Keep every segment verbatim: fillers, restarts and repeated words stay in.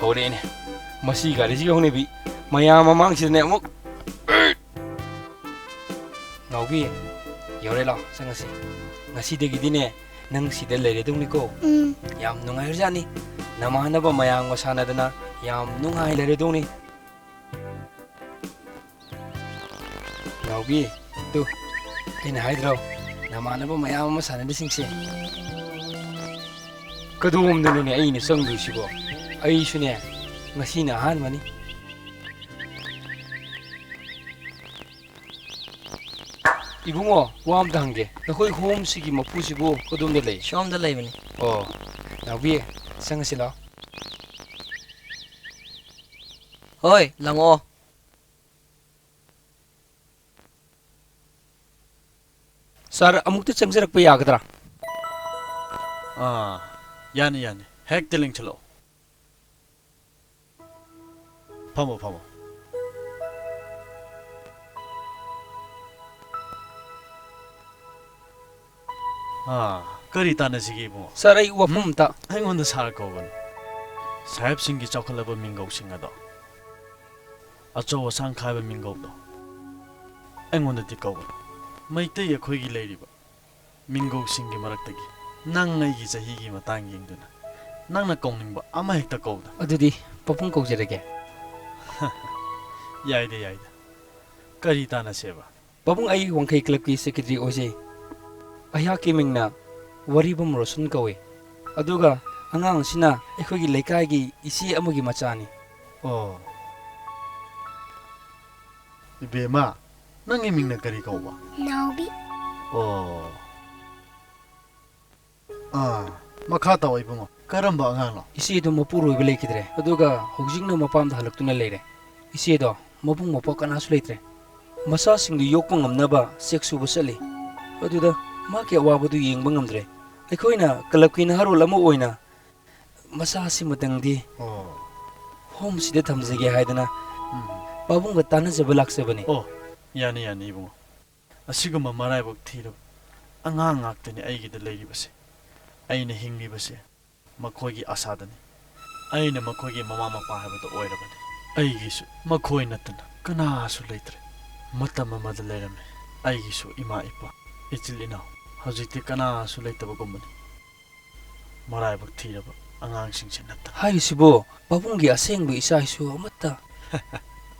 ꯍꯧꯔꯛꯑꯦꯅꯦ ꯃꯁꯤ ꯒꯥꯔꯤꯁꯤꯒꯤ ꯍꯧꯅꯕꯤ꯫ ꯃꯌꯥꯝ ꯃꯃꯥꯡꯁꯤꯗꯅꯦ ꯑꯃꯨꯛ꯫ ꯅꯥꯎꯕꯤ, ꯌꯧꯔꯦ, ꯂꯥꯎ, ꯆꯪꯉꯁꯤ꯫ ꯉꯁꯤꯗꯒꯤꯗꯤꯅꯦ, ꯅꯪ ꯁꯤꯗ ꯂꯩꯔꯗꯧꯅꯤꯀꯣ꯫ ꯎꯝ꯫ ꯌꯥꯝ ꯅꯨꯡꯉꯥꯏꯔꯖꯥꯠꯅꯤ꯫ ꯅꯃꯥꯟꯅꯕ ꯃꯌꯥꯝꯒ ꯁꯥꯟꯅꯗꯅ ꯌꯥꯝ ꯅꯨꯡꯉꯥꯏ ꯂꯩꯔꯗꯧꯅꯤ꯫ ꯅꯥꯎꯕꯤ, ꯇꯨ, ꯑꯩꯅ ꯍꯥꯏꯗ꯭ꯔꯣ, ꯅꯃꯥꯟꯅꯕ ꯃꯌꯥꯝ ꯑꯃ ꯁꯥꯟꯅꯔꯤꯁꯤꯡꯁꯦ꯫ ꯀꯗꯣꯝꯗꯅꯣꯅꯦ ꯑꯩꯅ ꯆꯪꯗꯣꯏꯁꯤꯕꯣ? ꯑꯩꯁꯨꯅꯦ, ꯉꯁꯤꯅ ꯑꯍꯥꯟꯕꯅꯤ꯫ ꯏꯕꯨꯡꯉꯣ, ꯋꯥ ꯑꯝꯇ ꯍꯪꯒꯦ꯫ ꯅꯈꯣꯏ ꯍꯣꯝꯁꯤꯒꯤ ꯃꯄꯨꯁꯤꯕꯨ ꯀꯗꯣꯝꯗ ꯂꯩ? ꯁꯣꯝꯗ ꯂꯩꯕꯅꯤ꯫ ꯑꯣ, ꯅꯥꯎꯕꯤ, ꯆꯪꯉꯁꯤ ꯂꯥꯎ꯫ ꯍꯣꯏ, ꯂꯪꯉꯛꯑꯣ꯫ ꯁꯥꯔ, ꯑꯃꯨꯛꯇ ꯆꯪꯖꯔꯛꯄ ꯌꯥꯒꯗ꯭ꯔꯥ? ꯑꯥ, ꯌꯥꯅꯤ, ꯌꯥꯅꯤ꯫ ꯍꯦꯛꯇ ꯂꯦꯡꯁꯤꯜꯂꯛꯑꯣ꯫ ꯐꯝꯃꯣ, ꯐꯝꯃꯣ꯫ ꯑꯥ, ꯀꯔꯤ ꯇꯥꯟꯅꯁꯤꯒꯦ, ꯏꯕꯨꯡꯉꯣ? ꯁꯥꯔ, ꯑꯩ ꯋꯥꯐꯝ ꯎꯝ? ꯑꯝꯇ꯫ ꯑꯩꯉꯣꯟꯗ ꯁꯥꯔ ꯀꯧꯒꯅꯨ꯫ ꯁꯥꯍꯦꯕꯁꯤꯡꯒꯤ ꯆꯥꯎꯈꯠꯂꯕ ꯃꯤꯡꯒꯧꯁꯤꯡ ꯑꯗꯣ, ꯑꯆꯧ ꯑꯁꯥꯡ ꯈꯥꯏꯕ ꯃꯤꯡꯒꯧꯗꯣ, ꯑꯩꯉꯣꯟꯗꯗꯤ ꯀꯧꯒꯅꯨ꯫ ꯃꯩꯇꯩ ꯑꯩꯈꯣꯏꯒꯤ ꯂꯩꯔꯤꯕ ꯃꯤꯡꯒꯧꯁꯤꯡꯒꯤ ꯃꯔꯛꯇꯒꯤ ꯅꯪ ꯑꯩꯒꯤ ꯆꯍꯤꯒꯤ ꯃꯇꯥꯡ ꯌꯦꯡꯗꯨꯅ ꯅꯪꯅ ꯀꯧꯅꯤꯡꯕ ꯑꯃꯍꯦꯛꯇ ꯀꯧꯗ꯫ ꯑꯗꯨꯗꯤ ꯄꯥꯕꯨꯡ ꯀꯧꯖꯔꯒꯦ꯫ ꯌꯥꯏꯗ, ꯌꯥꯏꯗ꯫ ꯀꯔꯤ ꯇꯥꯟꯅꯁꯦꯕ? ꯄꯥꯕꯨꯡ, ꯑꯩ ꯋꯥꯡꯈꯩ ꯀ꯭ꯂꯕꯀꯤ ꯁꯦꯀ꯭ꯔꯦꯇꯔꯤ ꯑꯣꯏꯖꯩ꯫ ꯑꯩꯍꯥꯛꯀꯤ ꯃꯤꯡꯅ ꯋꯥꯔꯤꯕꯝ ꯔꯣꯁꯟ ꯀꯧꯏ꯫ ꯑꯗꯨꯒ ꯑꯉꯥꯡ ꯑꯁꯤꯅ ꯑꯩꯈꯣꯏꯒꯤ ꯂꯩꯀꯥꯏꯒꯤ ꯏꯆꯦ ꯑꯃꯒꯤ ꯃꯆꯥꯅꯤ꯫ ꯑꯣ꯫ ꯏꯕꯦꯝꯃ, ꯅꯪꯒꯤ ꯃꯤꯡꯅ ꯀꯔꯤ ꯀꯧꯕ? ꯅꯥꯎꯕꯤ꯫ ꯑꯣ꯫ ꯑꯥ, ꯃꯈꯥ ꯇꯥꯎ ꯏꯕꯨꯡꯉꯣ꯫ ꯀꯔꯝꯕ ꯑꯉꯥꯡꯅꯣ? ꯏꯆꯦꯗꯣ ꯃꯄꯨꯔꯣꯏꯕ ꯂꯩꯈꯤꯗ꯭ꯔꯦ, ꯑꯗꯨꯒ ꯍꯧꯖꯤꯛꯅ ꯃꯄꯥꯝꯗ ꯍꯜꯂꯛꯇꯨꯅ ꯂꯩꯔꯦ꯫ ꯏꯆꯦꯗꯣ ꯃꯕꯨꯡ ꯃꯧꯄ꯭ꯋꯥ ꯀꯅꯥꯁꯨ ꯂꯩꯇ꯭ꯔꯦ꯫ ꯃꯆꯥꯁꯤꯡꯗꯨ ꯌꯣꯛꯄ ꯉꯝꯅꯕ ꯆꯦꯛ ꯁꯨꯕ ꯆꯠꯂꯤ꯫ ꯑꯗꯨꯗ ꯃꯍꯥꯛꯀꯤ ꯑꯋꯥꯕꯗꯨ ꯌꯦꯡꯕ ꯉꯝꯗ꯭ꯔꯦ꯫ ꯑꯩꯈꯣꯏꯅ ꯀ꯭ꯂꯕꯀꯤ ꯅꯍꯥꯔꯣꯜ ꯑꯃ ꯑꯣꯏꯅ ꯃꯆꯥ ꯑꯁꯤꯃꯇꯪꯗꯤ ꯑꯣ꯫ ꯍꯣꯝꯁꯤꯗ ꯊꯝꯖꯒꯦ ꯍꯥꯏꯗꯅ ꯎꯝ꯫ ꯄꯥꯕꯨꯡꯒ ꯇꯥꯟꯅꯖꯕ ꯂꯥꯛꯆꯕꯅꯤ꯫ ꯑꯣ, ꯌꯥꯅꯤ, ꯌꯥꯅꯤ, ꯏꯕꯨꯡꯉꯣ꯫ ꯑꯁꯤꯒꯨꯝꯕ ꯃꯔꯥꯏꯕꯛ ꯊꯤꯔꯕ ꯑꯉꯥꯡ ꯉꯥꯛꯇꯅꯤ ꯑꯩꯒꯤꯗ ꯂꯩꯔꯤꯕꯁꯦ꯫ ꯑꯩꯅ ꯍꯤꯡꯂꯤꯕꯁꯦ ꯃꯈꯣꯏꯒꯤ ꯑꯁꯥꯗꯅꯤ꯫ ꯑꯩꯅ ꯃꯈꯣꯏꯒꯤ ꯃꯃꯥ ꯃꯄꯥ ꯍꯥꯏꯕꯗꯨ ꯑꯣꯏꯔꯕꯅꯤ꯫ ꯑꯩꯒꯤꯁꯨ ꯃꯈꯣꯏ ꯅꯠꯇꯅ ꯀꯅꯥꯁꯨ ꯂꯩꯇ꯭ꯔꯦ꯫ ꯃꯇꯝ ꯑꯃꯗ ꯂꯩꯔꯝꯃꯤ ꯑꯩꯒꯤꯁꯨ ꯏꯃꯥ ꯏꯄꯥ, ꯏꯆꯤꯜ ꯏꯅꯥꯎ꯫ ꯍꯧꯖꯤꯛꯇꯤ ꯀꯅꯥꯁꯨ ꯂꯩꯇꯕꯒꯨꯝꯕꯅꯤ꯫ ꯃꯔꯥꯏꯕꯛ ꯊꯤꯔꯕ ꯑꯉꯥꯡꯁꯤꯡꯁꯦ ꯅꯠꯇꯅ꯫ ꯍꯥꯏꯔꯤꯁꯤꯕꯨ ꯄꯥꯕꯨꯡꯒꯤ ꯑꯁꯦꯡꯕ ꯏꯆꯥ ꯏꯁꯨ ꯑꯃꯠꯇ?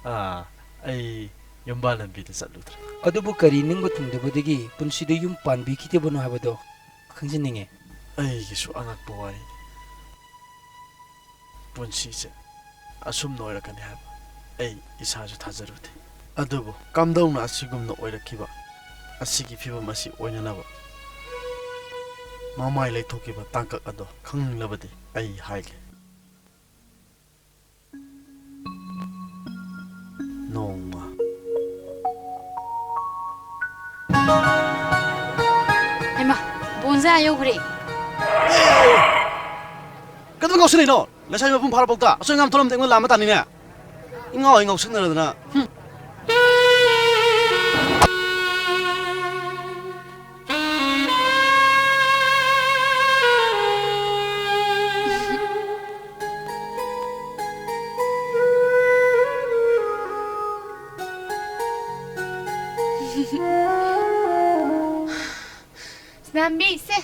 ꯑꯥ, ꯑꯩ ꯌꯨꯝꯕꯥꯜ ꯂꯝꯕꯤꯗ ꯆꯠꯂꯨꯗ꯭ꯔꯦ꯫ ꯑꯗꯨꯕꯨ ꯀꯔꯤ ꯅꯤꯡꯕ ꯊꯨꯡꯗꯕꯗꯒꯤ ꯄꯨꯟꯁꯤꯗ ꯌꯨꯝ ꯄꯥꯟꯕꯤꯈꯤꯗꯕꯅꯣ ꯍꯥꯏꯕꯗꯣ ꯈꯪꯖꯅꯤꯡꯉꯤ꯫ ꯑꯩꯒꯤꯁꯨ ꯑꯉꯛꯄ ꯋꯥꯔꯤꯅꯤ꯫ ꯄꯨꯟꯁꯤꯁꯦ ꯑꯁꯨꯝꯅ ꯑꯣꯏꯔꯛꯀꯅꯤ ꯍꯥꯏꯕ ꯑꯩ ꯏꯁꯥꯁꯨ ꯊꯥꯖꯔꯨꯗꯦ꯫ ꯑꯗꯨꯕꯨ ꯀꯝꯗꯧꯅ ꯑꯁꯤꯒꯨꯝꯅ ꯑꯣꯏꯔꯛꯈꯤꯕ ꯑꯁꯤꯒꯤ ꯐꯤꯕꯝ ꯑꯁꯤ ꯑꯣꯏꯅꯅꯕ ꯃꯃꯥꯏ ꯂꯩꯊꯣꯛꯈꯤꯕ ꯇꯥꯡꯀꯛ ꯑꯗꯣ ꯈꯪꯅꯤꯡꯂꯕꯗꯤ ꯑꯩ ꯍꯥꯏꯒꯦ꯫ ꯅꯣꯡꯃ꯫ ꯍꯩꯃꯥ, ꯕꯣꯟꯁꯦ ꯑꯥ ꯌꯧꯈ꯭ꯔꯦ꯫ ꯀꯩꯗꯧꯕꯩ ꯉꯥꯎꯁꯤꯜꯂꯤꯅꯣ? ꯂꯩꯁꯥꯕꯤ ꯃꯄꯨꯡ ꯐꯥꯔꯐꯥꯎꯗ ꯑꯁꯣꯏ ꯑꯉꯥꯝ ꯊꯣꯛꯂꯝꯗ ꯑꯩꯉꯣꯟꯗ ꯂꯥꯝꯕ ꯇꯥꯅꯤꯅꯦ꯫ ꯏꯉꯥꯎ ꯍꯦꯛ ꯉꯥꯎꯁꯤꯟꯅꯔꯗꯅ꯫ ꯍꯨꯝ꯫ ꯁꯅꯥꯝꯕꯤ, ꯁꯦ꯫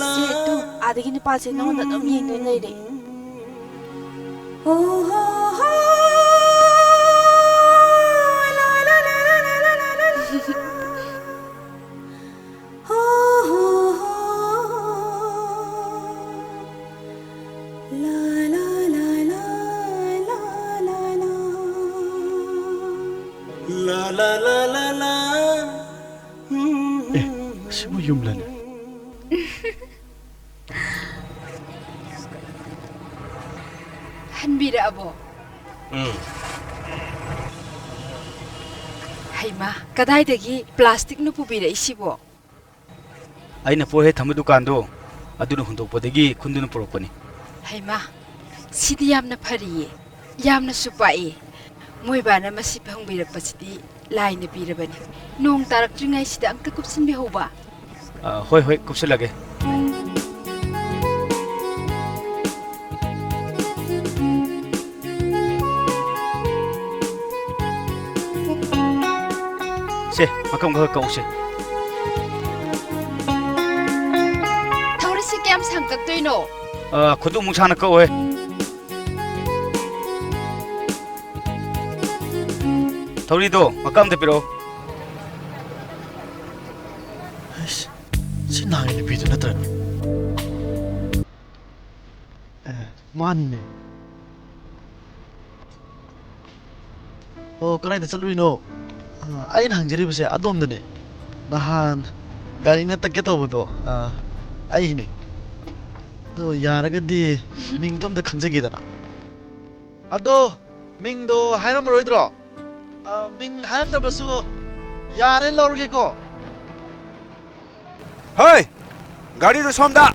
ꯁꯦ, ꯇꯨ, ꯑꯥꯗꯒꯤ ꯅꯨꯄꯥꯁꯦ ꯅꯉꯣꯟꯗ ꯑꯗꯨꯝ ꯌꯦꯡꯗꯨꯅ ꯂꯩꯔꯦ꯫ ꯑꯦ, ꯑꯁꯤꯕꯨ ꯌꯨꯝꯂꯅꯦ? ꯍꯟꯕꯤꯔꯛꯑꯕꯣ? ꯎꯝ꯫ ꯍꯩꯃꯥ, ꯀꯗꯥꯏꯗꯒꯤ ꯄ꯭ꯂꯥꯁꯇꯤꯛꯅ ꯄꯨꯕꯤꯔꯛꯏꯁꯤꯕꯣ? ꯑꯩꯅ ꯄꯣꯠ ꯍꯦꯛ ꯊꯝꯕ ꯗꯨꯀꯥꯟꯗꯣ, ꯑꯗꯨꯅ ꯍꯨꯟꯗꯣꯛꯄꯗꯒꯤ ꯈꯨꯟꯗꯨꯅ ꯄꯨꯔꯛꯄꯅꯤ꯫ ꯍꯩꯃꯥ, ꯁꯤꯗꯤ ꯌꯥꯝꯅ ꯐꯔꯤꯌꯦ, ꯌꯥꯝꯅꯁꯨ ꯄꯥꯛꯏ꯫ ꯃꯣꯏꯕꯥꯅ ꯃꯁꯤ ꯐꯪꯕꯤꯔꯛꯄꯁꯤꯗꯤ ꯂꯥꯏꯅ ꯄꯤꯔꯕꯅꯤ꯫ ꯅꯣꯡ ꯇꯥꯔꯛꯇ꯭ꯔꯤꯉꯩꯁꯤꯗ ꯑꯝꯇ ꯀꯨꯞꯁꯤꯟꯕꯤꯍꯧꯕ꯫ ꯑ, ꯍꯣꯏ, ꯍꯣꯏ, ꯀꯨꯞꯁꯤꯜꯂꯒꯦ꯫ ꯁꯦ, ꯃꯀꯛ ꯃꯀꯛ ꯀꯛꯎꯁꯦ꯫ ꯊꯧꯔꯤꯁꯤ ꯀꯌꯥꯝ ꯁꯥꯡ ꯀꯛꯇꯣꯏꯅꯣ? ꯑ, ꯈꯨꯠꯇꯨ ꯑꯃꯨꯛ ꯁꯥꯡꯅ ꯀꯛꯑꯣꯍꯦ꯫ ꯊꯧꯔꯤꯗꯣ ꯃꯀꯛ ꯑꯝꯇ ꯄꯤꯔꯛꯑꯣ꯫ ꯑꯩꯁ, ꯁꯤ ꯅꯍꯥꯟꯒꯤ ꯅꯨꯄꯤꯗꯨ ꯅꯠꯇ꯭ꯔꯅꯦ? ꯑꯦ, ꯃꯥꯅꯤꯅꯦ꯫ ꯑꯣ, ꯀꯗꯥꯏꯗ ꯆꯠꯂꯨꯏꯅꯣ? ꯑ, ꯑꯩꯅ ꯍꯪꯖꯔꯤꯕꯁꯦ ꯑꯗꯣꯝꯗꯅꯦ꯫ ꯅꯍꯥꯟ ꯒꯥꯔꯤꯅ ꯇꯛꯀꯦ ꯇꯧꯕꯗꯣ, ꯑ, ꯑꯩꯅꯦ꯫ ꯑꯗꯣ ꯌꯥꯔꯒꯗꯤ ꯃꯤꯡꯗꯣ ꯑꯝꯇ ꯈꯪꯖꯒꯦꯗꯅ꯫ ꯑꯗꯣ ꯃꯤꯡꯗꯣ ꯍꯥꯏꯔꯝꯃꯔꯣꯏꯗ꯭ꯔꯣ? ꯑ, ꯃꯤꯡ ꯍꯥꯏꯔꯝꯗꯕꯁꯨ ꯌꯥꯔꯦ, ꯂꯧꯔꯒꯦꯀꯣ꯫ ꯍꯣꯏ, ꯒꯥꯔꯤꯗꯣ ꯁꯣꯝꯗ꯫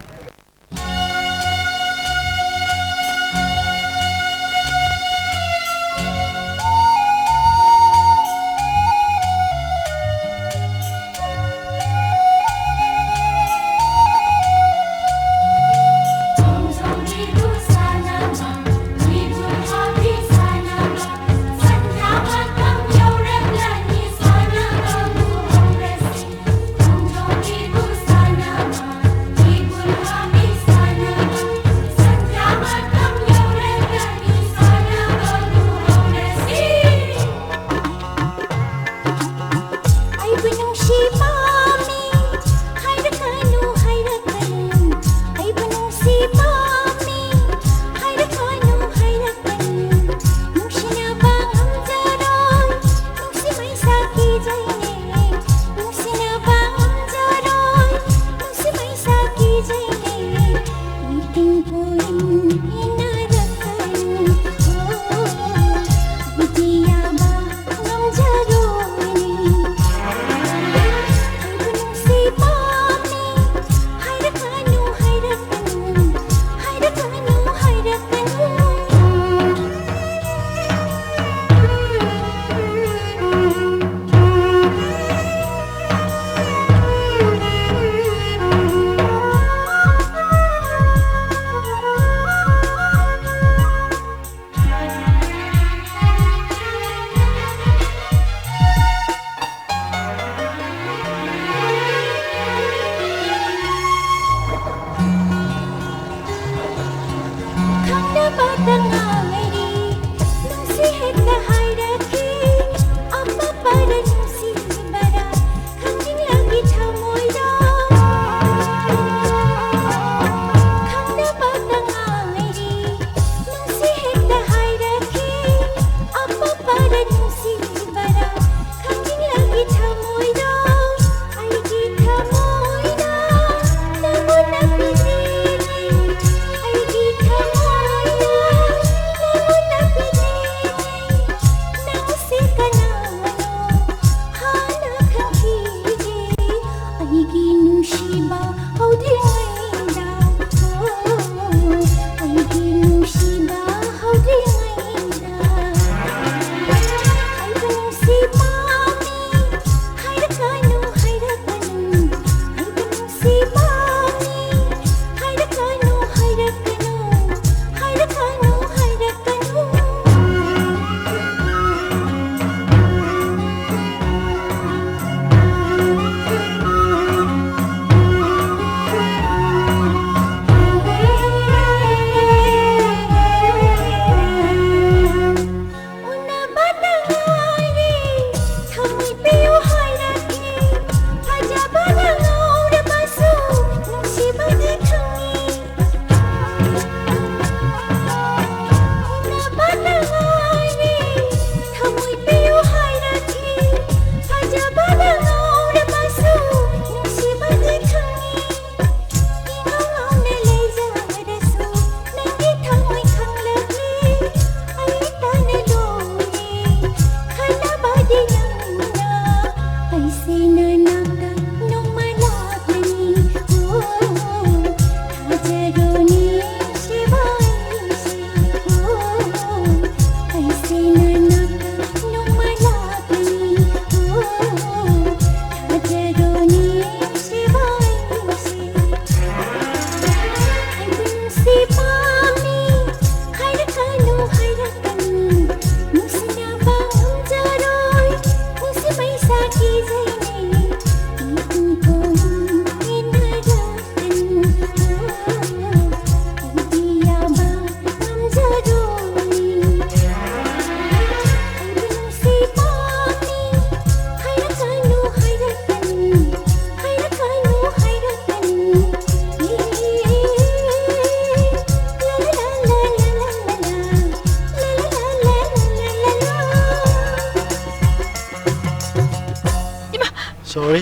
Sorry.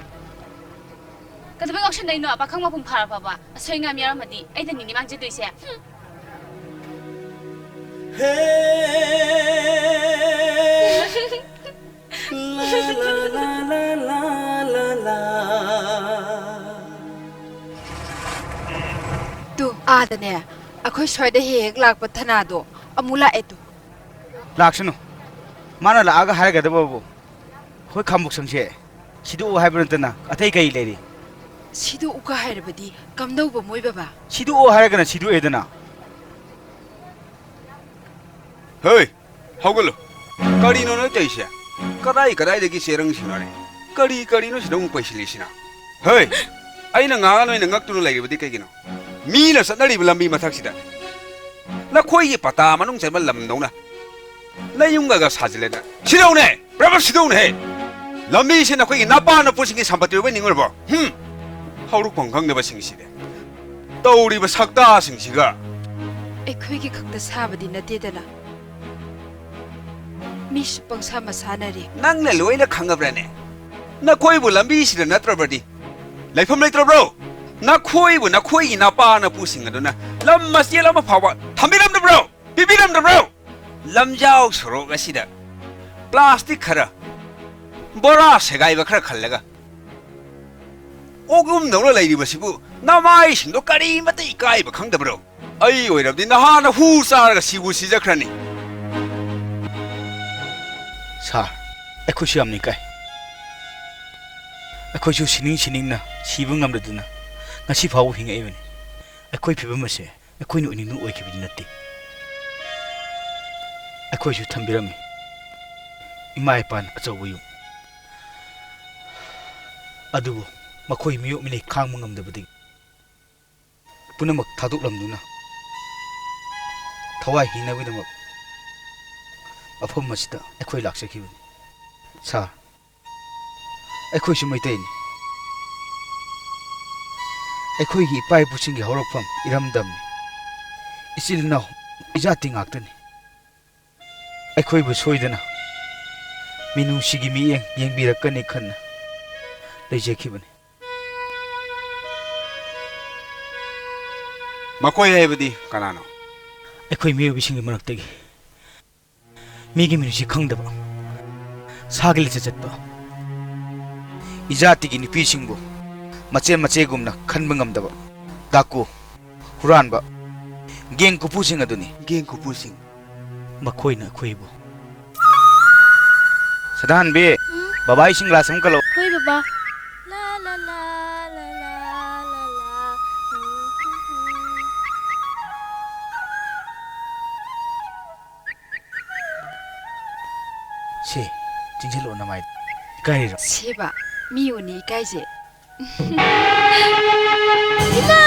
ꯀꯩꯗꯧꯕꯩ ꯉꯥꯎꯁꯟꯅꯩꯅꯣ? ꯄꯥꯈꯪ ꯃꯄꯨꯡ ꯐꯥꯔꯐꯥꯎꯕ ꯑꯁꯣꯏ ꯉꯥꯝ ꯌꯥꯎꯔꯝꯃꯗꯤ ꯑꯩꯗꯅꯤꯅꯦ ꯃꯥꯡꯖꯗꯣꯏꯁꯦ꯫ ꯍꯨꯝ꯫ ꯇꯨ, ꯑꯥꯗꯅꯦ, ꯑꯩꯈꯣꯏ ꯁ꯭ꯋꯥꯏꯗ ꯍꯦꯛ ꯍꯦꯛ ꯂꯥꯛꯄ ꯊꯅꯥꯗꯣ ꯑꯃꯨꯛ ꯂꯥꯛꯑꯦ ꯇꯨ꯫ ꯂꯥꯛꯁꯅꯨ꯫ ꯃꯥꯅ ꯂꯥꯛꯑꯒ ꯍꯥꯏꯔꯒꯗꯕꯕꯨ, ꯑꯩꯈꯣꯏ ꯈꯥꯝꯕꯣꯛꯁꯪꯁꯦ ꯁꯤꯗꯣꯛꯎ ꯍꯥꯏꯕ ꯅꯠꯇꯅ ꯑꯇꯩ ꯀꯔꯤ ꯂꯩꯔꯤ? ꯁꯤꯗꯣꯛꯎꯒ ꯍꯥꯏꯔꯕꯗꯤ ꯀꯝꯗꯧꯕ ꯃꯣꯏ ꯕꯕꯥ? ꯁꯤꯗꯣꯛꯑꯣ ꯍꯥꯏꯔꯒꯅ ꯁꯤꯗꯣꯛꯑꯦꯗꯅ꯫ ꯍꯣꯏ, ꯍꯧꯒꯠꯂꯨ꯫ ꯀꯔꯤꯅꯣ ꯅꯣꯏ ꯇꯧꯔꯤꯁꯦ? ꯀꯗꯥꯏ ꯀꯗꯥꯏꯗꯒꯤ ꯆꯦꯔꯪ ꯁꯤꯡꯅꯔꯦ? ꯀꯔꯤ ꯀꯔꯤꯅꯣ ꯁꯤꯗ ꯑꯃꯨꯛ ꯄꯩꯁꯤꯜꯂꯤꯁꯤꯅ? ꯍꯣꯏ, ꯑꯩꯅ ꯉꯥꯡꯉ ꯅꯣꯏꯅ ꯉꯛꯇꯨꯅ ꯂꯩꯔꯤꯕꯗꯤ ꯀꯩꯒꯤꯅꯣ? ꯃꯤꯅ ꯆꯠꯅꯔꯤꯕ ꯂꯝꯕꯤ ꯃꯊꯛꯁꯤꯗ ꯅꯈꯣꯏꯒꯤ ꯄꯇꯥ ꯃꯅꯨꯡ ꯆꯟꯕ ꯂꯝꯗꯧꯅ ꯅꯌꯨꯝꯒꯒ ꯁꯥꯖꯤꯜꯂꯦꯅ꯫ ꯁꯤꯗꯧꯅꯦ! ꯄꯨꯔꯥꯃꯛ ꯁꯤꯗꯧꯅꯦꯍꯦ! ꯂꯝꯕꯤꯁꯦ ꯅꯈꯣꯏꯒꯤ ꯅꯄꯥ ꯅꯄꯨꯁꯤꯡꯒꯤ ꯁꯝꯄꯇꯤ ꯑꯣꯏꯕ ꯅꯤꯡꯉꯨꯔꯕꯣ? ꯍꯨꯝ! ꯍꯧꯔꯛꯐꯝ ꯈꯪꯗꯕꯁꯤꯡꯁꯤꯗꯤ꯫ ꯇꯧꯔꯤꯕ ꯁꯛꯇꯥꯁꯤꯡꯁꯤꯒ꯫ ꯑꯩꯈꯣꯏꯒꯤ ꯈꯛꯇ ꯁꯥꯕꯗꯤ ꯅꯠꯇꯦꯗꯅ꯫ ꯃꯤꯁꯨ ꯄꯪꯁꯥ ꯃꯁꯥꯟꯅꯔꯦ꯫ ꯅꯪꯅ ꯂꯣꯏꯅ ꯈꯪꯉꯕ꯭ꯔꯅꯦ? ꯅꯈꯣꯏꯕꯨ ꯂꯝꯕꯤꯁꯤꯗ ꯅꯠꯇ꯭ꯔꯕꯗꯤ ꯂꯩꯐꯝ ꯂꯩꯇ꯭ꯔꯕ꯭ꯔꯣ? ꯅꯈꯣꯏꯕꯨ ꯅꯈꯣꯏꯒꯤ ꯅꯄꯥ ꯅꯄꯨꯁꯤꯡ ꯑꯗꯨꯅ ꯂꯝ ꯃꯆꯦꯠ ꯑꯃ ꯐꯥꯎꯕ ꯊꯝꯕꯤꯔꯝꯗꯕ꯭ꯔꯣ? ꯄꯤꯕꯤꯔꯝꯗꯕ꯭ꯔꯣ? ꯂꯝꯖꯥꯎ ꯁꯣꯔꯣꯛ ꯑꯁꯤꯗ ꯄ꯭ꯂꯥꯁꯇꯤꯛ ꯈꯔ, ꯕꯣꯔꯥ ꯁꯦꯒꯥꯏꯕ ꯈꯔ ꯈꯜꯂꯒ ꯑꯣꯛ ꯌꯨꯝꯗꯧꯅ ꯂꯩꯔꯤꯕꯁꯤꯕꯨ ꯅꯃꯥꯏꯁꯤꯡꯗꯣ ꯀꯔꯤꯃꯇ ꯏꯀꯥꯏꯕ ꯈꯪꯗꯕ꯭ꯔꯣ? ꯑꯩ ꯑꯣꯏꯔꯕꯗꯤ ꯅꯍꯥꯟꯅ ꯍꯨ ꯆꯥꯔꯒ ꯁꯤꯕꯨ ꯁꯤꯖꯈ꯭ꯔꯅꯤ꯫ ꯁꯥꯔ, ꯑꯩꯈꯣꯏꯁꯨ ꯌꯥꯝꯅ ꯏꯀꯥꯏ꯫ ꯑꯩꯈꯣꯏꯁꯨ ꯁꯤꯅꯤꯡ ꯁꯤꯅꯤꯡꯅ ꯁꯤꯕ ꯉꯝꯂꯗꯨꯅ ꯉꯁꯤ ꯐꯥꯎꯕ ꯍꯤꯡꯉꯛꯏꯕꯅꯤ꯫ ꯑꯩꯈꯣꯏ ꯐꯤꯕꯝ ꯑꯁꯦ ꯑꯩꯈꯣꯏꯅ ꯑꯣꯏꯅꯤꯡꯗꯨꯅ ꯑꯣꯏꯈꯤꯕꯗꯤ ꯅꯠꯇꯦ꯫ ꯑꯩꯈꯣꯏꯁꯨ ꯊꯝꯕꯤꯔꯝꯃꯤ ꯏꯃꯥ ꯏꯄꯥꯅ ꯑꯆꯧꯕ ꯌꯨꯝ꯫ ꯑꯗꯨꯕꯨ ꯃꯈꯣꯏ ꯃꯤꯑꯣꯠ ꯃꯤꯅꯩ ꯈꯥꯡꯕ ꯉꯝꯗꯕꯗꯒꯤ ꯄꯨꯝꯅꯃꯛ ꯊꯥꯗꯣꯛꯂꯝꯗꯨꯅ ꯊꯋꯥꯏ ꯍꯤꯡꯅꯕꯒꯤꯗꯃꯛ ꯃꯐꯝ ꯑꯁꯤꯗ ꯑꯩꯈꯣꯏ ꯂꯥꯛꯆꯈꯤꯕꯅꯤ꯫ ꯁꯥꯔ, ꯑꯩꯈꯣꯏꯁꯨ ꯃꯩꯇꯩꯅꯤ꯫ ꯑꯩꯈꯣꯏꯒꯤ ꯏꯄꯥ ꯏꯄꯨꯁꯤꯡꯒꯤ ꯍꯧꯔꯛꯐꯝ ꯏꯔꯝꯗꯝꯅꯤ꯫ ꯏꯆꯤꯜ ꯏꯅꯥꯎ ꯏꯖꯥꯇꯤ ꯉꯥꯛꯇꯅꯤ꯫ ꯑꯩꯈꯣꯏꯕꯨ ꯁꯣꯏꯗꯅ ꯃꯤꯅꯨꯡꯁꯤꯒꯤ ꯃꯤꯠꯌꯦꯡ ꯌꯦꯡꯕꯤꯔꯛꯀꯅꯤ ꯈꯟꯅ ꯂꯩꯖꯈꯤꯕꯅꯤ꯫ ꯃꯈꯣꯏ ꯍꯥꯏꯕꯗꯤ ꯀꯅꯥꯅꯣ? ꯑꯩꯈꯣꯏ ꯃꯤꯑꯣꯏꯕꯁꯤꯡꯒꯤ ꯃꯔꯛꯇꯒꯤ ꯃꯤꯒꯤ ꯃꯤꯅꯨꯡꯁꯤ ꯈꯪꯗꯕ, ꯁꯥꯒꯤ ꯂꯤꯆꯠ ꯆꯠꯄ, ꯏꯖꯥꯇꯤꯒꯤ ꯅꯨꯄꯤꯁꯤꯡꯕꯨ ꯃꯆꯦ ꯃꯆꯦꯒꯨꯝꯅ ꯈꯟꯕ ꯉꯝꯗꯕ, ꯗꯥꯀꯨ, ꯍꯨꯔꯥꯟꯕ, ꯒꯦꯡ ꯀꯨꯄꯨꯁꯤꯡ ꯑꯗꯨꯅꯤ꯫ ꯒꯦꯡ ꯀꯨꯄꯨꯁꯤꯡ꯫ ꯃꯈꯣꯏꯅ ꯑꯩꯈꯣꯏꯕꯨ꯫ ꯁꯗꯥꯍꯟꯕꯤ, ꯎꯝ? ꯕꯕꯥ ꯏꯁꯤꯡ ꯒ꯭ꯂꯥꯁ ꯑꯃ ꯀꯜꯂꯣ꯫ ꯍꯣꯏ, ꯕꯕꯥ꯫ ꯂꯥ, ꯂꯥ, ꯂꯥ, ꯂꯥ, ꯂꯥ, ꯂꯥ, ꯂꯥ꯫ ꯎꯝ, ꯎꯝ, ꯎꯝ꯫ ꯁꯦ, ꯆꯤꯡꯁꯤꯜꯂꯛꯑꯣ ꯅꯃꯥꯏ꯫ ꯏꯀꯥꯏꯔꯤꯔꯣ? ꯁꯦꯕ, ꯃꯤ ꯎꯅꯤ ꯏꯀꯥꯏꯁꯦ꯫ ꯏꯃꯥ!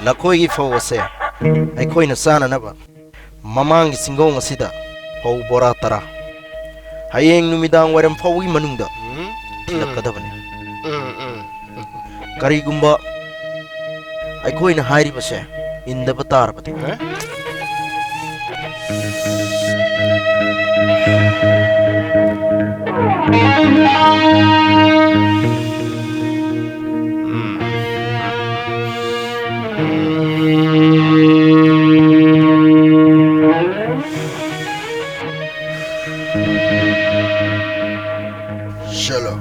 ꯅꯈꯣꯏꯒꯤ ꯐꯧ ꯑꯁꯦ ꯑꯩꯈꯣꯏꯅ ꯆꯥꯅꯅꯕ ꯃꯃꯥꯡꯒꯤ ꯆꯤꯡꯒꯣꯡ ꯑꯁꯤꯗ ꯐꯧ ꯕꯣꯔꯥ ꯇꯔꯥ ꯍꯌꯦꯡ ꯅꯨꯃꯤꯗꯥꯡ ꯋꯥꯏꯔꯝ ꯐꯥꯎꯕꯒꯤ ꯃꯅꯨꯡꯗ ꯊꯤꯜꯂꯛꯀꯗꯕꯅꯤ꯫ ꯎꯝ, ꯎꯝ, ꯎꯝ꯫ ꯀꯔꯤꯒꯨꯝꯕ ꯑꯩꯈꯣꯏꯅ ꯍꯥꯏꯔꯤꯕꯁꯦ ꯏꯟꯗꯕ ꯇꯥꯔꯕꯗꯤ꯫ ꯍꯦ? ꯆꯠꯂꯣ꯫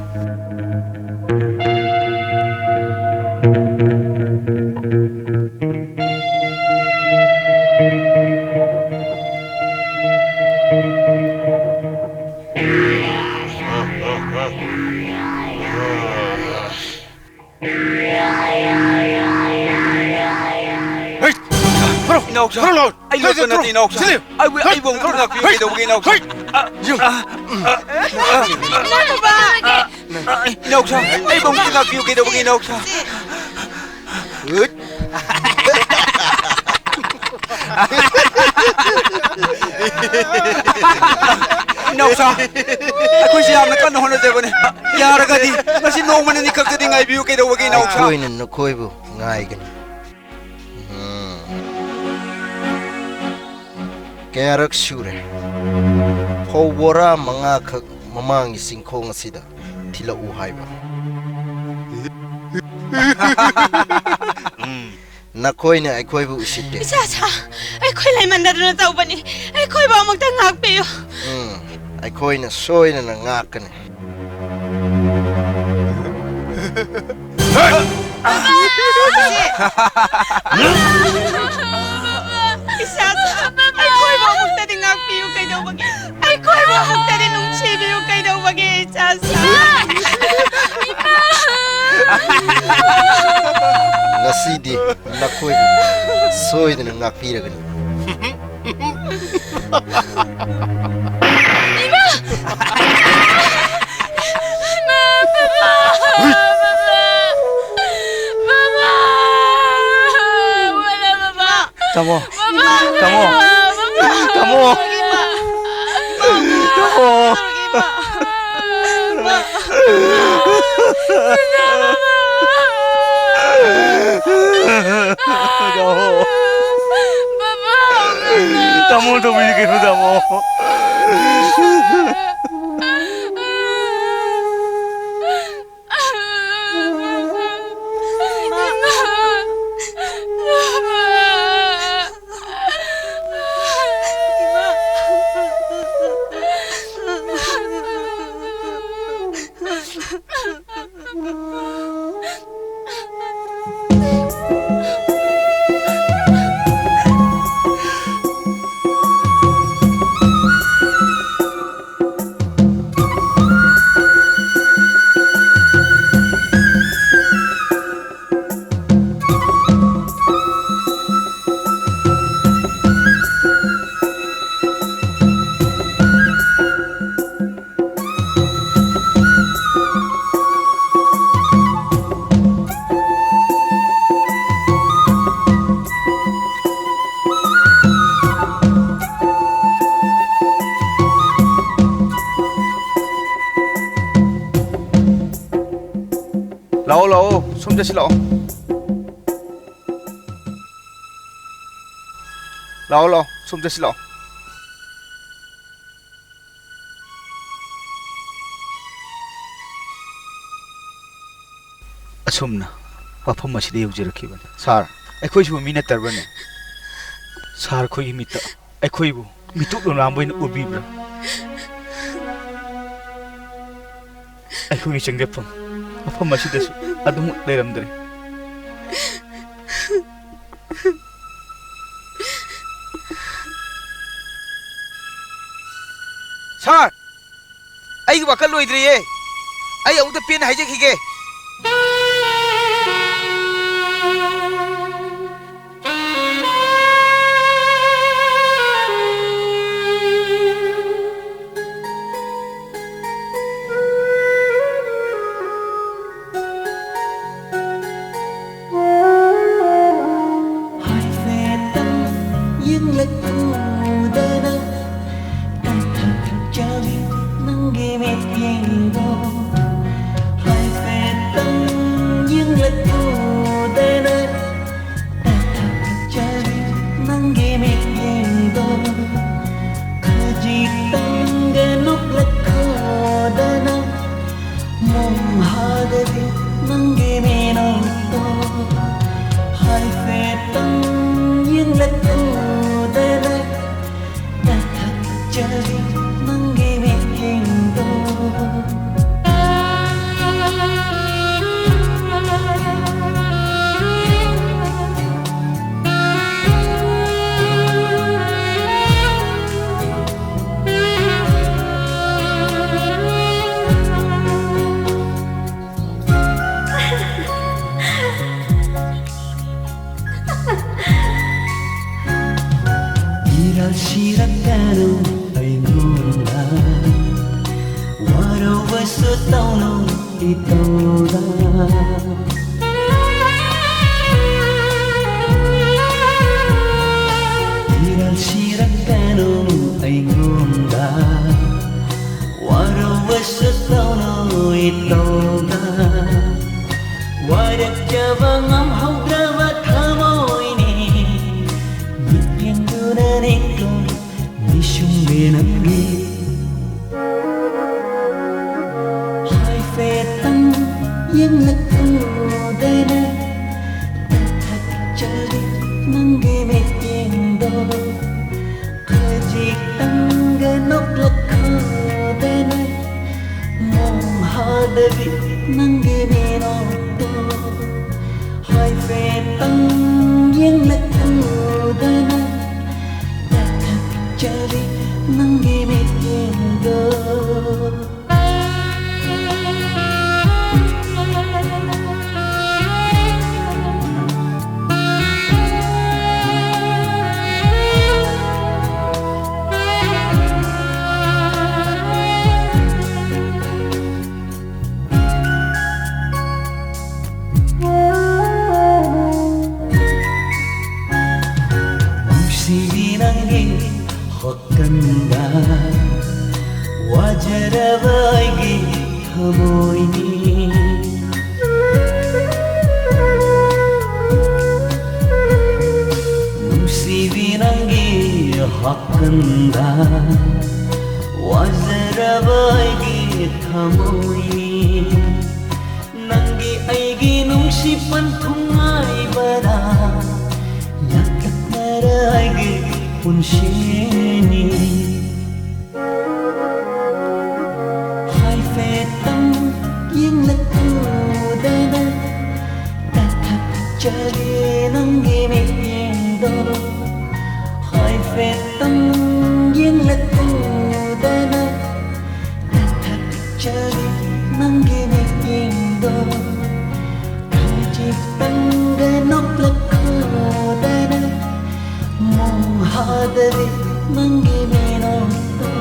ꯍꯩꯠ! ꯊꯣꯔꯛꯑꯣ! ꯏꯅꯥꯎꯁꯥ! ꯊꯣꯔꯛꯑꯣ! ꯑꯩ ꯂꯣꯠꯄ ꯊꯣꯔꯛꯑꯣ! ꯅꯠꯇꯦ, ꯏꯅꯥꯎꯁꯥ! ꯁꯤꯂꯦ! ꯑꯩꯕꯨ, ꯍꯩꯠ! ꯑꯩꯕꯨ ꯑꯃꯨꯛꯇ ꯉꯥꯛꯄꯤꯌꯨ, ꯍꯩꯠ! ꯀꯩꯗꯧꯕꯒꯤ, ꯏꯅꯥꯎꯁꯥ? ꯍꯩꯠ! ꯑ, ꯌꯨꯝ! ꯑ, ꯑ, ꯑ, ꯏꯅꯥꯎꯁꯥ! ꯑꯩꯕꯨ ꯑꯃꯨꯛꯇ ꯉꯥꯛꯄꯤꯌꯨ, ꯀꯩꯗꯧꯕꯒꯤ, ꯏꯅꯥꯎꯁꯥ? ꯍꯩꯠ! ꯏꯅꯥꯎꯁꯥ, ꯑꯩꯈꯣꯏꯁꯦ ꯌꯥꯝꯅ ꯀꯟꯅ ꯍꯣꯠꯅꯖꯕꯅꯦ꯫ ꯌꯥꯔꯒꯗꯤ ꯉꯁꯤ ꯅꯣꯡꯃ ꯅꯤꯅꯤ ꯈꯛꯇꯗꯤ ꯉꯥꯏꯕꯤꯌꯨ, ꯀꯩꯗꯧꯕꯒꯤ, ꯏꯅꯥꯎꯁꯥ? ꯑꯩꯈꯣꯏꯅ ꯅꯈꯣꯏꯕꯨ ꯉꯥꯏꯒꯅꯤ꯫ ꯎꯝ꯫ ꯀꯌꯥꯔꯛ ꯁꯨꯔꯦ? ꯐꯧ ꯕꯣꯔꯥ ꯃꯉꯥꯈꯛ ꯃꯃꯥꯡꯒꯤ ꯆꯤꯡꯈꯣꯡ ꯑꯁꯤꯗ ꯊꯤꯜꯂꯛꯎ ꯍꯥꯏꯕ꯫ ꯎꯝ꯫ ꯅꯈꯣꯏꯅ ꯑꯩꯈꯣꯏꯕꯨ ꯎꯁꯤꯠꯇꯦ꯫ ꯏꯆꯥꯁꯥ, ꯑꯩꯈꯣꯏ ꯂꯩꯃꯟꯗꯗꯅ ꯇꯧꯕꯅꯤ꯫ ꯑꯩꯈꯣꯏꯕꯨ ꯑꯃꯨꯛꯇ ꯉꯥꯛꯄꯤꯌꯨ꯫ ꯎꯝ, ꯑꯩꯈꯣꯏꯅ ꯁꯣꯏꯗꯅ ꯉꯥꯛꯀꯅꯤ꯫ ꯏꯆꯥꯁꯥ, ꯑꯩꯈꯣꯏꯕꯨ ꯑꯃꯨꯛꯇꯗꯤ ꯉꯥꯛꯄꯤꯌꯨ ꯀꯩꯗꯧꯕꯒꯦ? ꯑꯩꯈꯣꯏꯕꯨ ꯑꯃꯨꯛꯇꯗꯤ ꯅꯨꯡꯁꯤꯕꯤꯌꯨ ꯀꯩꯗꯧꯕꯒꯦ, ꯏꯆꯥꯁꯥ? ꯉꯁꯤꯗꯤ ꯅꯈꯣꯏꯕꯨ ꯁꯣꯏꯗꯅ ꯉꯥꯛꯄꯤꯔꯒꯅꯤ꯫ ꯏꯃꯥ! ꯏꯃꯥ, ꯕꯕꯥ! ꯕꯕꯥ! ꯕꯕꯥ! ꯋꯥꯔꯦ, ꯕꯕꯥ! ꯇꯥꯃꯣ! ꯕꯕꯥ! ꯇꯥꯃꯣ! ꯕꯕꯥ! ꯇꯥꯃꯣ! ꯏꯃꯥ! ꯇꯥꯃꯣ! ꯏꯃꯥ! ꯇꯥꯃꯣ! ꯇꯥꯃꯣ, ꯇꯧꯕꯤꯔꯤꯒꯩꯅꯣ, ꯇꯥꯃꯣ꯫ ꯂꯥꯛꯑꯣ, ꯂꯥꯛꯑꯣ, ꯁꯣꯝꯗ ꯁꯤ ꯂꯥꯛꯑꯣ꯫ ꯂꯥꯛꯑꯣ, ꯂꯥꯛꯑꯣ, ꯁꯣꯝꯗ ꯁꯤ ꯂꯥꯛꯑꯣ꯫ ꯑꯁꯨꯝꯅ ꯋꯥꯐꯝ ꯑꯁꯤꯗ ꯌꯧꯖꯔꯛꯈꯤꯕꯅꯤ꯫ ꯁꯥꯔ, ꯑꯩꯈꯣꯏꯁꯤꯕꯨ ꯃꯤ ꯅꯠꯇ꯭ꯔꯕꯅꯦ? ꯁꯥꯔ, ꯑꯩꯈꯣꯏꯒꯤ ꯃꯤꯠꯇ ꯑꯩꯈꯣꯏꯕꯨ ꯃꯤꯇꯣꯞ ꯂꯝꯂꯥꯝꯕ ꯑꯣꯏꯅ ꯎꯕꯤꯕ꯭ꯔꯥ? ꯑꯩꯈꯣꯏꯒꯤ ꯆꯪꯖꯐꯝ ꯃꯐꯝ ꯑꯁꯤꯗꯁꯨ ꯑꯗꯨꯃꯛ ꯂꯩꯔꯝꯗ꯭ꯔꯦ꯫ ꯁꯥꯔ, ꯑꯩꯒꯤ ꯋꯥꯈꯜ ꯂꯣꯏꯗ꯭ꯔꯤꯌꯦ꯫ ꯑꯩ ꯑꯃꯨꯛꯇ ꯄꯦꯟꯅ ꯍꯥꯏꯖꯈꯤꯒꯦ꯫ ꯍꯥꯏꯐꯦꯠꯇꯪ ꯌꯦꯡꯂꯛꯎꯗꯅ, ꯇꯥꯊꯛꯆꯕꯤ ꯅꯪꯒꯤ ꯃꯤꯠꯌꯦꯡꯗꯣ꯫ ꯍꯥꯏꯐꯦꯠꯇꯪ ꯌꯦꯡꯂꯛꯎꯗꯅ, ꯇꯥꯊꯛꯆꯕꯤ ꯅꯪꯒꯤ ꯃꯤꯠꯌꯦꯡꯗꯣ꯫ ꯈꯖꯤꯛꯇꯪꯒ ꯅꯣꯛꯂꯛꯎꯗꯅ, ꯃꯣꯡꯍꯥꯗꯕꯤ ꯅꯪꯒꯤ ꯃꯤꯅꯣꯛꯇꯣ꯫ ꯍꯥꯏꯐꯦꯠꯇꯪ ꯌꯦꯡꯂꯛꯎꯗꯅ, ꯇꯥꯊꯛꯆꯕꯤ ꯅꯪꯒꯤ ꯃꯤꯠꯌꯦꯡꯗꯣ꯫ ꯏꯔꯥꯜ ꯁꯤꯔꯛꯀꯅꯨ ꯑꯩꯉꯣꯟꯗ, ꯋꯥꯔꯧꯕꯁꯨ ꯇꯧꯅꯨ ꯏꯇꯧꯗ꯫ ꯏꯔꯥꯜ ꯁꯤꯔꯛꯀꯅꯨ ꯑꯩꯉꯣꯟꯗ, ꯋꯥꯔꯧꯕꯁꯨ ꯇꯧꯅꯨ ꯏꯇꯧꯗ꯫ ꯋꯥꯔꯛꯆꯕ ꯉꯝꯍꯧꯗ꯭ꯔꯕ ꯊꯃꯣꯏꯅꯤ, ꯃꯤꯠꯌꯦꯡꯗꯨꯅꯅꯤꯀꯣ ꯃꯤꯁꯨꯝꯕꯤ ꯅꯪꯒꯤ꯫ ꯍꯥꯏꯐꯦꯠꯇꯪ ꯌꯦꯡꯂꯛꯎ ꯅꯪꯒꯤ ꯃꯤꯠꯌꯦꯡꯗꯣ ꯈꯖꯤꯛꯇꯪꯒ ꯅꯣꯛꯂꯛꯈꯣꯗꯅ, ꯃꯣꯡ ꯍꯥꯗꯕꯤ ꯅꯪꯒꯤ ꯃꯤꯅꯣꯛꯇꯣ ꯍꯥꯏꯐꯦꯠꯇꯪ ꯌꯦꯡꯂꯛꯈꯣꯗꯅ, ꯆꯠꯈꯤꯆꯔꯤ ꯅꯪꯒꯤ ꯃꯤꯠꯌꯦꯡꯗꯣ꯫ ꯅꯨꯡꯁꯤꯕꯤ ꯅꯪꯒꯤ ꯋꯥꯈꯜꯗ ꯋꯥꯖꯔꯕ ꯑꯩꯒꯤ ꯊꯃꯣꯏꯅꯤ꯫ ꯅꯨꯡꯁꯤꯕꯤ ꯅꯪꯒꯤ ꯋꯥꯈꯜꯗ ꯋꯥꯖꯔꯕ ꯑꯩꯒꯤ ꯊꯃꯣꯏꯅꯤ꯫ ꯅꯪꯒꯤ ꯑꯩꯒꯤ ꯅꯨꯡꯁꯤ ꯄꯟꯊꯨꯡ ꯉꯥꯏꯕꯗ ꯂꯥꯡꯇꯛꯅꯔ ꯑꯩꯒꯤ ꯄꯨꯟꯁꯤꯅꯤ꯫ ꯍꯥꯏꯐꯦꯠꯇꯪ ꯌꯦꯡꯂꯛꯎꯗꯅ, ꯇꯛꯊꯛꯆꯒꯦ ꯅꯪꯒꯤ ꯃꯤꯠꯌꯦꯡꯗꯣ꯫ ꯍꯥꯏꯐꯦꯠꯇꯪ ꯌꯦꯡꯂꯛꯎꯗꯅ, ꯇꯛꯊꯛꯆꯒꯦ ꯅꯪꯒꯤ ꯃꯤꯠꯌꯦꯡꯗꯣ꯫ ꯈꯖꯤꯛꯇꯪꯒ ꯅꯣꯛꯂꯛꯎꯗꯅ, ꯃꯣꯡ ꯍꯥꯗꯕꯤ ꯅꯪꯒꯤ ꯃꯤꯅꯣꯛꯇꯣ꯫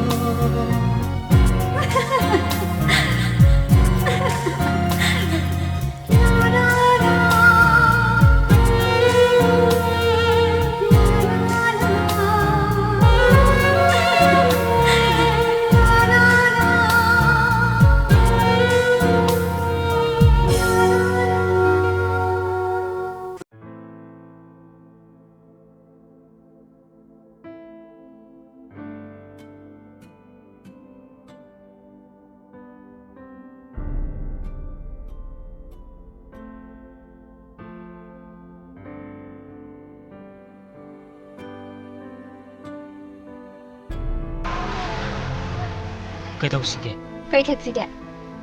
ꯀꯩꯗꯧꯁꯤꯒꯦ? ꯀꯩ ꯊꯛꯁꯤꯒꯦ?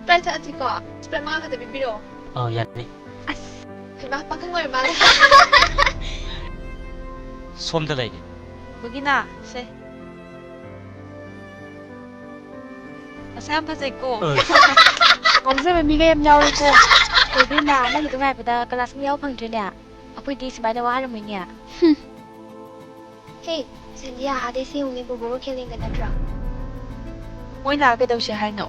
Sprite ꯊꯛꯑꯁꯤꯀꯣ꯫ Sprite ꯃꯉꯥ ꯈꯛꯇ ꯄꯤꯕꯤꯔꯛꯑꯣ꯫ ꯑꯥ, ꯌꯥꯅꯤ꯫ ꯑꯁ, ꯍꯩꯃꯥ, ꯄꯥꯈꯪ ꯑꯣꯏꯔ ꯃꯥꯜꯂꯦ꯫ ꯁꯣꯝꯗ ꯂꯩꯒꯦ꯫ ꯕꯒꯤꯅꯥ, ꯁꯦ꯫ ꯃꯁꯥ ꯌꯥꯝ ꯐꯖꯩꯀꯣ꯫ ꯑ꯫ ꯉꯥꯎꯖꯕ ꯃꯤꯒ ꯌꯥꯝ ꯌꯥꯎꯔꯦꯀꯣ꯫ ꯏꯕꯦꯝꯃ, ꯅꯪꯒꯤꯗꯣ ꯉꯥꯏꯕꯗ class ꯑꯃ ꯌꯥꯎ ꯐꯪꯗ꯭ꯔꯦꯅꯦ꯫ ꯑꯩꯈꯣꯏꯗꯤ ꯁꯨꯃꯥꯏꯅ ꯋꯥꯔꯝꯃꯣꯏꯅꯦ꯫ ꯍꯨꯝ꯫ ꯍꯦ, ꯁꯟꯙ꯭ꯌꯥ, ꯑꯥꯗꯩ ꯁꯤ ꯌꯦꯡꯉꯨꯅꯦ, ꯕꯣꯕꯣꯒ ꯈꯦꯂꯦꯟꯒ ꯅꯠꯇ꯭ꯔꯣ? ꯃꯣꯏ ꯂꯥꯛꯑ ꯀꯩꯗꯧꯁꯦ ꯍꯥꯏꯅꯣ?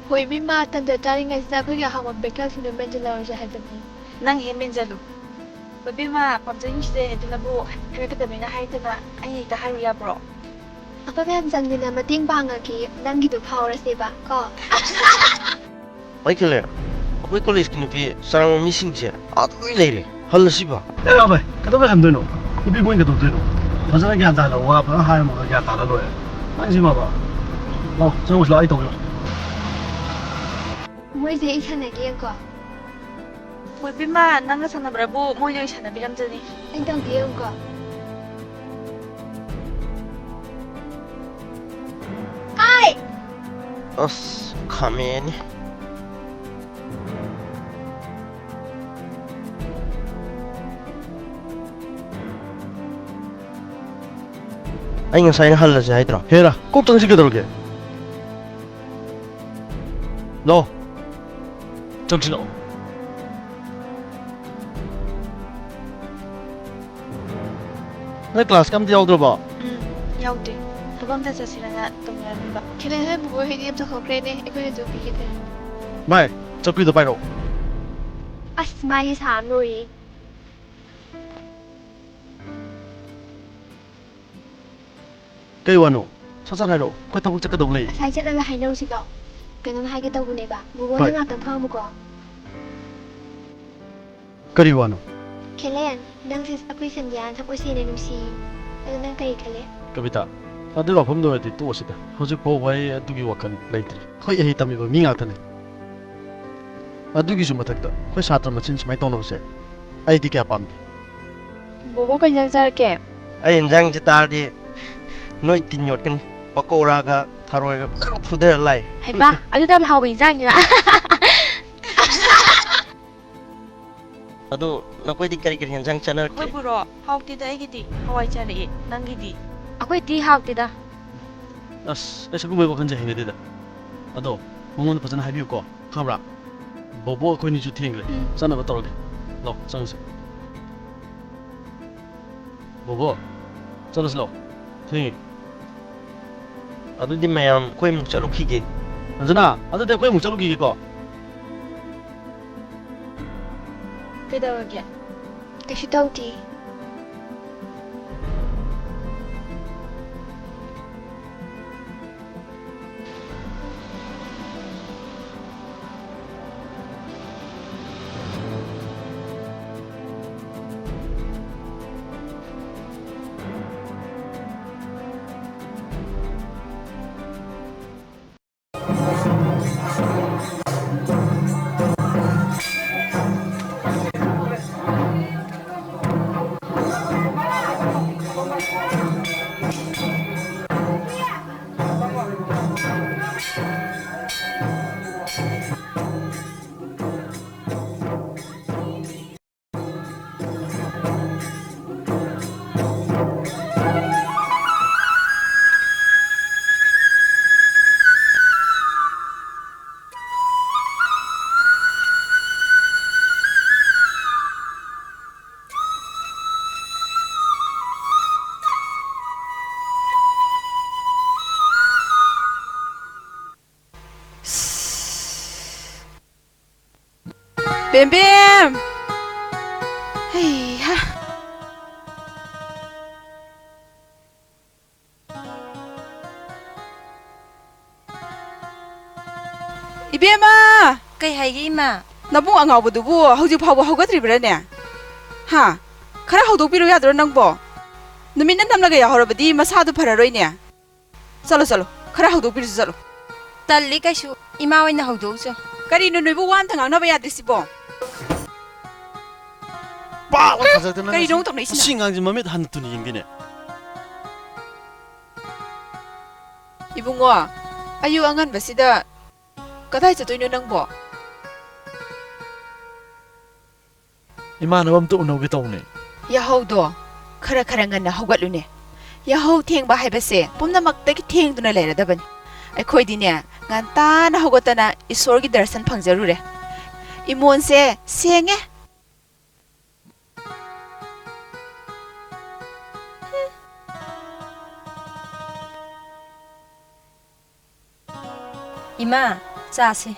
ꯍꯣꯏ, ꯏꯕꯦꯝꯃ, ꯇꯟꯖꯥ ꯆꯥꯔꯤꯉꯩꯁꯤꯗ ꯑꯩꯈꯣꯏꯒꯤ ꯑꯍꯥꯎꯕ breakfast ꯅꯨꯃꯤꯠ ꯂꯧꯔꯁꯦ ꯍꯥꯏꯕꯅꯤ꯫ ꯅꯪ ꯍꯦꯛ ꯃꯦꯟꯖꯜꯂꯨ꯫ ꯏꯕꯦꯝꯃ, ꯄꯥꯝꯖꯩ ꯅꯨꯡꯁꯤꯖꯩ ꯍꯥꯏꯗꯨꯅꯕꯨ ꯍꯥꯏꯔꯛꯀꯗꯕꯅꯤꯅ ꯍꯥꯏꯔꯛꯇꯅ ꯑꯩꯅ ꯍꯦꯛꯇ ꯍꯥꯏꯔꯨ ꯌꯥꯕ꯭ꯔꯣ? ꯑꯩꯈꯣꯏ ꯃꯌꯥꯝ ꯆꯪꯗꯅ ꯃꯇꯦꯡ ꯄꯥꯡꯉꯒꯦ, ꯅꯪꯒꯤꯗꯣ ꯐꯥꯎꯔꯁꯦꯕ, ꯀꯣ? ꯄꯥꯏꯈꯠꯂꯦ꯫ ꯑꯩꯈꯣꯏ ꯀꯣꯂꯦꯖꯀꯤ ꯅꯨꯄꯤ ꯆꯥꯔꯥꯡꯕ ꯃꯤꯁꯤꯡꯁꯦ ꯑꯥꯗ ꯂꯣꯏ ꯂꯩꯔꯦ꯫ ꯍꯜꯂꯁꯤꯕ? ꯑꯦ, ꯚꯥꯏ, ꯀꯩꯗꯧꯕꯩ ꯍꯟꯗꯣꯏꯅꯣ? ꯅꯨꯄꯤ ꯃꯣꯏꯅ ꯀꯩꯗꯧꯗꯣꯏꯅꯣ? ꯐꯖꯅ ꯒ꯭ꯌꯥꯟ ꯇꯥꯍꯜꯂꯣ, ꯋꯥ ꯐꯖꯅ ꯍꯥꯏꯔꯝꯃꯒ ꯒ꯭ꯌꯥꯟ ꯇꯥꯍꯜꯂ ꯂꯣꯏꯔꯦ꯫ ꯅꯪꯁꯤꯃꯕ꯫ ꯂꯥꯎ, ꯆꯪꯉꯨꯁꯤ ꯂꯥꯎ, ꯑꯩ ꯇꯧꯒꯦ ꯂꯥꯎ꯫ ꯃꯣꯏꯁꯦ ꯑꯩ ꯁꯥꯟꯅꯒꯦ ꯌꯦꯡꯀꯣ꯫ ꯃꯣꯏꯕꯦꯝꯃ, ꯅꯪꯒ ꯁꯥꯟꯅꯕ꯭ꯔꯕꯨ ꯃꯣꯏꯅ ꯑꯣꯏꯅ ꯁꯥꯟꯅꯕꯤꯔꯝꯖꯅꯤ꯫ ꯑꯩ ꯇꯧꯒꯦ ꯌꯦꯡꯀꯣ꯫ ꯍꯥꯏ! ꯑꯁ, ꯈꯥꯃꯦꯟꯅꯤ꯫ ꯑꯩ ꯉꯁꯥꯏꯅ ꯍꯜꯂꯁꯦ ꯍꯥꯏꯗ꯭ꯔꯣ? ꯍꯦꯔꯥ, ꯀꯣꯛ ꯆꯪꯁꯤ ꯀꯩꯗꯧꯔꯒꯦ? ꯂꯥꯛꯑꯣ꯫ ꯆꯪꯁꯤꯜꯂꯛꯑꯣ꯫ ꯅꯪ class ꯀ ꯑꯝꯇ ꯌꯥꯎꯗ꯭ꯔꯕꯣ? ꯎꯝ, ꯌꯥꯎꯗꯦ꯫ ꯊꯕꯛ ꯑꯝꯇ ꯆꯠꯁꯤꯔꯅ ꯇꯧꯅꯔꯝꯃꯤꯕ꯫ ꯈꯦꯂꯦꯟ ꯍꯣꯏ ꯕꯨꯕꯣꯏ ꯍꯣꯏꯗꯤ ꯑꯝꯇ ꯍꯧꯈ꯭ꯔꯦꯅꯦ, ꯑꯩꯈꯣꯏꯅ ꯑꯗꯨꯝ ꯄꯤꯈꯤꯗ꯭ꯔꯦ꯫ ꯚꯥꯏ, ꯆꯧꯀ꯭ꯔꯤꯗꯣ ꯄꯥꯏꯔꯛꯑꯣ꯫ ꯑꯁ, ꯃꯥꯏꯁꯦ ꯁꯥ ꯂꯣꯏꯔꯦ꯫ ꯀꯩ ꯋꯥꯅꯣ? ꯁꯠ ꯁꯠ ꯍꯥꯏꯔꯛꯑꯣ꯫ ꯑꯩꯈꯣꯏ ꯊꯕꯛ ꯆꯠꯀꯗꯧꯕ ꯂꯩ꯫ ꯉꯁꯥꯏ ꯆꯠꯂꯒ ꯍꯥꯏꯅꯧꯁꯤꯀꯣ꯫ ꯀꯩꯅꯣꯝ ꯍꯥꯏꯒꯦ ꯇꯧꯕꯅꯦꯕ꯫ ꯕꯨꯕꯣ, ꯍꯣꯏ꯫ ꯅꯪ ꯉꯥꯛꯇꯪ ꯐꯝꯃꯨꯀꯣ꯫ ꯀꯔꯤ ꯋꯥꯅꯣ? ꯈꯦꯂꯦꯟ, ꯅꯪꯁꯦ ꯑꯩꯈꯣꯏ ꯁꯟꯙ꯭ꯌꯥꯅ ꯊꯃꯣꯏ ꯁꯦꯡꯅ ꯅꯨꯡꯁꯤ꯫ ꯑꯗꯣ ꯅꯪ ꯀꯔꯤ ꯈꯜꯂꯤ? ꯀꯕꯤꯇꯥ, ꯑꯗꯨꯒꯤ ꯋꯥꯐꯝꯗꯣ ꯑꯣꯏꯔꯗꯤ ꯇꯣꯛꯑꯁꯤꯗ꯫ ꯍꯧꯖꯤꯛ ꯐꯥꯎꯕ ꯑꯩ ꯑꯗꯨꯒꯤ ꯋꯥꯈꯜ ꯂꯩꯇ꯭ꯔꯤ꯫ ꯑꯩꯈꯣꯏ ꯏꯍꯩ ꯇꯝꯃꯤꯕ ꯃꯤ ꯉꯥꯛꯇꯅꯤ꯫ ꯑꯗꯨꯒꯤꯁꯨ ꯃꯊꯛꯇ ꯑꯩꯈꯣꯏ ꯁꯥꯇ꯭ꯔ ꯃꯁꯦꯟ ꯁꯨꯃꯥꯏꯅ ꯇꯧꯅꯕꯁꯦ ꯑꯩꯗꯤ ꯀꯌꯥ ꯄꯥꯝꯗꯦ꯫ ꯕꯣꯕꯣ, ꯀꯩ ꯏꯟꯖꯥꯡ ꯆꯥꯔꯛꯀꯦ? ꯑꯩ ꯏꯟꯖꯥꯡꯁꯦ ꯇꯥꯔꯗꯤ ꯅꯣꯏ ꯇꯤꯟ ꯌꯣꯠꯀꯅꯤ꯫ ꯄꯀꯧꯔꯥꯒ ꯊꯔꯣꯏꯒ ꯐꯖꯅ ꯐꯨꯊꯔ ꯂꯥꯛꯑꯦ꯫ ꯍꯩꯃꯥ, ꯑꯗꯨꯗ ꯌꯥꯝ ꯍꯥꯎꯕ ꯏꯟꯖꯥꯡꯅꯤꯅ꯫ ꯑꯗꯣ ꯅꯈꯣꯏꯗꯤ ꯀꯔꯤ ꯀꯔꯤ ꯌꯦꯟꯖꯥꯡ ꯆꯥꯅꯔꯛꯀꯦ? ꯑꯩꯈꯣꯏꯕꯨꯔꯣ? ꯍꯥꯎꯇꯦꯗ ꯑꯩꯒꯤꯗꯤ꯫ ꯍꯋꯥꯏ ꯆꯥꯔꯛꯑꯦ꯫ ꯅꯪꯒꯤꯗꯤ? ꯑꯩꯈꯣꯏꯗꯤ ꯍꯥꯎꯇꯦꯗ꯫ ꯑꯁ, ꯑꯩ ꯁꯤꯒꯨꯝꯕꯒꯤ ꯋꯥꯈꯜꯁꯦ ꯍꯩꯅꯗꯦꯗ꯫ ꯑꯗꯣ ꯃꯉꯣꯟꯗ ꯐꯖꯅ ꯍꯥꯏꯕꯤꯌꯨꯀꯣ, ꯈꯪꯕ꯭ꯔꯥ? ꯕꯣꯕꯣ ꯑꯩꯈꯣꯏꯅꯤꯁꯨ ꯊꯦꯡꯈ꯭ꯔꯦ꯫ ꯎꯝ꯫ ꯆꯠꯅꯕ ꯇꯧꯔꯒꯦ꯫ ꯂꯥꯛꯑꯣ, ꯆꯪꯉꯁꯤ꯫ ꯕꯣꯕꯣ, ꯆꯠꯂꯁꯤ ꯂꯥꯛꯑꯣ꯫ ꯊꯦꯡꯉꯦ꯫ ꯑꯗꯨꯗꯤ ꯃꯌꯥꯝ ꯑꯩꯈꯣꯏ ꯑꯃꯨꯛ ꯆꯠꯂꯨꯈꯤꯒꯦ꯫ ꯑꯟꯖꯅꯥ, ꯑꯗꯨꯗꯤ ꯑꯩꯈꯣꯏ ꯑꯃꯨꯛ ꯆꯠꯂꯨꯈꯤꯒꯦꯀꯣ꯫ ꯀꯩꯗꯧꯔꯒꯦ? ꯀꯩꯁꯨ ꯇꯧꯗꯦ꯫ ꯕꯦꯝꯕꯦꯝ! ꯍꯩꯍꯥ! ꯏꯕꯦꯝꯃ! ꯀꯩ ꯍꯥꯏꯒꯦ, ꯏꯃꯥ? ꯅꯕꯨꯡ ꯑꯉꯥꯎꯕꯗꯨꯕꯨ ꯍꯧꯖꯤꯛ ꯐꯥꯎꯕ ꯍꯧꯒꯠꯇ꯭ꯔꯤꯕ꯭ꯔꯥꯅꯦ? ꯍꯥ? ꯈꯔ ꯍꯧꯗꯣꯛꯄꯤꯔꯨ ꯌꯥꯗ꯭ꯔꯣ ꯅꯪꯕꯣ? ꯅꯨꯃꯤꯠꯅ ꯅꯝꯂꯒ ꯌꯥꯍꯧꯔꯕꯗꯤ ꯃꯁꯥꯗꯨ ꯐꯔꯔꯣꯏꯅꯦ꯫ ꯆꯠꯂꯣ, ꯆꯠꯂꯣ꯫ ꯈꯔ ꯍꯧꯗꯣꯛꯄꯤꯔꯨꯁꯤ ꯆꯠꯂꯣ꯫ ꯇꯜꯂꯤ ꯀꯩꯁꯨ꯫ ꯏꯃꯥ ꯑꯣꯏꯅ ꯍꯧꯗꯣꯛꯎꯆꯣ꯫ ꯀꯔꯤꯅꯣ ꯅꯣꯏꯕꯨ ꯋꯥ ꯑꯝꯇ ꯉꯥꯡꯅꯕ ꯌꯥꯗ꯭ꯔꯤꯁꯤꯕꯣ? ꯄꯥꯛ ꯂꯥꯎ ꯊꯥꯖꯗꯅ ꯀꯔꯤꯅꯣ ꯉꯁꯤ ꯇꯧꯅꯩꯁꯤꯅ? ꯃꯁꯤ ꯑꯉꯥꯡꯁꯦ ꯃꯃꯤꯠ ꯍꯟꯅ ꯇꯨꯅ ꯌꯦꯡꯗꯦꯅꯦ꯫ ꯏꯕꯨꯡꯉꯣ, ꯑꯌꯨꯛ ꯑꯉꯟꯕꯁꯤꯗ ꯀꯗꯥꯏ ꯆꯠꯇꯣꯏꯅꯣ ꯅꯪꯕꯣ? ꯏꯃꯥꯟꯅꯕ ꯑꯝꯇ ꯎꯅꯧꯒꯦ ꯇꯧꯕꯅꯦ꯫ ꯌꯥꯍꯧꯗꯣ ꯈꯔ ꯈꯔ ꯉꯟꯅ ꯍꯧꯒꯠꯂꯨꯅꯦ꯫ ꯌꯥꯍꯧ ꯊꯦꯡꯕ ꯍꯥꯏꯕꯁꯦ ꯄꯨꯝꯅꯃꯛꯇꯒꯤ ꯊꯦꯡꯗꯨꯅ ꯂꯩꯔꯗꯕꯅꯤ꯫ ꯑꯩꯈꯣꯏꯗꯤꯅꯦ, ꯉꯟꯇꯥꯅ ꯍꯧꯒꯠꯇꯅ ꯏꯁꯣꯔꯒꯤ ꯗꯔꯁꯟ ꯐꯪꯖꯔꯨꯔꯦ꯫ ꯏꯃꯣꯟꯁꯦ ꯁꯦꯡꯉꯦ꯫ ꯏꯃꯥ, ꯆꯥꯁꯦ꯫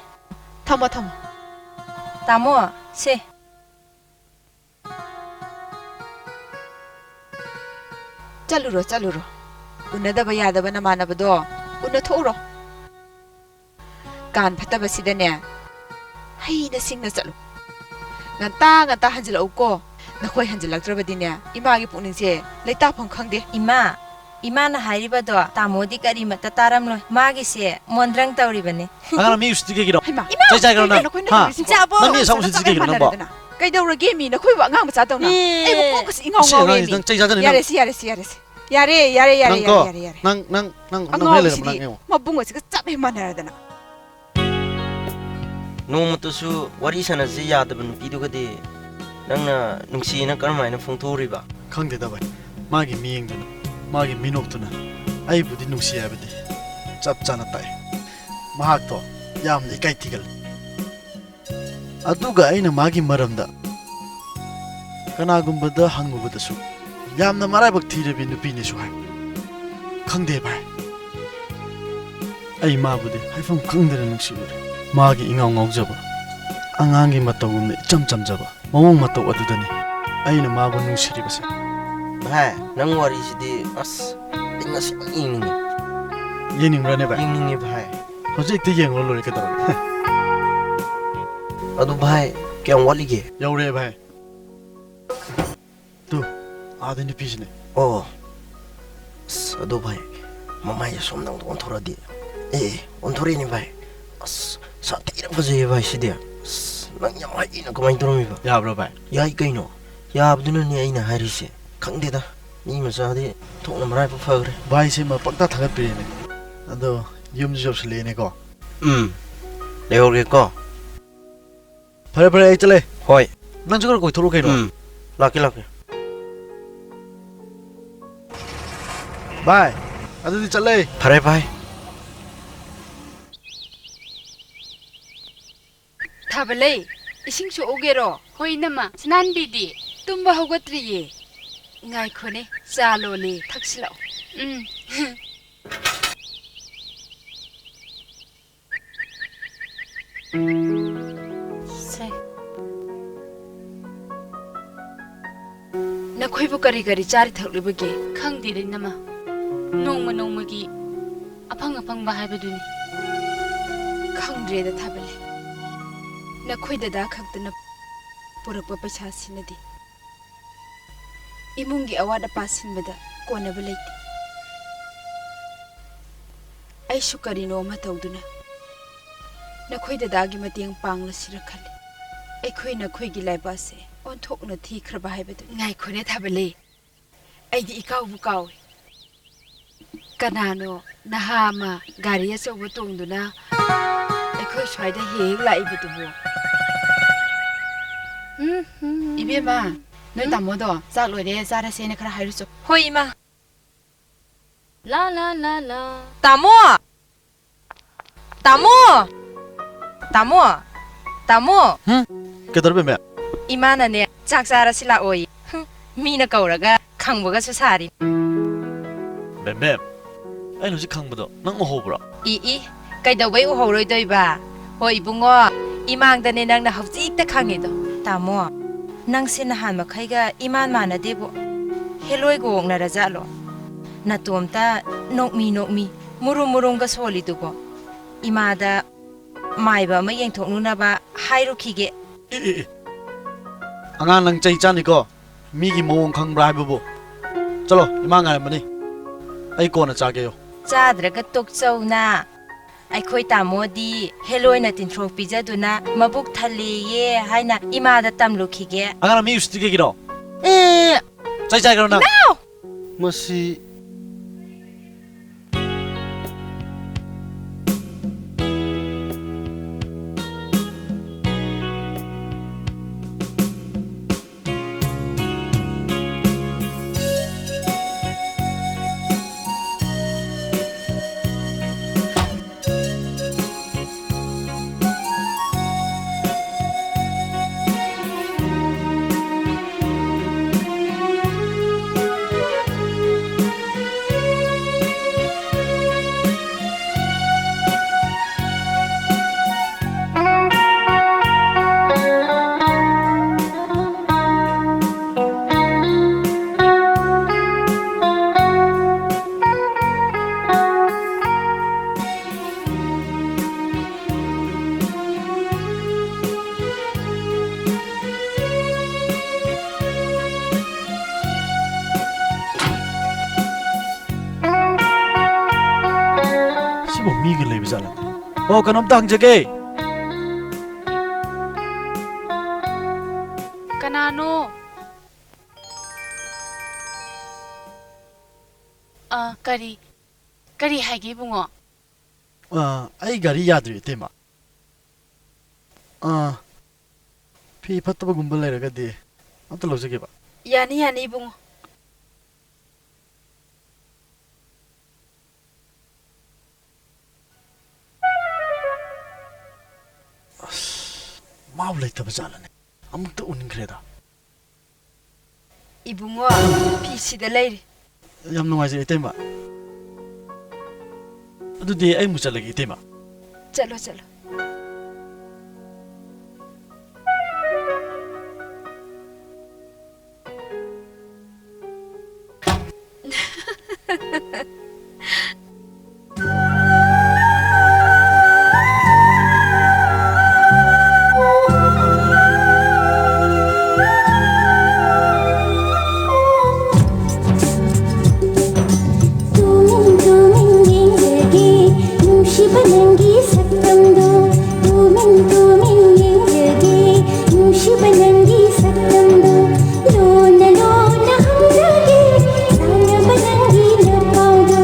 ꯊꯝꯃꯣ, ꯊꯝꯃꯣ꯫ ꯇꯥꯃꯣ, ꯁꯦ꯫ ꯆꯠꯂꯨꯔꯣ, ꯆꯠꯂꯨꯔꯣ꯫ ꯎꯅꯗꯕ ꯌꯥꯗꯕ ꯅꯃꯥꯟꯅꯕꯗꯣ ꯎꯅꯊꯣꯛꯎꯔꯣ꯫ ꯀꯥꯟ ꯐꯠꯇꯕꯁꯤꯗꯅꯦ, ꯍꯩꯅ ꯁꯤꯡꯅ ꯆꯠꯂꯨ꯫ ꯉꯟꯇꯥ ꯉꯟꯇꯥ ꯍꯟꯖꯤꯜꯂꯛꯎꯀꯣ꯫ ꯅꯈꯣꯏ ꯍꯟꯖꯤꯜꯂꯛꯇ꯭ꯔꯕꯗꯤꯅꯦ, ꯏꯃꯥꯒꯤ ꯄꯨꯛꯅꯤꯡꯁꯦ ꯂꯩꯇꯥꯐꯝ ꯈꯪꯗꯦ꯫ ꯏꯃꯥ, ꯏꯃꯥꯅ ꯍꯥꯏꯔꯤꯕꯗꯣ ꯇꯥꯃꯣꯗꯤ ꯀꯔꯤꯃꯠꯇ ꯇꯥꯔꯝꯂꯣꯏ꯫ ꯃꯥꯒꯤꯁꯦ ꯃꯣꯟꯗ꯭ꯔꯪ ꯇꯧꯔꯤꯕꯅꯦ꯫ ꯑꯉꯥꯡ ꯃꯤ ꯎꯁꯤꯠꯇ꯭ꯔꯤ ꯀꯩꯒꯤꯅꯣ? ꯍꯩꯃꯥ, ꯏꯃꯥ, ꯆꯩ ꯆꯥꯒꯦꯔꯣ ꯀꯩꯅꯣ ꯅꯪ? ꯅꯈꯣꯏꯅ ꯍꯥ? ꯇꯧꯔꯤꯁꯤꯕꯣ? ꯏꯆꯥꯕꯣ! ꯅꯪ ꯃꯤ ꯑꯁꯥꯎ ꯎꯁꯤꯠꯇ꯭ꯔꯤ ꯀꯩꯒꯤꯅꯣ ꯅꯪꯕꯣ? ꯃꯥꯟꯅꯔꯗꯅ꯫ ꯀꯩꯗꯧꯔꯒꯦ ꯃꯤ? ꯅꯈꯣꯏꯕꯨ ꯑꯉꯥꯡ ꯃꯆꯥꯗꯧꯅ? ꯏ! ꯑꯩꯕꯨ ꯀꯣꯛꯀꯁꯤ ꯏꯉꯥꯎ ꯁꯤ ꯉꯥꯎꯔꯦ ꯑꯉꯥꯡꯁꯤ ꯃꯤ꯫ ꯅꯪ ꯆꯩ ꯆꯥꯖꯅꯤ ꯅꯪ꯫ ꯌꯥꯔꯦ ꯁꯤ, ꯌꯥꯔꯦ ꯁꯤ, ꯌꯥꯔꯦ ꯁꯤ꯫ ꯌꯥꯔꯦ, ꯌꯥꯔꯦ, ꯌꯥꯔꯦ, ꯅꯪ ꯀꯣ, ꯌꯥꯔꯦ, ꯌꯥꯔꯦ, ꯌꯥꯔꯦ꯫ ꯅꯪ, ꯅꯪ, ꯅꯪ, ꯅꯪ ꯍꯦꯛ ꯂꯩꯔꯝꯃꯣ, ꯑꯉꯥꯎꯕꯁꯤꯗꯤ ꯅꯪ ꯌꯦꯡꯉꯣ꯫ ꯃꯕꯨꯡ ꯑꯁꯤꯒ ꯆꯞ ꯍꯦꯛ ꯃꯥꯟꯅꯔꯗꯅ꯫ ꯅꯣꯡꯃꯇꯁꯨ ꯋꯥꯔꯤ ꯁꯥꯟꯅꯁꯤ ꯌꯥꯗꯕ ꯅꯨꯄꯤꯗꯨꯒꯗꯤ ꯅꯪꯅ ꯅꯨꯡꯁꯤꯅ ꯀꯔꯝꯍꯥꯏꯅ ꯐꯣꯡꯗꯣꯛꯎꯔꯤꯕ? ꯈꯪꯗꯦꯗ ꯚꯥꯏ, ꯃꯥꯒꯤ ꯃꯤꯠꯌꯦꯡꯗꯨꯅ, ꯃꯥꯒꯤ ꯃꯤꯅꯣꯛꯇꯨꯅ ꯑꯩꯕꯨꯗꯤ ꯅꯨꯡꯁꯤ ꯍꯥꯏꯕꯗꯤ ꯆꯞ ꯆꯥꯅ ꯇꯥꯛꯑꯦ꯫ ꯃꯍꯥꯛꯇꯣ ꯌꯥꯝꯅ ꯏꯀꯥꯏ ꯊꯤꯒꯜꯂꯤ꯫ ꯑꯗꯨꯒ ꯑꯩꯅ ꯃꯥꯒꯤ ꯃꯔꯝꯗ ꯀꯅꯥꯒꯨꯝꯕꯗ ꯍꯪꯉꯨꯕꯗꯁꯨ ꯌꯥꯝꯅ ꯃꯔꯥꯏꯕꯛ ꯊꯤꯔꯕꯤ ꯅꯨꯄꯤꯅꯦꯁꯨ ꯍꯥꯏ꯫ ꯈꯪꯗꯦ ꯚꯥꯏ, ꯑꯩ ꯃꯥꯕꯨꯗꯤ ꯍꯥꯏꯐꯝ ꯈꯪꯗꯅ ꯅꯨꯡꯁꯤꯔꯨꯔꯦ꯫ ꯃꯥꯒꯤ ꯏꯉꯥꯎ ꯉꯥꯎꯖꯕ, ꯑꯉꯥꯡꯒꯤ ꯃꯇꯧꯒꯨꯝꯅ ꯏꯆꯝ ꯆꯝꯖꯕ ꯃꯑꯣꯡ ꯃꯇꯧ ꯑꯗꯨꯗꯅꯤ ꯑꯩꯅ ꯃꯥꯕꯨ ꯅꯨꯡꯁꯤꯔꯤꯕꯁꯦ꯫ ꯚꯥꯏ, ꯅꯪ ꯋꯥꯔꯤꯁꯤꯗꯤ ꯑꯁ, ꯑꯩ ꯉꯁꯤꯃꯛ ꯌꯦꯡꯅꯤꯡꯉꯤ꯫ ꯌꯦꯡꯅꯤꯡꯕ꯭ꯔꯥꯅꯦ ꯚꯥꯏ? ꯌꯦꯡꯅꯤꯡꯉꯤ ꯚꯥꯏ꯫ ꯍꯧꯖꯤꯛ ꯍꯦꯛꯇ ꯌꯦꯡꯉꯨꯔ ꯂꯣꯏꯔꯦ, ꯀꯩꯗꯧꯔꯒꯦ? ꯑꯗꯨ ꯚꯥꯏ, ꯀꯌꯥꯝ ꯋꯥꯠꯂꯤꯒꯦ? ꯌꯧꯔꯛꯑꯦ ꯚꯥꯏ꯫ ꯇꯨ, ꯑꯥꯗ ꯅꯨꯄꯤꯁꯤꯅꯦ꯫ ꯑꯣ꯫ ꯑꯁ, ꯑꯗꯣ ꯚꯥꯏ, ꯃꯃꯥꯏꯁꯦ ꯁꯣꯝꯗ ꯑꯝꯇ ꯑꯣꯟꯊꯣꯔꯛꯑꯗꯤ꯫ ꯑꯦ, ꯑꯦ, ꯑꯣꯟꯊꯣꯔꯛꯏꯅꯦ ꯚꯥꯏ꯫ ꯑꯁ, ꯁꯥꯊꯤꯅ ꯐꯖꯩꯌꯦ ꯚꯥꯏ ꯁꯤꯗꯤ꯫ ꯑꯁ, ꯅꯪ ꯌꯥꯝ ꯍꯩꯅ ꯀꯃꯥꯏꯅ ꯇꯧꯔꯝꯃꯤꯕ? ꯌꯥꯕ꯭ꯔꯣ ꯚꯥꯏ? ꯌꯥꯏ ꯀꯩꯅꯣ꯫ ꯌꯥꯕꯗꯨꯅꯅꯦ ꯑꯩꯅ ꯍꯥꯏꯔꯤꯁꯦ꯫ ꯈꯪꯗꯦꯗ, ꯃꯤ ꯃꯆꯥꯗꯤ ꯊꯣꯛꯅ ꯃꯔꯥꯏꯕꯛ ꯐꯈ꯭ꯔꯦ꯫ ꯚꯥꯏ, ꯁꯤꯃ ꯄꯪꯇꯥ ꯊꯥꯒꯠꯄꯤꯔꯦꯅꯦ꯫ ꯑꯗꯣ ꯌꯨꯝꯁꯨ ꯌꯧꯁꯤꯜꯂꯛꯑꯦꯅꯦꯀꯣ꯫ ꯎꯝ, ꯂꯩꯍꯧꯔꯒꯦꯀꯣ꯫ ꯐꯔꯦ, ꯐꯔꯦ, ꯑꯩ ꯆꯠꯂꯦ꯫ ꯍꯣꯏ꯫ ꯅꯪꯁꯨ ꯈꯔ ꯀꯣꯏꯊꯣꯔꯛꯎ ꯀꯩꯅꯣ꯫ ꯎꯝ, ꯂꯥꯛꯀꯦ, ꯂꯥꯛꯀꯦ꯫ ꯚꯥꯏ, ꯑꯗꯨꯗꯤ ꯆꯠꯂꯦ꯫ ꯐꯔꯦ, ꯚꯥꯏ꯫ ꯊꯥꯕꯂꯩ, ꯏꯁꯤꯡ ꯁꯣꯛꯎꯒꯦꯔꯣ? ꯍꯣꯏ, ꯏꯅꯝꯃ꯫ ꯁꯅꯥꯟꯕꯤꯗꯤ? ꯇꯨꯝꯕ ꯍꯧꯒꯠꯇ꯭ꯔꯤꯌꯦ꯫ ꯉꯥꯏꯈꯣꯅꯦ, ꯆꯥ ꯂꯣꯜꯂꯦ, ꯊꯛꯁꯤꯜꯂꯛꯑꯣ꯫ ꯎꯝ꯫ ꯁꯦ꯫ ꯅꯈꯣꯏꯕꯨ ꯀꯔꯤ ꯀꯔꯤ ꯆꯥꯔꯤ ꯊꯛꯂꯤꯕꯒꯦ? ꯈꯪꯗꯦꯗ, ꯏꯅꯝꯃ꯫ ꯅꯣꯡꯃ ꯅꯣꯡꯃꯒꯤ ꯑꯐꯪ ꯑꯐꯪꯕ ꯍꯥꯏꯕꯗꯨꯅꯤ꯫ ꯈꯪꯗ꯭ꯔꯦꯗ, ꯊꯥꯕꯂꯩ꯫ ꯅꯈꯣꯏ ꯗꯗꯥ ꯈꯛꯇꯅ ꯄꯨꯔꯛꯄ ꯄꯩꯁꯥꯁꯤꯅꯗꯤ ꯏꯃꯨꯡꯒꯤ ꯑꯋꯥꯠ ꯑꯄꯥ ꯁꯤꯟꯕꯗ ꯀꯣꯟꯅꯕ ꯂꯩꯇꯦ꯫ ꯑꯩꯁꯨ ꯀꯔꯤꯅꯣ ꯑꯃ ꯇꯧꯗꯨꯅ ꯅꯈꯣꯏ ꯗꯗꯥꯒꯤ ꯃꯇꯦꯡ ꯄꯥꯡꯂꯁꯤꯔ ꯈꯜꯂꯤ꯫ ꯑꯩꯈꯣꯏ ꯅꯈꯣꯏꯒꯤ ꯂꯥꯏꯕꯛ ꯑꯁꯦ ꯑꯣꯟꯊꯣꯛꯅ ꯊꯤꯈ꯭ꯔꯕ ꯍꯥꯏꯕꯗꯨ꯫ ꯉꯥꯏꯈꯣꯅꯦ ꯊꯥꯕꯂꯩ, ꯑꯩꯗꯤ ꯏꯀꯥꯎꯕꯨ ꯀꯥꯎꯏ꯫ ꯀꯅꯥꯅꯣ ꯅꯍꯥ ꯑꯃ ꯒꯥꯔꯤ ꯑꯆꯧꯕ ꯇꯣꯡꯗꯨꯅ ꯑꯩꯈꯣꯏ ꯁ꯭ꯋꯥꯏꯗ ꯍꯦꯛ ꯍꯦꯛ ꯂꯥꯛꯏꯕꯗꯨꯕꯨ? ꯎꯝ, ꯎꯝ, ꯎꯝ, ꯏꯕꯦꯝꯃ, ꯎꯝ꯫ ꯅꯣꯏ ꯎꯝ? ꯇꯥꯃꯣꯗꯣ ꯆꯥꯛ ꯂꯣꯏꯔꯦ, ꯆꯥꯔꯁꯦꯅ ꯈꯔ ꯍꯥꯏꯔꯨꯆꯣ꯫ ꯍꯣꯏ, ꯏꯃꯥ꯫ ꯂꯥ, ꯂꯥ, ꯂꯥ, ꯂꯥ꯫ ꯇꯥꯃꯣ! ꯇꯥꯃꯣ! ꯇꯥꯃꯣ! ꯇꯥꯃꯣ! ꯍꯨꯝ? ꯀꯩꯗꯧꯔꯦ, ꯕꯦꯝꯕꯦꯝ? ꯏꯃꯥꯅꯅꯦ, ꯆꯥꯛ ꯆꯥꯔꯁꯤ ꯂꯥꯛꯑꯣꯌꯦ꯫ ꯍꯨꯝ, ꯃꯤꯅ ꯀꯧꯔꯒ ꯈꯪꯕꯒꯁꯨ ꯁꯥꯔꯤ꯫ ꯕꯦꯝꯕꯦꯝ, ꯑꯩꯅ ꯍꯧꯖꯤꯛ ꯈꯪꯕꯗꯣ ꯅꯪ ꯎꯍꯧꯕ꯭ꯔꯣ? ꯏ, ꯏ, ꯀꯩꯗꯧꯕꯩ ꯎꯍꯧꯔꯣꯏꯗꯣꯏꯕ? ꯍꯣꯏ, ꯏꯕꯨꯡꯉꯣ, ꯏꯃꯥꯡꯗꯅꯦ ꯅꯪꯅ ꯍꯧꯖꯤꯛꯇ ꯈꯪꯉꯤꯗꯣ꯫ ꯇꯥꯃꯣ, ꯅꯪꯁꯦ ꯅꯍꯥꯟ ꯃꯈꯩꯒ ꯏꯃꯥꯟ ꯃꯥꯟꯅꯗꯦꯕꯣ꯫ ꯍꯦꯂꯣꯏꯒ ꯑꯣꯛꯅꯔꯖꯥꯠꯂꯣ? ꯅꯇꯣꯝꯇ ꯅꯣꯛꯃꯤ ꯅꯣꯛꯃꯤ, ꯃꯨꯔꯨꯝ ꯃꯨꯔꯨꯝꯒ ꯁꯣꯜꯂꯤꯗꯨꯕꯣ꯫ ꯏꯃꯥꯗ ꯃꯥꯏꯕ ꯑꯃ ꯌꯦꯡꯊꯣꯛꯅꯨꯅꯕ ꯍꯥꯏꯔꯨꯈꯤꯒꯦ꯫ E, E, E. ꯑꯉꯥꯡ, ꯅꯪ ꯆꯩ ꯆꯥꯅꯤꯀꯣ꯫ ꯃꯤꯒꯤ ꯃꯑꯣꯡ ꯈꯪꯕ꯭ꯔꯥ ꯍꯥꯏꯕꯕꯨ꯫ ꯆꯠꯂꯣ, ꯏꯃꯥ ꯉꯥꯏꯔꯝꯃꯅꯤ꯫ ꯑꯩ ꯀꯣꯟꯅ ꯆꯥꯒꯦꯌꯣ꯫ ꯆꯥꯗ꯭ꯔꯒ ꯇꯣꯛꯆꯧꯅ꯫ ꯑꯩꯈꯣꯏ ꯇꯥꯃꯣꯗꯤ ꯍꯦꯂꯣꯏꯅ ꯇꯤꯟꯊ꯭ꯔꯣꯛ ꯄꯤꯖꯗꯨꯅ ꯃꯕꯨꯛ ꯊꯜꯂꯦꯌꯦ ꯍꯥꯏꯅ ꯏꯃꯥꯗ ꯇꯝꯂꯨꯈꯤꯒꯦ꯫ ꯑꯉꯥꯡ, ꯃꯤ ꯎꯁꯤꯠꯇ꯭ꯔꯤ ꯀꯩꯒꯤꯅꯣ? ꯑꯦ! ꯆꯩ ꯆꯥꯏꯈ꯭ꯔꯣ ꯅꯪ꯫ ꯏꯅꯥꯎ! ꯃꯁꯤ ꯃꯤꯒ ꯂꯩꯕ ꯖꯥꯠꯂ? ꯑꯣ, ꯀꯩꯅꯣꯝꯇ ꯍꯪꯖꯒꯦ꯫ ꯀꯅꯥꯅꯣ? ꯑ, ꯀꯔꯤ, ꯀꯔꯤ ꯍꯥꯏꯒꯦ, ꯏꯕꯨꯡꯉꯣ? ꯑ, ꯑꯩ ꯒꯥꯔꯤ ꯌꯥꯗ꯭ꯔꯦ, ꯏꯇꯩꯃ꯫ ꯑ, ꯐꯤ ꯐꯠꯇꯕꯒꯨꯝꯕ ꯂꯩꯔꯒꯗꯤ ꯑꯝꯇ ꯂꯧꯖꯒꯦꯕ꯫ ꯌꯥꯅꯤ, ꯌꯥꯅꯤ, ꯏꯕꯨꯡꯉꯣ꯫ ꯑꯁ, ꯃꯥꯕꯨ ꯂꯩꯇꯕ ꯖꯥꯠꯂꯅꯦ? ꯑꯃꯨꯛꯇ ꯎꯅꯤꯡꯈ꯭ꯔꯦꯗ꯫ ꯏꯕꯨꯡꯉꯣ, ꯐꯤꯁꯤꯗ ꯂꯩꯔꯦ꯫ ꯌꯥꯝ ꯅꯨꯡꯉꯥꯏꯖꯔꯦ, ꯏꯇꯩꯃ꯫ ꯑꯗꯨꯗꯤ ꯑꯩ ꯑꯃꯨꯛ ꯆꯠꯂꯒꯦ, ꯏꯇꯩꯃ꯫ ꯆꯠꯂꯣ, ꯆꯠꯂꯣ꯫ ꯇꯨꯃꯤꯟ ꯇꯨꯃꯤꯟ ꯌꯦꯡꯂꯒꯦ, ꯅꯨꯡꯁꯤꯕ ꯅꯪꯒꯤ ꯁꯛꯇꯝꯗꯣ꯫ ꯇꯨꯃꯤꯟ ꯇꯨꯃꯤꯟ ꯌꯦꯡꯂꯒꯦ, ꯅꯨꯡꯁꯤꯕ ꯅꯪꯒꯤ ꯁꯛꯇꯝꯗꯣ꯫ ꯂꯣꯟꯅ ꯂꯣꯟꯅ ꯍꯪꯖꯒꯦ, ꯁꯥꯟꯅꯕ ꯅꯪꯒꯤ ꯂꯄꯥꯎꯗꯣ꯫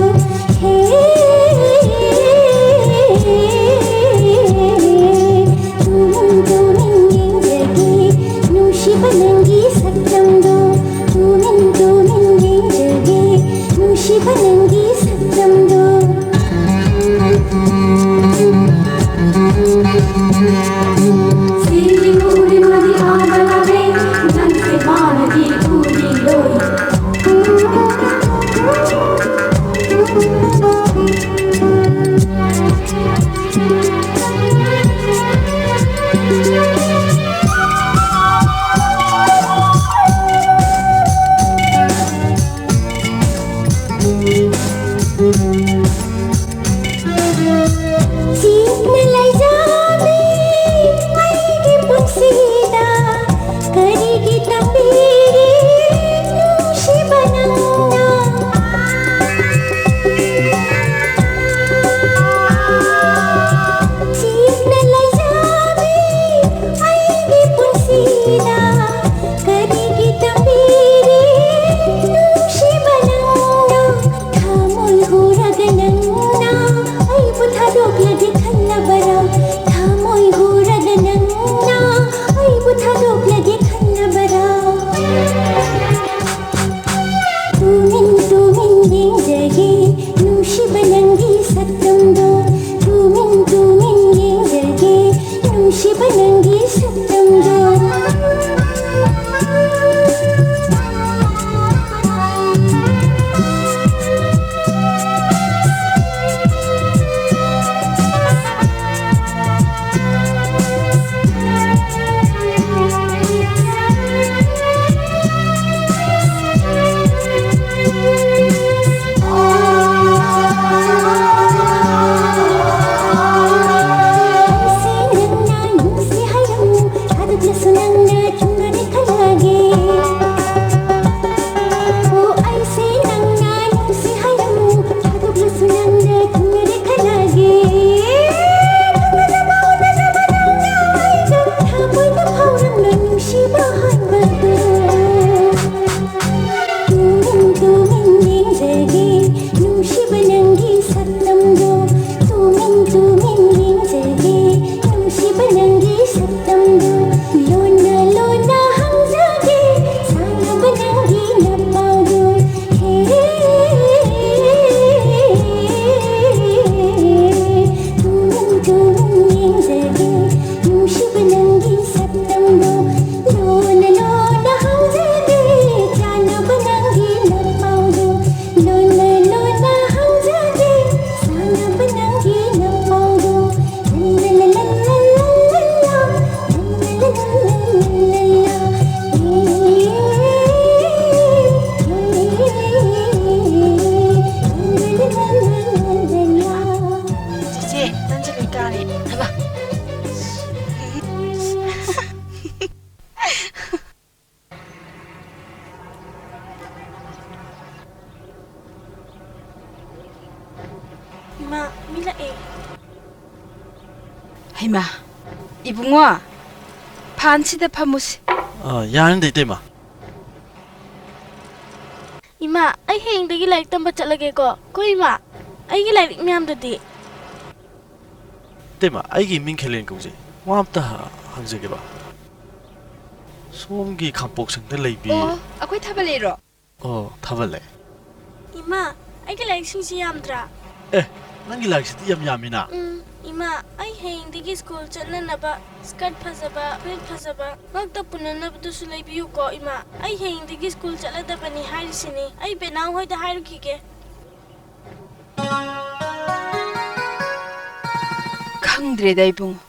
ꯃꯤ ꯂꯥꯛꯑꯦ꯫ ꯍꯩꯃꯥ, ꯏꯕꯨꯡꯉꯣ, ꯐꯥꯟꯁꯤꯗ ꯐꯝꯃꯨꯁꯤ꯫ ꯑ, ꯌꯥꯔꯅꯤꯗ, ꯏꯇꯩꯃ꯫ ꯏꯃꯥ, ꯑꯩ ꯍꯌꯦꯡꯗꯒꯤ ꯂꯥꯏꯔꯤꯛ ꯇꯝꯕ ꯆꯠꯂꯒꯦꯀꯣ꯫ ꯀꯣ ꯏꯃꯥ, ꯑꯩꯒꯤ ꯂꯥꯏꯔꯤꯛ ꯃꯌꯥꯝꯗꯨꯗꯤ? ꯏꯇꯩꯃ, ꯑꯩꯒꯤ ꯃꯤꯡ ꯈꯦꯂꯦꯟ ꯀꯧꯖꯩ꯫ ꯋꯥ ꯑꯝꯇ ꯍ-, ꯍꯪꯖꯒꯦꯕ꯫ ꯁꯣꯝꯒꯤ ꯈꯥꯡꯄꯣꯛꯁꯪꯗ ꯂꯩꯕꯤ ꯑꯣ, ꯑꯩꯈꯣꯏ ꯊꯥꯕ ꯂꯩꯔꯣ? ꯑꯣ, ꯊꯥꯕ ꯂꯩ꯫ ꯏꯃꯥ, ꯑꯩꯒꯤ ꯂꯥꯏꯔꯤꯛꯁꯤꯡꯁꯤ ꯌꯥꯝꯗ꯭ꯔꯥ? ꯑꯦ, ꯅꯪꯒꯤ ꯂꯥꯏꯔꯤꯛꯁꯤꯗꯤ ꯌꯥꯝ ꯌꯥꯝꯃꯤꯅ꯫ ꯎꯝ, ꯏꯃꯥ, ꯑꯩ ꯍꯌꯦꯡꯗꯒꯤ ꯁ꯭ꯀꯨꯜ ꯆꯠꯅꯅꯕ ꯁ꯭ꯀꯔꯠ ꯐꯖꯕ, ꯐꯨꯔꯤꯠ ꯐꯖꯕ, ꯉꯛꯇ ꯄꯨꯅꯅꯕꯗꯨꯁꯨ ꯂꯩꯕꯤꯌꯨꯀꯣ, ꯏꯃꯥ꯫ ꯑꯩ ꯍꯌꯦꯡꯗꯒꯤ ꯁ꯭ꯀꯨꯜ ꯆꯠꯂꯗꯕꯅꯤ ꯍꯥꯏꯔꯤꯁꯤꯅꯤ꯫ ꯑꯩ ꯕꯦꯅꯥꯎ ꯍꯣꯏꯗ ꯍꯥꯏꯔꯨꯈꯤꯒꯦ꯫ ꯈꯪꯗ꯭ꯔꯦꯗ ꯏꯕꯨꯡꯉꯣ,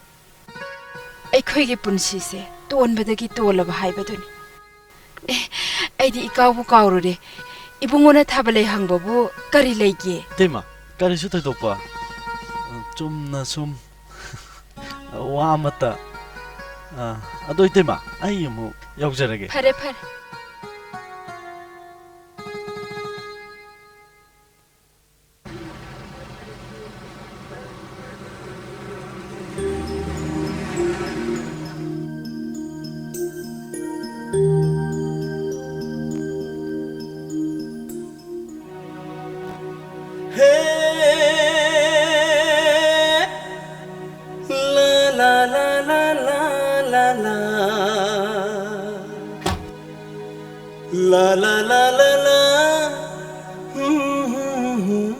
ꯑꯩꯈꯣꯏꯒꯤ ꯄꯨꯟꯁꯤꯁꯦ ꯇꯣꯟꯕꯗꯒꯤ ꯇꯣꯜꯂꯕ ꯍꯥꯏꯕꯗꯨꯅꯤ꯫ ꯑꯦ, ꯑꯩꯗꯤ ꯏꯀꯥꯎꯕꯨ ꯀꯥꯎꯔꯨꯔꯦ꯫ ꯏꯕꯨꯡꯉꯣꯅ ꯊꯥꯕ ꯂꯩ ꯍꯪꯕꯕꯨ ꯀꯔꯤ ꯂꯩꯒꯦ? ꯏꯇꯩꯃ, ꯀꯔꯤꯁꯨ ꯊꯣꯏꯗꯣꯛꯄ, ꯆꯨꯝꯅ ꯁꯨꯝ ꯋꯥ ꯑꯃꯠꯇ꯫ ꯑ, ꯑꯗꯣ ꯏꯇꯩꯃ, ꯑꯩ ꯑꯃꯨꯛ ꯌꯥꯎꯖꯔꯒꯦ꯫ ꯐꯔꯦ, ꯐꯔꯦ꯫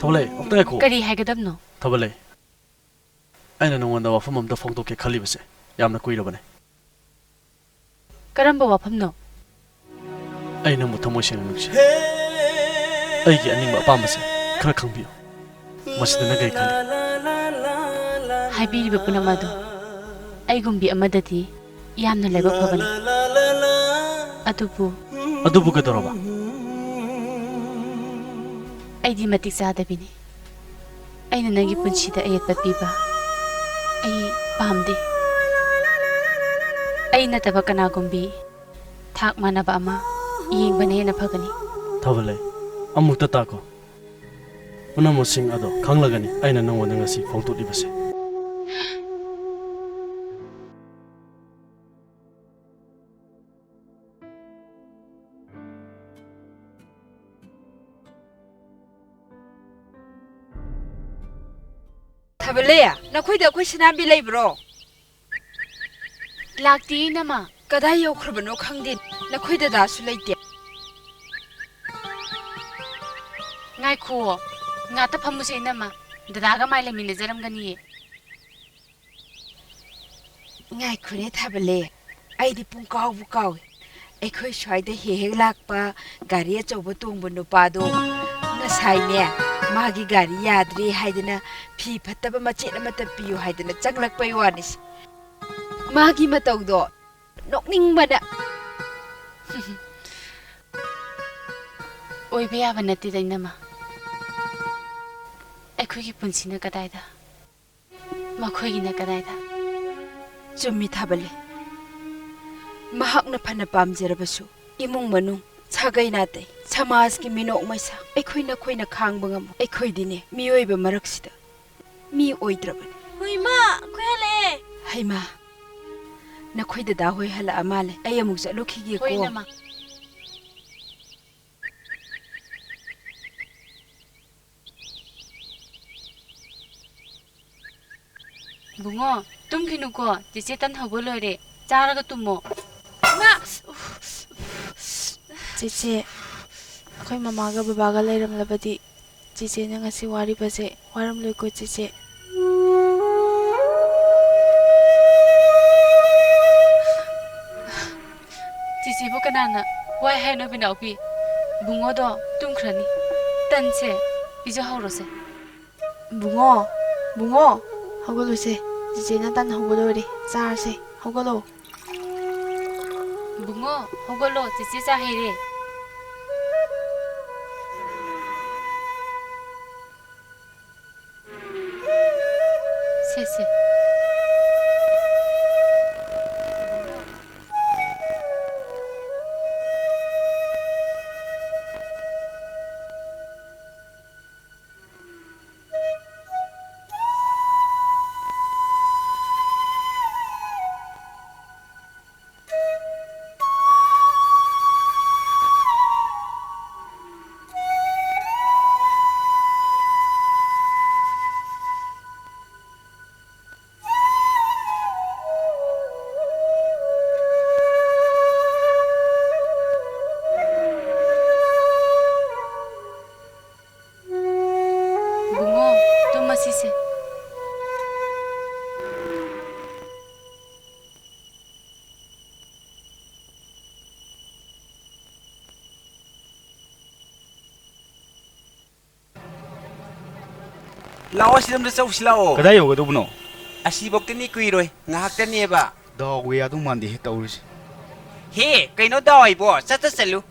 ꯊꯣꯛꯂꯛꯑꯦ, ꯑꯝꯇ ꯉꯥꯏꯈꯣ꯫ ꯀꯔꯤ ꯍꯥꯏꯒꯗꯕꯅꯣ? ꯊꯥꯕ ꯂꯩ꯫ ꯑꯩꯅ ꯅꯉꯣꯟꯗ ꯋꯥꯐꯝ ꯑꯝꯇ ꯐꯣꯡꯗꯣꯛꯀꯦ ꯈꯜꯂꯤꯕꯁꯦ ꯌꯥꯝꯅ ꯀꯨꯏꯔꯕꯅꯦ꯫ ꯀꯔꯝꯕ ꯋꯥꯐꯝꯅꯣ? ꯑꯩ ꯅꯪꯕꯨ ꯊꯃꯣꯏ ꯁꯦꯡꯅ ꯅꯨꯡꯁꯤ꯫ ꯑꯩꯒꯤ ꯑꯅꯤꯡꯕ ꯑꯄꯥꯝꯕꯁꯦ ꯈꯔ ꯈꯪꯕꯤꯌꯨ꯫ ꯃꯁꯤꯗ ꯅꯪ ꯀꯔꯤ ꯈꯜꯂꯤ? ꯍꯥꯏꯕꯤꯔꯤꯕ ꯄꯨꯝꯅꯃꯛ ꯑꯗꯨ ꯑꯩꯒꯨꯝꯕꯤ ꯑꯃꯗꯗꯤ ꯌꯥꯝꯅ ꯂꯥꯏꯕꯛ ꯐꯕꯅꯤ꯫ ꯑꯗꯨꯕꯨ ꯑꯗꯨꯕꯨ ꯀꯩꯗꯧꯔꯕ? ꯑꯩꯗꯤ ꯃꯇꯤꯛ ꯆꯥꯗꯕꯤꯅꯤ꯫ ꯑꯩꯅ ꯅꯪꯒꯤ ꯄꯨꯟꯁꯤꯗ ꯑꯌꯦꯠꯄ ꯄꯤꯕ ꯑꯩ ꯄꯥꯝꯗꯦ꯫ ꯑꯩ ꯅꯠꯇꯕ ꯀꯅꯥꯒꯨꯝꯕꯤ ꯊꯥꯛ ꯃꯥꯟꯅꯕ ꯑꯃ ꯌꯦꯡꯕꯅ ꯍꯦꯟꯅ ꯐꯒꯅꯤ꯫ ꯊꯥꯕ ꯂꯩ꯫ ꯑꯃꯨꯛꯇ ꯇꯥꯈꯣ꯫ ꯄꯨꯝꯅꯃꯛꯁꯤꯡ ꯑꯗꯣ ꯈꯪꯂꯒꯅꯤ ꯑꯩꯅ ꯅꯉꯣꯟꯗ ꯉꯁꯤ ꯐꯣꯡꯗꯣꯛꯂꯤꯕꯁꯦ꯫ ꯊꯥꯕꯜꯂꯦ, ꯅꯈꯣꯏꯗ ꯑꯩꯈꯣꯏ ꯁꯅꯥꯝꯕꯤ ꯂꯩꯕ꯭ꯔꯣ? ꯂꯥꯛꯇꯦ, ꯏꯅꯝꯃ꯫ ꯀꯗꯥꯏ ꯌꯧꯈ꯭ꯔꯕꯅꯣ ꯈꯪꯗꯦ꯫ ꯅꯈꯣꯏ ꯗꯗꯥꯁꯨ ꯂꯩꯇꯦ꯫ ꯉꯥꯏꯈꯨꯑꯣ, ꯉꯥꯛꯇ ꯐꯝꯃꯨꯁꯦ, ꯏꯅꯝꯃ꯫ ꯗꯗꯥꯒ ꯃꯥꯏ ꯂꯩꯃꯤꯟꯅꯖꯔꯝꯒꯅꯤꯌꯦ꯫ ꯉꯥꯏꯈꯣꯅꯦ ꯊꯥꯕꯜꯂꯦ, ꯑꯩꯗꯤ ꯄꯨꯡꯀꯥꯎꯕꯨ ꯀꯥꯎꯏ꯫ ꯑꯩꯈꯣꯏ ꯁ꯭ꯋꯥꯏꯗ ꯍꯦꯛ ꯍꯦꯛ ꯂꯥꯛꯄ ꯒꯥꯔꯤ ꯑꯆꯧꯕ ꯇꯣꯡꯕ ꯅꯨꯄꯥꯗꯣ ꯉꯁꯥꯏꯅꯦ, ꯃꯥꯒꯤ ꯒꯥꯔꯤ ꯌꯥꯗ꯭ꯔꯦ ꯍꯥꯏꯗꯅ ꯐꯤ ꯐꯠꯇꯕ ꯃꯆꯦꯠ ꯑꯃꯇ ꯄꯤꯌꯨ ꯍꯥꯏꯗꯅ ꯆꯪꯂꯛꯄꯩ ꯋꯥꯅꯤꯁꯦ꯫ ꯃꯥꯒꯤ ꯃꯇꯧꯗꯣ ꯅꯣꯛꯅꯤꯡꯕꯅ꯫ ꯑꯣꯏꯕ ꯌꯥꯕ ꯅꯠꯇꯦꯗ, ꯏꯅꯝꯃ꯫ ꯑꯩꯈꯣꯏꯒꯤ ꯄꯨꯟꯁꯤꯅ ꯀꯗꯥꯏꯗ? ꯃꯈꯣꯏꯒꯤꯅ ꯀꯗꯥꯏꯗ? ꯆꯨꯝꯃꯤ ꯊꯥꯕꯜꯂꯦ꯫ ꯃꯍꯥꯛꯅ ꯐꯅ ꯄꯥꯝꯖꯔꯕꯁꯨ ꯏꯃꯨꯡ ꯃꯅꯨꯡ, ꯁꯥꯒꯩ ꯅꯥꯇꯩ, ꯁꯃꯥꯖꯀꯤ ꯃꯤꯅꯣꯛ ꯃꯩꯁꯥ ꯑꯩꯈꯣꯏ ꯅꯈꯣꯏꯅ ꯈꯥꯡꯕ ꯉꯝꯃꯣꯏ꯫ ꯑꯩꯈꯣꯏꯗꯤꯅꯦ ꯃꯤꯑꯣꯏꯕ ꯃꯔꯛꯁꯤꯗ ꯃꯤ ꯑꯣꯏꯗ꯭ꯔꯕꯅꯤ꯫ ꯍꯣꯏ ꯏꯃꯥ, ꯑꯩꯈꯣꯏ ꯍꯜꯂꯛꯑꯦ꯫ ꯍꯩꯃꯥ, ꯅꯈꯣꯏ ꯗꯗꯥ ꯍꯣꯏ ꯍꯜꯂꯛꯑ ꯃꯥꯜꯂꯦ꯫ ꯑꯩ ꯑꯃꯨꯛ ꯆꯠꯂꯨꯈꯤꯒꯦꯀꯣ꯫ ꯍꯣꯏ ꯏꯅꯝꯃ꯫ ꯏꯕꯨꯡꯉꯣ, ꯇꯨꯝꯈꯤꯅꯨꯀꯣ, ꯆꯦꯆꯦ ꯇꯟ ꯍꯧꯕ ꯂꯣꯏꯔꯦ, ꯆꯥꯔꯒ ꯇꯨꯝꯃꯣ꯫ ꯏꯃꯥ! ꯆꯦꯆꯦ, ꯑꯩꯈꯣꯏ ꯃꯃꯥꯒ ꯕꯕꯥꯒ ꯂꯩꯔꯝꯂꯕꯗꯤ ꯆꯦꯆꯦꯅ ꯉꯁꯤ ꯋꯥꯔꯤꯕꯁꯦ ꯋꯥꯔꯝꯂꯣꯏꯀꯣ ꯆꯦꯆꯦ꯫ ꯆꯦꯆꯦꯕꯨ ꯀꯅꯥꯅ ꯋꯥꯏ ꯍꯥꯏꯅꯣ ꯕꯤꯅꯥꯎꯕꯤ? ꯕꯨꯡꯉꯣꯗꯣ ꯇꯨꯝꯈ꯭ꯔꯅꯤ꯫ ꯇꯟꯁꯦ ꯄꯤꯖꯍꯧꯔꯣꯁꯦ꯫ ꯕꯨꯡꯉꯣ, ꯕꯨꯡꯉꯣ, ꯍꯧꯒꯠꯂꯨꯁꯦ꯫ ꯆꯦꯆꯦꯅ ꯇꯟ ꯍꯧꯕ ꯂꯣꯏꯔꯦ꯫ ꯆꯥꯔꯁꯦ꯫ ꯍꯧꯒꯠꯂꯣ꯫ ꯕꯨꯡꯉꯣ, ꯍꯧꯒꯠꯂꯣ, ꯆꯦꯆꯦ ꯆꯥ ꯍꯩꯔꯦ꯫ ꯁꯦ, ꯁꯦ꯫ ꯂꯥꯛꯑꯣ, ꯁꯤꯗ ꯑꯝꯇ ꯆꯧꯁꯤ ꯂꯥꯛꯑꯣ꯫ ꯀꯗꯥꯏ ꯌꯧꯒꯗꯧꯕꯅꯣ? ꯑꯁꯤꯐꯧꯇꯅꯤ, ꯀꯨꯏꯔꯣꯏ, ꯉꯥꯏꯍꯥꯛꯇꯅꯦꯕ꯫ ꯗꯥꯎꯒ ꯌꯥꯗꯧ ꯃꯥꯟꯗꯦꯍꯦ ꯇꯧꯔꯤꯁꯦ꯫ ꯍꯦ, ꯀꯩꯅꯣ ꯗꯥꯎ ꯍꯥꯏꯕꯣ? ꯆꯠ ꯆꯠ ꯆꯠꯂꯨ꯫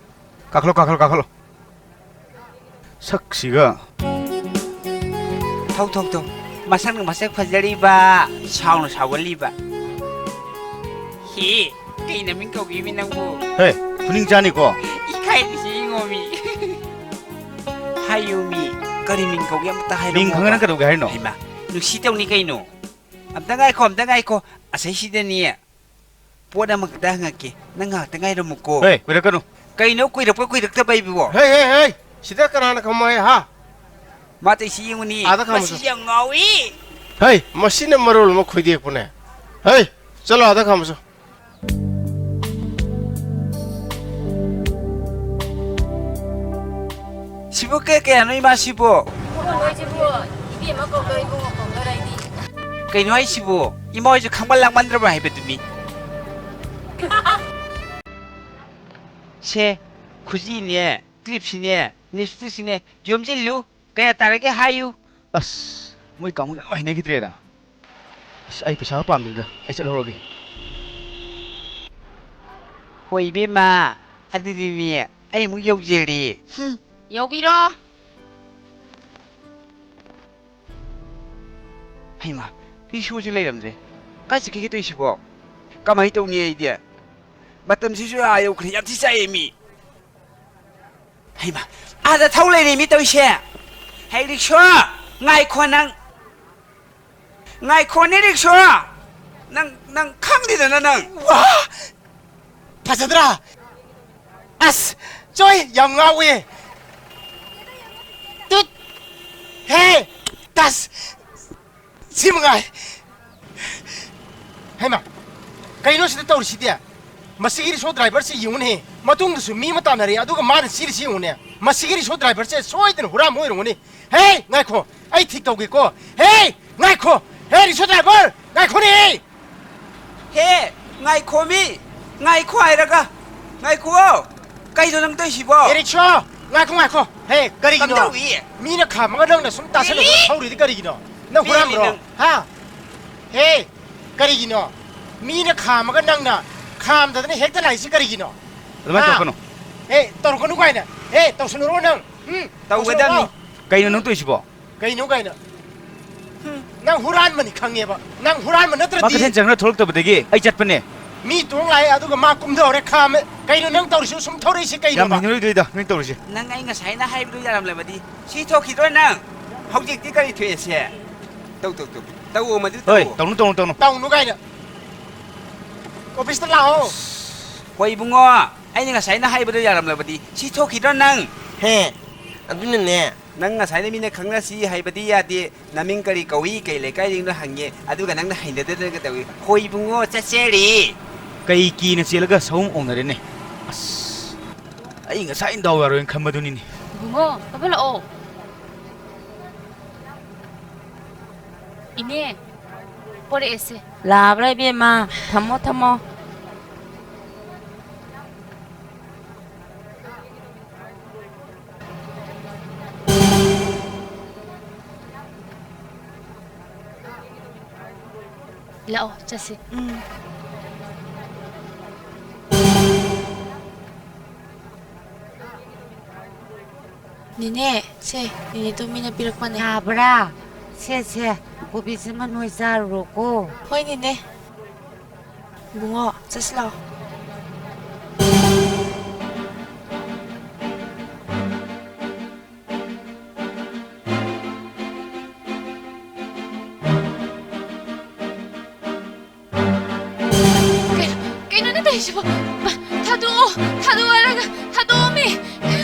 ꯀꯥꯈꯠꯂꯣ, ꯀꯥꯈꯠꯂꯣ, ꯀꯥꯈꯠꯂꯣ꯫ ꯁꯛꯁꯤꯒ꯫ ꯊꯧ, ꯊꯧ, ꯊꯧ꯫ ꯃꯁꯛꯅ ꯃꯁꯛ ꯐꯖꯔꯤꯕ, ꯁꯥꯎꯅ ꯁꯥꯎꯒꯜꯂꯤꯕ꯫ ꯍꯦ, ꯀꯩ ꯅꯃꯤꯡ ꯀꯧꯒꯦꯃꯤ ꯅꯪꯕꯨ? ꯍꯦ, ꯈꯨꯅꯤꯡ ꯆꯥꯅꯤꯀꯣ꯫ ꯏꯀꯥꯏꯔꯤꯁꯤ ꯌꯦꯡꯉꯣꯃꯤ꯫ ꯍꯥꯏꯌꯨꯃꯤ, ꯀꯔꯤ ꯃꯤꯡ ꯀꯧꯒꯦ ꯑꯝꯇ ꯍꯥꯏꯔꯝꯃꯣꯕ꯫ ꯃꯤꯡ ꯈꯪꯉꯅ ꯀꯩꯗꯧꯒꯦ ꯍꯥꯏꯅꯣ? ꯍꯩꯃꯥ, ꯅꯨꯡꯁꯤ ꯇꯧꯅꯤ ꯀꯩꯅꯣ꯫ ꯑꯝꯇ ꯉꯥꯏꯈꯣ, ꯑꯝꯇ ꯉꯥꯏꯈꯣ꯫ ꯑꯁꯩꯁꯤꯗꯅꯦ, ꯄꯣꯠ ꯑꯃꯈꯛꯇ ꯍꯪꯉꯛꯀꯦ꯫ ꯅꯪ ꯉꯥꯏꯍꯥꯛꯇ ꯉꯥꯏꯔꯝꯃꯨꯀꯣ꯫ ꯍꯦ, ꯀꯨꯏꯔꯛꯀꯅꯨ꯫ ꯀꯩꯅꯣ ꯀꯨꯏꯔꯛꯄ ꯀꯨꯏꯔꯛꯇꯕ ꯍꯥꯏꯕꯤꯕꯣ? ꯍꯦ, ꯍꯦ, ꯍꯦ! ꯁꯤꯗ ꯀꯅꯥꯅ ꯈꯪꯃꯣ ꯍꯥꯏ, ꯍꯥ? ꯃꯥ ꯇꯧꯏꯁꯤ ꯌꯦꯡꯉꯨꯅꯤ꯫ ꯑꯥꯗ ꯈꯥꯝꯃꯨꯆꯣ꯫ ꯃꯁꯤ ꯌꯥꯝ ꯉꯥꯎꯏ꯫ ꯍꯩ, ꯃꯁꯤꯅ ꯃꯔꯣꯜ ꯑꯃ ꯈꯣꯏꯗꯦꯛꯄꯅꯦ꯫ ꯍꯩ, ꯆꯠꯂꯣ ꯑꯥꯗ ꯈꯥꯝꯃꯨꯆꯣ꯫ ꯁꯤꯕꯨ ꯀꯌꯥ ꯀꯌꯥꯅꯣ ꯏꯃꯥ ꯁꯤꯕꯨ? ꯏꯕꯨꯡꯉꯣ ꯅꯣꯏꯁꯤꯕꯨ ꯏꯕꯦꯝꯃ ꯀꯧꯗꯣꯏ ꯏꯕꯨꯡꯉꯣ ꯀꯧꯗꯣꯏꯔ ꯑꯩꯗꯤ? ꯀꯩꯅꯣ ꯍꯥꯏꯁꯤꯕꯨ? ꯏꯃꯥ ꯍꯣꯏꯁꯨ ꯈꯪꯃꯟ ꯂꯥꯡꯃꯟꯗ꯭ꯔꯕ ꯍꯥꯏꯕꯗꯨꯅꯤ꯫ ꯁꯦ, ꯈꯨꯖꯤꯅꯦ, ꯀ꯭ꯂꯤꯞꯁꯤꯅꯦ, ꯂꯤꯞꯁꯇꯤꯛꯁꯤꯅꯦ, ꯌꯣꯝꯁꯤꯜꯂꯨ꯫ ꯀꯌꯥ ꯇꯥꯔꯒꯦ ꯍꯥꯏꯌꯨ꯫ ꯑꯁ, ꯃꯣꯏ ꯀꯥꯡꯕꯨ ꯌꯥꯝ ꯍꯩꯅꯈꯤꯗ꯭ꯔꯦꯗ꯫ ꯑꯁ, ꯑꯩ ꯄꯩꯁꯥ ꯄꯥꯝꯗꯦꯗ, ꯑꯩ ꯆꯠꯍꯧꯔꯒꯦ꯫ ꯍꯣꯏ, ꯏꯕꯦꯝꯃ, ꯑꯗꯨꯗꯤꯅꯦ, ꯑꯩ ꯑꯃꯨꯛ ꯌꯧꯖꯔꯦ꯫ ꯍꯨꯝ, ꯌꯧꯕꯤꯔꯣ꯫ ꯍꯩꯃꯥ, ꯔꯤꯛꯁꯣꯁꯨ ꯂꯩꯔꯝꯗ꯭ꯔꯦ꯫ ꯀꯥꯏ ꯆꯠꯈꯤꯒꯦ ꯇꯧꯔꯤꯁꯤꯕꯣ? ꯀꯃꯥꯏ ꯇꯧꯅꯤ ꯑꯩꯗꯤ? ꯃꯇꯝꯁꯤꯁꯨ ꯑꯥ ꯌꯧꯈ꯭ꯔꯦ, ꯌꯥꯝ ꯊꯤ ꯆꯥꯛꯑꯦ ꯃꯤ꯫ ꯍꯩꯃꯥ, ꯑꯥꯗ ꯊꯧ ꯂꯩꯔꯦ ꯃꯤ ꯇꯧꯔꯤꯁꯦ꯫ ꯍꯩ ꯔꯤꯛꯁꯣ, ꯉꯥꯏꯈꯣ ꯅꯪ꯫ ꯉꯥꯏꯈꯣꯅꯦ ꯔꯤꯛꯁꯣ꯫ ꯅꯪ, ꯅꯪ ꯈꯪꯗꯦꯗꯅ ꯅꯪ꯫ ꯋꯥ! ꯐꯖꯗ꯭ꯔꯥ? ꯑꯁ, ꯆꯣꯏ, ꯌꯥꯝ ꯉꯥꯎꯋꯦ꯫ ꯇꯨꯠ! ꯍꯦ! ꯇꯁ! ꯁꯤ ꯃꯉꯥꯏ꯫ ꯍꯩꯃꯥ, ꯀꯩꯅꯣ ꯁꯤꯗ ꯇꯧꯔꯤꯁꯤꯗꯤ? ꯃꯁꯤꯒꯤ ꯔꯤꯛꯁꯣ ꯗ꯭ꯔꯥꯏꯚꯔꯁꯤ ꯌꯦꯡꯉꯨꯅꯦꯍꯦ꯫ ꯃꯇꯨꯡꯗꯁꯨ ꯃꯤ ꯑꯃ ꯇꯥꯟꯅꯔꯦ, ꯑꯗꯨꯒ ꯃꯥꯅ ꯆꯦꯜꯂꯤꯁꯤ ꯌꯦꯡꯉꯨꯅꯦ꯫ ꯃꯁꯤꯒꯤ ꯔꯤꯛꯁꯣ ꯗ꯭ꯔꯥꯏꯚꯔꯁꯦ ꯁꯣꯏꯗꯅ ꯍꯨꯔꯥꯟꯕ ꯑꯣꯏꯔꯝꯒꯅꯤ꯫ ꯍꯦ, ꯉꯥꯏꯈꯣ, ꯑꯩ ꯊꯤꯛ ꯇꯧꯒꯦꯀꯣ꯫ ꯍꯦ, ꯉꯥꯏꯈꯣ꯫ ꯍꯦ, ꯔꯤꯛꯁꯣ ꯗ꯭ꯔꯥꯏꯚꯔ, ꯉꯥꯏꯈꯣꯅꯦꯍꯦ꯫ ꯍꯦ, ꯉꯥꯏꯈꯣꯃꯤ꯫ ꯉꯥꯏꯈꯣ ꯍꯥꯏꯔꯒ꯫ ꯉꯥꯏꯈꯣ꯫ ꯀꯩꯅꯣ ꯅꯪ ꯇꯧꯔꯤꯁꯤꯕꯣ? ꯍꯦ, ꯔꯤꯛꯁꯣ, ꯉꯥꯏꯈꯣ, ꯉꯥꯏꯈꯣ꯫ ꯍꯦ, ꯀꯔꯤꯒꯤꯅꯣ? ꯀꯝꯗꯧꯏ? ꯃꯤꯅ ꯈꯥꯝꯃꯒ ꯅꯪꯅ ꯁꯨꯝ ꯇꯥꯁꯜꯂꯒ ꯄꯦꯜꯂꯤ꯫ ꯊꯧꯔꯤꯗꯤ ꯀꯔꯤꯒꯤꯅꯣ? ꯅꯪ ꯄꯦꯜꯂꯤ ꯍꯨꯔꯥꯟꯕ꯭ꯔꯣ? ꯅꯪ꯫ ꯍꯥ? ꯍꯦ, ꯀꯔꯤꯒꯤꯅꯣ? ꯃꯤꯅ ꯈꯥꯝꯃꯒ ꯅꯪꯅ ꯈꯥꯝꯗꯗꯅ ꯍꯦꯛꯇ ꯂꯥꯛꯏꯁꯤ ꯀꯔꯤꯒꯤꯅꯣ? ꯑꯗꯨꯃꯥꯏꯅ ꯍꯥ? ꯇꯧꯔꯛꯀꯅꯨ꯫ ꯍꯦ, ꯇꯧꯔꯛꯀꯅꯨ ꯀꯥꯏꯅ꯫ ꯍꯦ, ꯇꯧꯁꯜꯂꯨꯔꯣ ꯅꯪ꯫ ꯎꯝ, ꯇꯧꯒꯗꯕꯅꯤ꯫ ꯇꯧꯁꯜꯂꯨꯔꯣ꯫ ꯀꯩꯅꯣ ꯅꯪ ꯇꯧꯔꯤꯁꯤꯕꯣ? ꯀꯩꯅꯣ ꯀꯥꯏꯅ꯫ ꯍꯨꯝ, ꯅꯪ ꯍꯨꯔꯥꯟꯕꯅꯤ ꯈꯪꯉꯦꯕ꯫ ꯅꯪ ꯍꯨꯔꯥꯟꯕ ꯃꯥ ꯅꯠꯇ꯭ꯔꯗꯤ꯫ ꯀꯩꯊꯦꯜ ꯆꯪꯉ ꯊꯣꯛꯂꯛꯇꯕꯗꯒꯤ ꯑꯩ ꯆꯠꯄꯅꯦ꯫ ꯃꯤ ꯇꯣꯡ ꯂꯥꯛꯑꯦ, ꯑꯗꯨꯒ ꯃꯥ ꯀꯨꯝꯊꯍꯧꯔꯦ, ꯈꯥꯝꯃꯦ꯫ ꯀꯩꯅꯣ ꯅꯪ ꯇꯧꯔꯤꯁꯤ? ꯁꯨꯝ ꯊꯧꯔꯛꯏꯁꯤ ꯌꯥꯝ ꯀꯩꯅꯣꯕ? ꯍꯩꯅꯔꯣꯏꯗꯣꯏꯗ ꯅꯪ ꯇꯧꯔꯤꯁꯦ꯫ ꯅꯪ ꯑꯩ ꯉꯁꯥꯏꯅ ꯍꯥꯏꯕꯗꯨ ꯌꯥꯔꯝꯂꯕꯗꯤ ꯁꯤ ꯊꯣꯛꯈꯤꯗ꯭ꯔꯣ ꯅꯪ? ꯍꯧꯖꯤꯛꯇꯤ ꯀꯔꯤ ꯊꯣꯛꯑꯦꯁꯦ? ꯇꯧ, ꯇꯧ, ꯇꯧ꯫ ꯇꯧꯑꯣ, ꯃꯗꯨ ꯍꯣꯏ, ꯇꯧꯑꯣ꯫ ꯇꯧꯅꯨ, ꯇꯧꯅꯨ, ꯇꯧꯅꯨ꯫ ꯇꯧꯅꯨ ꯀꯥꯏꯅ꯫ ꯑꯣꯐꯤꯁꯇ ꯂꯥꯛꯑꯣ꯫ ꯍꯣꯏ ꯏꯕꯨꯡꯉꯣ, ꯑꯩꯅ ꯉꯁꯥꯏꯅ ꯍꯥꯏꯕꯗꯨ ꯌꯥꯔꯝꯂꯕꯗꯤ ꯁꯤ ꯊꯣꯛꯈꯤꯗ꯭ꯔꯣ ꯅꯪ? ꯍꯦ, ꯑꯗꯨꯅꯅꯦ꯫ ꯅꯪ ꯉꯁꯥꯏꯅ ꯃꯤꯅ ꯈꯪꯅꯁꯤ ꯍꯥꯏꯕꯗꯤ ꯌꯥꯗꯦ, ꯅꯃꯤꯡ ꯀꯔꯤ ꯀꯧꯏ, ꯀꯩ ꯂꯩꯀꯥꯏꯗꯒꯤꯅꯣ ꯍꯪꯉꯦ, ꯑꯗꯨꯒ ꯅꯪꯅ ꯍꯩꯅꯗꯗꯅꯒ ꯇꯧꯏ꯫ ꯍꯣꯏ ꯏꯕꯨꯡꯉꯣ, ꯆꯠꯆꯔꯤ꯫ ꯀꯩ ꯀꯤꯅ ꯆꯦꯜꯂꯒ ꯁꯑꯣꯡ ꯑꯣꯡꯅꯔꯦꯅꯦ? ꯑꯁ, ꯑꯩ ꯉꯁꯥꯏ ꯗꯥꯎ ꯌꯥꯔꯣꯏꯅ ꯈꯟꯕꯗꯨꯅꯤꯅꯦ꯫ ꯏꯕꯨꯡꯉꯣ, ꯀꯥꯈꯠꯂꯛꯑꯣ꯫ ꯏꯅꯦ, ꯄꯣꯔꯛꯑꯦꯁꯦ꯫ ꯂꯥꯛꯑꯕ꯭ꯔꯥ ꯏꯕꯦꯝꯃ? ꯊꯝꯃꯣ, ꯊꯝꯃꯣ꯫ ꯂꯥꯛꯑꯣ, ꯆꯠꯁꯤ꯫ ꯎꯝ꯫ ꯅꯦꯅꯦ, ꯁꯦ, ꯅꯦꯅꯦ ꯇꯣꯝꯕꯤꯅ ꯄꯤꯔꯛꯄꯅꯦ꯫ ꯌꯥꯕ꯭ꯔꯥ? ꯁꯦ, ꯁꯦ, ꯀꯣꯕꯤꯁꯤꯃ ꯅꯣꯏ ꯆꯥꯔꯨꯔꯣꯀꯣ꯫ ꯍꯣꯏ, ꯅꯦꯅꯦ꯫ ꯏꯕꯨꯡꯉꯣ, ꯆꯠꯁꯤ ꯂꯥꯛꯑꯣ꯫ ꯀꯩꯅꯣ, ꯀꯩꯅꯣꯅꯦ ꯇꯧꯔꯤꯁꯤꯕꯣ? ꯃꯥ, ꯊꯥꯗꯣꯛꯑꯣ, ꯊꯥꯗꯣꯛꯑꯣ ꯍꯥꯏꯔꯒ, ꯊꯥꯗꯣꯛꯑꯣꯃꯤ꯫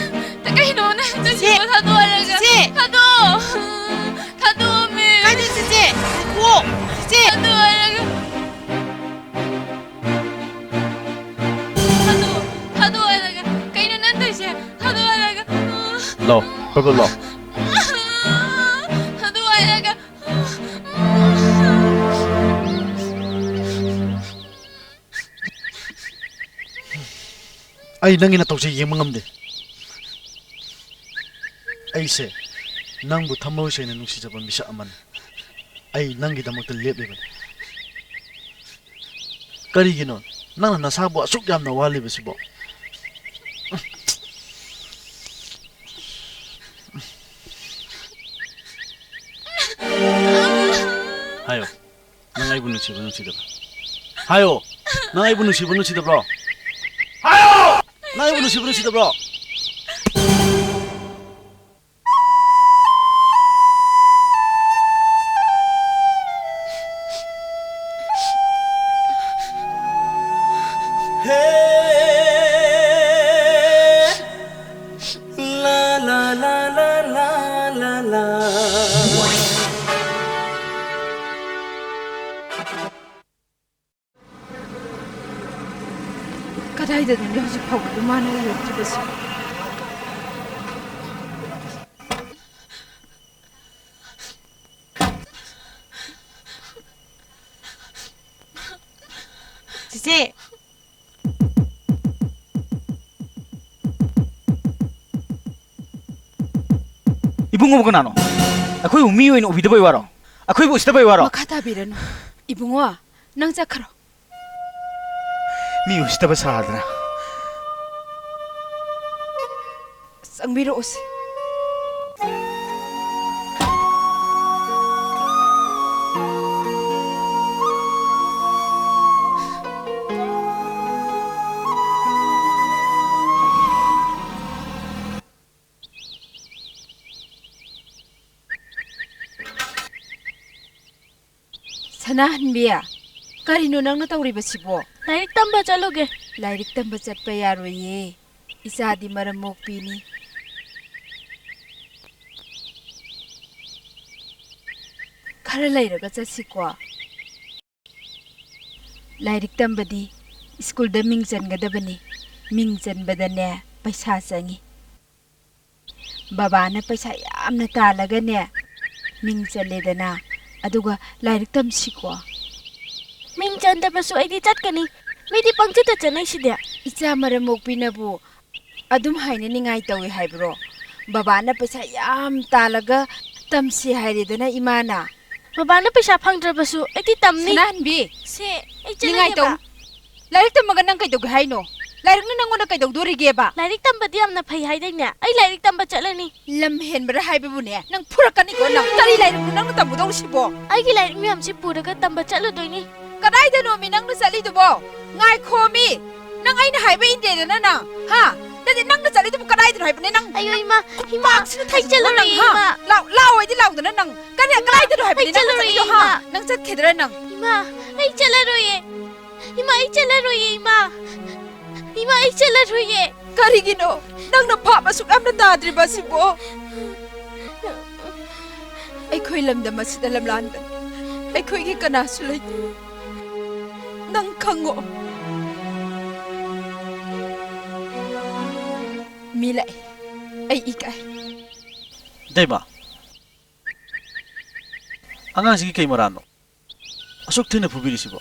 ꯀꯩꯅꯣꯅꯦ ꯇꯧꯔꯤꯁꯤꯕꯣ? ꯆꯦꯆꯦ! ꯊꯥꯗꯣꯛꯑꯣ ꯍꯥꯏꯔꯒ꯫ ꯆꯦꯆꯦ! ꯊꯥꯗꯣꯛꯑꯣ! ꯊꯥꯗꯣꯛꯑꯣꯃꯤ꯫ ꯀꯥꯏꯗ ꯆꯦꯆꯦ? ꯉꯥꯏꯈꯣ! ꯆꯦꯆꯦ! ꯊꯥꯗꯣꯛꯑꯣ ꯍꯥꯏꯔꯒ꯫ ꯊꯥꯗꯣꯛꯑꯣ! ꯊꯥꯗꯣꯛꯑꯣ ꯍꯥꯏꯔꯒ꯫ ꯀꯩꯅꯣ ꯅꯪ ꯇꯧꯔꯤꯁꯦ? ꯊꯥꯗꯣꯛꯑꯣ ꯍꯥꯏꯔꯒ꯫ ꯂꯥꯎ, ꯄꯔꯄꯜ ꯂꯥꯎ꯫ ꯊꯥꯗꯣꯛꯑꯣ ꯍꯥꯏꯔꯒ꯫ ꯑꯩ ꯅꯪꯒꯤ ꯅꯇꯧꯁꯦ ꯌꯦꯡꯕ ꯉꯝꯗꯦ꯫ ꯑꯩꯁꯦ ꯅꯪꯕꯨ ꯊꯃꯣꯏ ꯁꯦꯡꯅ ꯅꯨꯡꯁꯤꯖꯕ ꯃꯤꯁꯛ ꯑꯃꯅꯤ꯫ ꯑꯩ ꯅꯪꯒꯤꯗꯃꯛꯇ ꯂꯦꯞꯂꯤꯕꯅꯤ꯫ ꯀꯔꯤꯒꯤꯅꯣ ꯅꯪꯅ ꯅꯁꯥꯕꯨ ꯑꯁꯨꯛ ꯌꯥꯝꯅ ꯋꯥꯍꯜꯂꯤꯕꯁꯤꯕꯣ? ꯍꯥꯏꯌꯣ, ꯅꯪ ꯑꯩꯕꯨ ꯅꯨꯡꯁꯤꯕ꯭ꯔꯣ ꯅꯨꯡꯁꯤꯗꯕ꯭ꯔꯣ? ꯍꯥꯏꯌꯣ, ꯅꯪ ꯑꯩꯕꯨ ꯅꯨꯡꯁꯤꯕ꯭ꯔꯣ ꯅꯨꯡꯁꯤꯗꯕ꯭ꯔꯣ? ꯍꯥꯏꯌꯣ! ꯅꯪ ꯑꯩꯕꯨ ꯅꯨꯡꯁꯤꯕ꯭ꯔꯣ ꯅꯨꯡꯁꯤꯗꯕ꯭ꯔꯣ? ꯀꯗꯥꯏꯗꯅꯣꯅꯦ ꯍꯧꯖꯤꯛ ꯐꯥꯎꯕꯗ ꯃꯥꯅ ꯂꯩꯔꯛꯇ꯭ꯔꯤꯕꯁꯦ? ꯆꯤꯆꯦ! ꯏꯕꯨꯡꯉꯣꯕꯨ ꯀꯅꯥꯅꯣ? ꯑꯩꯈꯣꯏꯕꯨ ꯃꯤ ꯑꯣꯏꯅ ꯎꯕꯤꯗꯕꯩ ꯋꯥꯔꯣ? ꯑꯩꯈꯣꯏꯕꯨ ꯎꯁꯤꯗꯕꯩ ꯋꯥꯔꯣ? ꯃꯈꯥ ꯇꯥꯕꯤꯔꯅꯨ꯫ ꯏꯕꯨꯡꯉꯣ, ꯅꯪ ꯆꯠꯈ꯭ꯔꯣ꯫ ꯃꯤ ꯎꯁꯤꯗꯕ ꯁꯥꯗꯅ꯫ ꯆꯪꯕꯤꯔꯛꯎꯁꯦ꯫ ꯁꯅꯥꯍꯟꯕꯤ, ꯀꯔꯤꯅꯣ ꯅꯪꯅ ꯇꯧꯔꯤꯕꯁꯤꯕꯣ? ꯂꯥꯏꯔꯤꯛ ꯇꯝꯕ ꯆꯠꯂꯨꯒꯦ꯫ ꯂꯥꯏꯔꯤꯛ ꯇꯝꯕ ꯆꯠꯄ ꯌꯥꯔꯣꯏꯌꯦ꯫ ꯏꯆꯥꯗꯤ ꯃꯔꯝ ꯃꯣꯛꯄꯤꯅꯤ꯫ ꯈꯔ ꯂꯩꯔꯒ ꯆꯠꯁꯤꯀꯣ꯫ ꯂꯥꯏꯔꯤꯛ ꯇꯝꯕꯗꯤ ꯁ꯭ꯀꯨꯜꯗ ꯃꯤꯡ ꯆꯟꯒꯗꯕꯅꯤ꯫ ꯃꯤꯡ ꯆꯟꯕꯗꯅꯦ, ꯄꯩꯁꯥ ꯆꯪꯉꯤ꯫ ꯕꯕꯥꯅ ꯄꯩꯁꯥ ꯌꯥꯝꯅ ꯇꯥꯜꯂꯒꯅꯦ, ꯃꯤꯡ ꯆꯜꯂꯦꯗꯅ, ꯑꯗꯨꯒ ꯂꯥꯏꯔꯤꯛ ꯇꯝꯁꯤꯀꯣ꯫ ꯃꯤꯡ ꯆꯟꯗꯕꯁꯨ ꯑꯩꯗꯤ ꯆꯠꯀꯅꯤ꯫ ꯃꯤꯗꯤ ꯄꯪꯆꯠꯇ ꯆꯠꯅꯩꯁꯤꯗꯤ꯫ ꯏꯆꯥ ꯃꯔꯝ ꯃꯣꯛꯄꯤꯅꯕꯨ ꯑꯗꯨꯝ ꯍꯥꯏꯅ ꯅꯤꯡꯉꯥꯏ ꯇꯧꯏ ꯍꯥꯏꯕ꯭ꯔꯣ? ꯕꯕꯥꯅ ꯄꯩꯁꯥ ꯌꯥꯝ ꯇꯥꯜꯂꯒ ꯇꯝꯁꯤ ꯍꯥꯏꯔꯦꯗꯅ ꯏꯃꯥꯅ꯫ ꯕꯕꯥꯅ ꯄꯩꯁꯥ ꯐꯪꯗ꯭ꯔꯕꯁꯨ ꯑꯩꯗꯤ ꯇꯝꯅꯤ꯫ ꯁꯅꯥꯍꯟꯕꯤ, ꯁꯦ, ꯑꯩ ꯅꯤꯡꯉꯥꯏ ꯇꯧ꯫ ꯆꯠꯂꯒꯦꯕ꯫ ꯂꯥꯏꯔꯤꯛ ꯇꯝꯃꯒ ꯅꯪ ꯀꯩꯗꯧꯒꯦ ꯍꯥꯏꯅꯣ? ꯂꯥꯏꯔꯤꯛꯅ ꯅꯪꯉꯣꯟꯗ ꯀꯩꯗꯧꯗꯣꯔꯤꯒꯦꯕ? ꯂꯥꯏꯔꯤꯛ ꯇꯝꯕꯗꯤ ꯌꯥꯝꯅ ꯐꯩ ꯍꯥꯏꯗꯥꯏꯅꯦ? ꯑꯩ ꯂꯥꯏꯔꯤꯛ ꯇꯝꯕ ꯆꯠꯂꯅꯤ꯫ ꯂꯝ ꯍꯦꯟꯕ꯭ꯔꯥ ꯍꯥꯏꯕꯕꯨꯅꯦ, ꯅꯪ ꯐꯨꯔꯛꯀꯅꯤꯀꯣ ꯅꯪ꯫ ꯀꯔꯤ ꯂꯥꯏꯔꯤꯛꯅꯣ ꯅꯪꯅ ꯇꯝꯃꯨꯗꯧꯔꯤꯁꯤꯕꯣ? ꯑꯩꯒꯤ ꯂꯥꯏꯔꯤꯛ ꯃꯌꯥꯝꯁꯤ ꯄꯨꯔꯒ ꯇꯝꯕ ꯆꯠꯂꯨꯗꯣꯏꯅꯤ꯫ ꯀꯗꯥꯏꯗꯅꯣꯃꯤ ꯅꯪꯅ ꯆꯠꯂꯤꯗꯨꯕꯣ? ꯉꯥꯏꯈꯣꯃꯤ! ꯅꯪ ꯑꯩꯅ ꯍꯥꯏꯕ ꯏꯟꯗꯦꯗꯅ ꯅꯪ, ꯍꯥ? ꯅꯠꯇꯦ, ꯅꯪꯅ ꯆꯠꯂꯤꯗꯨꯕꯨ ꯀꯗꯥꯏꯗꯅꯣ ꯍꯥꯏꯕꯅꯦ ꯅꯪ? ꯑꯌꯣ, ꯏꯃꯥ, ꯏꯃꯥ, ꯄꯥꯛꯁꯤꯅ ꯑꯩ ꯊꯥꯖꯤꯜꯂꯨꯀꯣ ꯅꯪ, ꯆꯠꯂꯔꯣꯏꯌꯦ, ꯍꯥ? ꯏꯃꯥ꯫ ꯂꯥꯎ-, ꯂꯥꯎ ꯍꯥꯏꯗꯤ ꯂꯥꯎꯗꯅ ꯅꯪ꯫ ꯀꯔꯤ-, ꯏꯃꯥ, ꯀꯗꯥꯏꯗꯅꯣ ꯍꯥꯏꯕꯅꯦ ꯑꯩ ꯅꯪꯅ ꯆꯠꯂꯔꯣꯏꯌꯦ, ꯆꯠꯂꯤꯗꯣ, ꯍꯥ? ꯏꯃꯥ꯫ ꯅꯪ ꯆꯠꯈꯤꯗ꯭ꯔꯥ ꯅꯪ? ꯏꯃꯥ, ꯑꯩ ꯆꯠꯂꯔꯣꯏꯌꯦ꯫ ꯏꯃꯥ, ꯑꯩ ꯆꯠꯂꯔꯣꯏꯌꯦ, ꯏꯃꯥ꯫ ꯏꯃꯥ, ꯑꯩ ꯆꯠꯂꯔꯣꯏꯌꯦ꯫ ꯀꯔꯤꯒꯤꯅꯣ ꯅꯪꯅ ꯚꯥꯞ ꯑꯁꯨꯛ ꯌꯥꯝꯅ ꯇꯥꯗ꯭ꯔꯤꯕ ꯑꯁꯤꯕꯣ? ꯑꯩꯈꯣꯏ ꯂꯝꯗꯝ ꯑꯁꯤꯗ ꯂꯝꯂꯥꯟꯕ ꯑꯩꯈꯣꯏꯒꯤ ꯀꯅꯥꯁꯨ ꯂꯩꯇꯦ꯫ ꯅꯪ ꯈꯪꯉꯣ꯫ ꯃꯤ ꯂꯥꯛꯑꯦ꯫ ꯑꯩ ꯏꯀꯥꯏ꯫ ꯏꯇꯩꯃ, ꯑꯉꯥꯡꯁꯤꯒꯤ ꯀꯩ ꯃꯔꯥꯜꯅꯣ? ꯑꯁꯨꯛ ꯊꯤꯅ ꯐꯨꯕꯤꯔꯤꯁꯤꯕꯣ?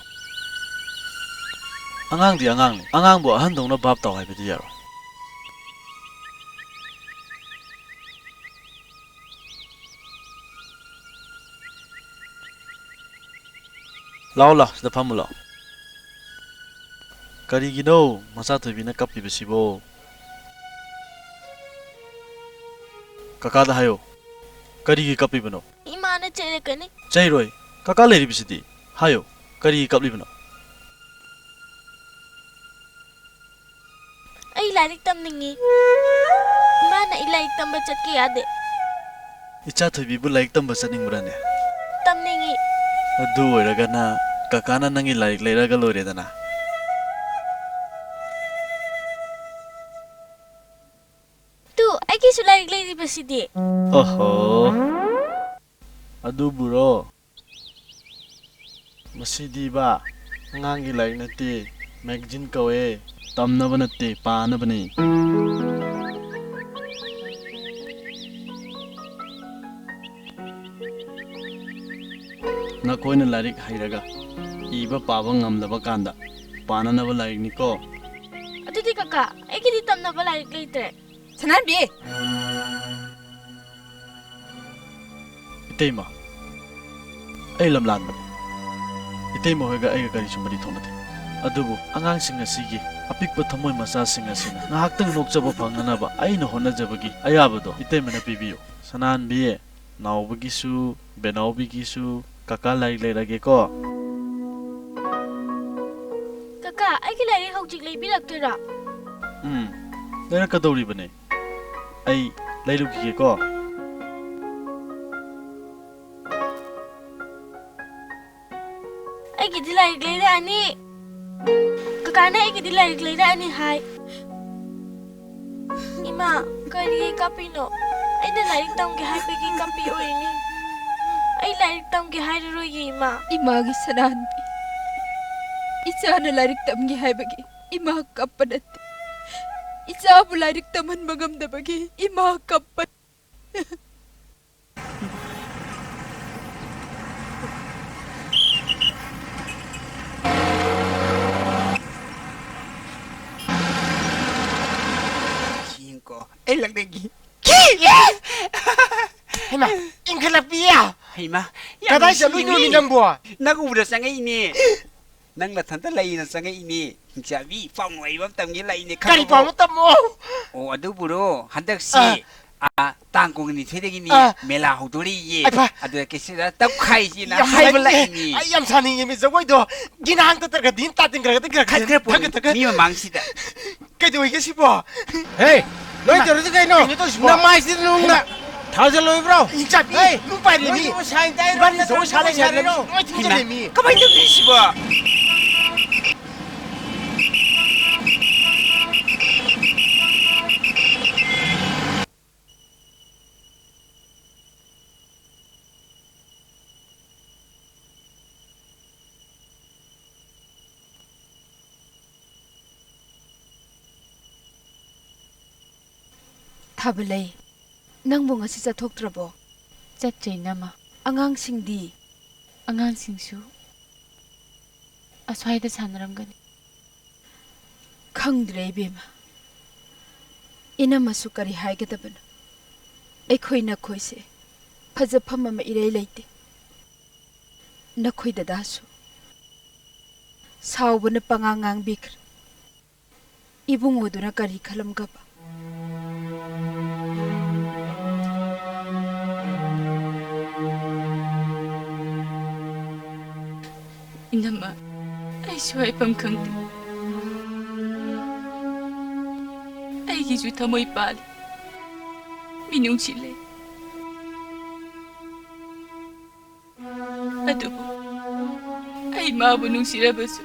ꯑꯉꯥꯡꯗꯤ ꯑꯉꯥꯡꯅꯤ꯫ ꯑꯉꯥꯡꯕꯨ ꯑꯍꯟꯗꯧꯅ ꯚꯥꯞ ꯇꯥꯎ ꯍꯥꯏꯕꯗꯤ ꯌꯥꯔꯣꯏ꯫ ꯂꯥꯛꯑꯣ, ꯂꯥꯛꯑꯣ, ꯁꯤꯗ ꯐꯝꯃꯨ ꯂꯥꯛꯑꯣ꯫ ꯀꯔꯤꯒꯤꯅꯣ ꯃꯆꯥ ꯊꯣꯏꯕꯤꯅ ꯀꯞꯄꯤꯕꯁꯤꯕꯣ? ꯀꯀꯥꯗ ꯍꯥꯏꯌꯣ, ꯀꯔꯤꯒꯤ ꯀꯞꯄꯤꯕꯅꯣ? ꯏꯃꯥꯅ ꯆꯩꯔꯛꯀꯅꯤ꯫ ꯆꯩꯔꯣꯏ, ꯀꯀꯥ ꯂꯩꯔꯤꯕꯁꯤꯗꯤ꯫ ꯍꯥꯏꯌꯣ, ꯀꯔꯤꯒꯤ ꯀꯞꯂꯤꯕꯅꯣ? ꯑꯩ ꯂꯥꯏꯔꯤꯛ ꯇꯝꯅꯤꯡꯉꯤ꯫ ꯏꯃꯥꯅ ꯑꯩ ꯂꯥꯏꯔꯤꯛ ꯇꯝꯕ ꯆꯠꯀꯦ ꯌꯥꯗꯦ꯫ ꯏꯆꯥ ꯊꯣꯏꯕꯤꯕꯨ ꯂꯥꯏꯔꯤꯛ ꯇꯝꯕ ꯆꯠꯅꯤꯡꯕ꯭ꯔꯥꯅꯦ? ꯇꯝꯅꯤꯡꯉꯤ꯫ ꯑꯗꯨ ꯑꯣꯏꯔꯒꯅ ꯀꯀꯥꯅ ꯅꯪꯒꯤ ꯂꯥꯏꯔꯤꯛ ꯂꯩꯔꯒ ꯂꯣꯏꯔꯦꯗꯅ꯫ ꯇꯨ, ꯑꯩꯒꯤꯁꯨ ꯂꯥꯏꯔꯤꯛ ꯂꯩꯔꯤꯕꯁꯤꯗꯤ꯫ ꯑꯣꯍꯣ꯫ ꯑꯗꯨꯕꯨꯔꯣ? ꯃꯁꯤꯗꯤꯕ ꯑꯉꯥꯡꯒꯤ ꯂꯥꯏꯔꯤꯛ ꯅꯠꯇꯦ, magazine ꯀꯧꯋꯦ꯫ ꯇꯝꯅꯕ ꯅꯠꯇꯦ, ꯄꯥꯅꯕꯅꯦ꯫ ꯅꯈꯣꯏꯅ ꯂꯥꯏꯔꯤꯛ ꯍꯩꯔꯒ ꯏꯕ ꯄꯥꯕ ꯉꯝꯗꯕ ꯀꯥꯟꯗ ꯄꯥꯅꯅꯕ ꯂꯥꯏꯔꯤꯛꯅꯤꯀꯣ꯫ ꯑꯗꯨꯗꯤ ꯀꯀꯥ, ꯑꯩꯒꯤꯗꯤ ꯇꯝꯅꯕ ꯂꯥꯏꯔꯤꯛ ꯂꯩꯇ꯭ꯔꯦ꯫ ꯁꯅꯥꯍꯟꯕꯤ! ꯏꯇꯩꯃ, ꯑꯩ ꯂꯝꯂꯥꯟꯕꯅꯤ꯫ ꯏꯇꯩꯃ ꯍꯣꯏꯒ ꯑꯩꯒ ꯀꯔꯤꯁꯨ ꯃꯔꯤ ꯊꯣꯛꯅꯗꯦ꯫ ꯑꯗꯨꯕꯨ ꯑꯉꯥꯡꯁꯤꯡ ꯑꯁꯤꯒꯤ ꯑꯄꯤꯛꯄ ꯊꯃꯣꯏ ꯃꯆꯥꯁꯤꯡ ꯑꯁꯤꯅ ꯉꯥꯏꯍꯥꯛꯇꯪ ꯅꯣꯛꯆꯕ ꯐꯪꯅꯅꯕ ꯑꯩꯅ ꯍꯣꯠꯅꯖꯕꯒꯤ ꯑꯌꯥꯕꯗꯣ ꯏꯇꯩꯃꯅ ꯄꯤꯕꯤꯌꯨ꯫ ꯁꯅꯥꯍꯟꯕꯤ, ꯅꯥꯎꯕꯒꯤꯁꯨ, ꯕꯦꯅꯥꯎꯕꯤꯒꯤꯁꯨ ꯀꯀꯥ ꯂꯥꯏꯔꯤꯛ ꯂꯩꯔꯒꯦꯀꯣ꯫ ꯀꯀꯥ, ꯑꯩꯒꯤ ꯂꯥꯏꯔꯤꯛ ꯍꯧꯖꯤꯛ ꯂꯩꯕꯤꯔꯛꯇꯣꯏꯔꯥ? ꯎꯝ, ꯂꯩꯔꯛꯀꯗꯧꯔꯤꯕꯅꯦ꯫ ꯑꯩ ꯂꯩꯔꯨꯈꯤꯒꯦꯀꯣ꯫ ꯑꯩꯒꯤꯗꯤ ꯂꯥꯏꯔꯤꯛ ꯂꯩꯔꯛꯑꯅꯤ꯫ ꯀꯀꯥꯅ ꯑꯩꯒꯤꯗꯤ ꯂꯥꯏꯔꯤꯛ ꯂꯩꯔꯛꯑꯅꯤ ꯍꯥꯏ꯫ ꯏꯃꯥ, ꯀꯔꯤꯒꯤ ꯀꯞꯄꯤꯅꯣ? ꯑꯩꯅ ꯂꯥꯏꯔꯤꯛ ꯇꯝꯒꯦ ꯍꯥꯏꯕꯒꯤ ꯀꯞꯄꯤ ꯑꯣꯏꯔꯤꯅꯤ꯫ ꯑꯩ ꯂꯥꯏꯔꯤꯛ ꯇꯝꯒꯦ ꯍꯥꯏꯔꯔꯣꯏꯌꯦ, ꯏꯃꯥ꯫ ꯏꯃꯥꯒꯤ ꯁꯅꯥꯍꯟꯕꯤ, ꯏꯆꯥꯅ ꯂꯥꯏꯔꯤꯛ ꯇꯝꯒꯦ ꯍꯥꯏꯕꯒꯤ ꯏꯃꯥ ꯀꯞꯄ ꯅꯠꯇꯦ꯫ ꯏꯆꯥꯕꯨ ꯂꯥꯏꯔꯤꯛ ꯇꯝꯍꯟꯕ ꯉꯝꯗꯕꯒꯤ ꯏꯃꯥ ꯀꯞꯄ꯫ ꯌꯦꯡꯀꯣ, ꯑꯩ ꯂꯛꯅꯒꯤ꯫ ꯍꯩꯃꯥ, ꯏꯟꯈꯠꯂꯛꯄꯤ꯫ ꯍꯩꯃꯥ, ꯌꯥꯝ ꯀꯗꯥꯏ ꯆꯠꯂꯨꯏꯅꯣ ꯅꯨꯡꯁꯤꯅꯦ꯫ ꯃꯤ ꯅꯪꯕꯣ? ꯅꯪ ꯎꯕꯗ ꯆꯪꯉꯛꯏꯅꯦ꯫ ꯅꯪ ꯅꯊꯟꯇ ꯂꯩꯅ ꯆꯪꯉꯛꯏꯅꯦ꯫ ꯍꯤꯡꯆꯥꯕꯤ, ꯄꯥꯎ ꯅꯨꯡꯉꯥꯏꯕ ꯑꯃ ꯇꯝꯒꯦ ꯂꯥꯛꯏꯅꯦ, ꯀꯔꯤ ꯈꯪꯉꯕꯣ? ꯄꯥꯎꯅꯣ? ꯇꯝꯃꯣ꯫ ꯑꯣ, ꯑꯗꯨꯕꯨꯔꯣ, ꯍꯟꯗꯛꯁꯤ, ꯑꯥ꯫ ꯑꯥ, ꯇꯥꯡ ꯀꯨꯟꯅꯤꯊꯣꯏꯗꯒꯤꯅꯦ, ꯑꯥ꯫ ꯃꯦꯂꯥ ꯍꯧꯗꯣꯔꯤꯌꯦ꯫ ꯑꯩ ꯐ-, ꯑꯗꯨꯗ ꯀꯦꯁꯦꯠꯇ ꯇꯧꯈꯥꯏꯁꯤꯅ ꯌꯥꯝ ꯍꯥꯏꯕ ꯅꯨꯡꯉꯥꯏꯅꯦ꯫ ꯂꯥꯛꯏꯅꯦ꯫ ꯑꯩ ꯌꯥꯝ ꯁꯥꯅꯤꯡꯉꯦ, ꯃꯤ ꯖꯒꯣꯏꯗꯣ꯫ ꯒꯤꯅꯥꯡ ꯇꯠꯇ꯭ꯔꯒꯗꯤ ꯇꯥꯇꯤꯟ ꯈꯔꯒꯗꯤ ꯈꯔ ꯈꯔ ꯈꯔ ꯄꯣꯟ-, ꯊꯥꯒꯠ ꯊꯥꯒꯠ꯫ ꯃꯤ ꯃꯃꯥꯡꯁꯤꯗ꯫ ꯀꯩꯗꯧꯋꯦꯒꯦ ꯁꯤꯕꯣ? ꯍꯦ, ꯅꯣꯏ ꯏꯃꯥ, ꯇꯧꯔꯤꯁꯦ ꯀꯩꯅꯣ? ꯀꯩꯅꯣ ꯇꯧꯔꯤꯁꯤꯕꯣ? ꯅꯃꯥꯏꯁꯤꯗ ꯅꯨꯡꯅ ꯍꯩꯃꯥ꯫ ꯊꯥꯖꯜꯂꯣꯏꯕ꯭ꯔꯣ? ꯏꯆꯥꯄꯤ, ꯍꯦ, ꯅꯨꯡ ꯄꯥꯏꯔꯤ ꯃꯤ꯫ ꯅꯣꯏꯁꯤꯕꯨ ꯁꯥꯏꯟ ꯇꯥꯏꯔꯣ ꯏꯕꯥꯅꯤ ꯅꯠꯇ꯭ꯔꯒ ꯖꯒꯣꯏ ꯁꯥ ꯂꯩ ꯁꯥꯏꯟ ꯁꯥꯟꯅꯔꯤꯔꯣ? ꯇꯥꯏꯔꯣ? ꯂꯣꯏ ꯊꯤꯡꯖꯤꯜꯂꯦ ꯃꯤ꯫ ꯀꯃꯥꯏꯅ ꯇꯧꯅꯤ ꯁꯤꯕꯣ? ꯊꯥꯕꯂꯩ, ꯅꯪꯕꯨ ꯉꯁꯤ ꯆꯠꯊꯣꯛꯇ꯭ꯔꯕꯣ? ꯆꯠꯇ꯭ꯔꯦ, ꯏꯅꯝꯃ꯫ ꯑꯉꯥꯡꯁꯤꯡꯗꯤ? ꯑꯉꯥꯡꯁꯤꯡꯁꯨ ꯑꯁ꯭ꯋꯥꯏꯗ ꯁꯥꯟꯅꯔꯝꯒꯅꯤ꯫ ꯈꯪꯗ꯭ꯔꯦ ꯏꯕꯦꯝꯃ, ꯏꯅꯝꯃꯁꯨ ꯀꯔꯤ ꯍꯥꯏꯒꯗꯕꯅꯣ꯫ ꯑꯩꯈꯣꯏ ꯅꯈꯣꯏꯁꯦ ꯐꯖꯐꯝ ꯑꯃ ꯏꯔꯩ ꯂꯩꯇꯦ꯫ ꯅꯈꯣꯏ ꯗꯗꯥꯁꯨ ꯁꯥꯎꯕꯅ ꯄꯉꯥꯡ ꯉꯥꯡꯕꯤꯈ꯭ꯔꯦ꯫ ꯏꯕꯨꯡꯉꯣꯗꯨꯅ ꯀꯔꯤ ꯈꯜꯂꯝꯒꯕ? ꯏꯅꯝꯃ, ꯑꯩꯁꯨ ꯍꯥꯏꯐꯝ ꯈꯪꯗꯦ꯫ ꯑꯩꯒꯤꯁꯨ ꯊꯃꯣꯏ ꯄꯥꯜꯂꯤ, ꯃꯤꯅꯨꯡꯁꯤ ꯂꯩ꯫ ꯑꯗꯨꯕꯨ ꯑꯩ ꯃꯥꯕꯨ ꯅꯨꯡꯁꯤꯔꯕꯁꯨ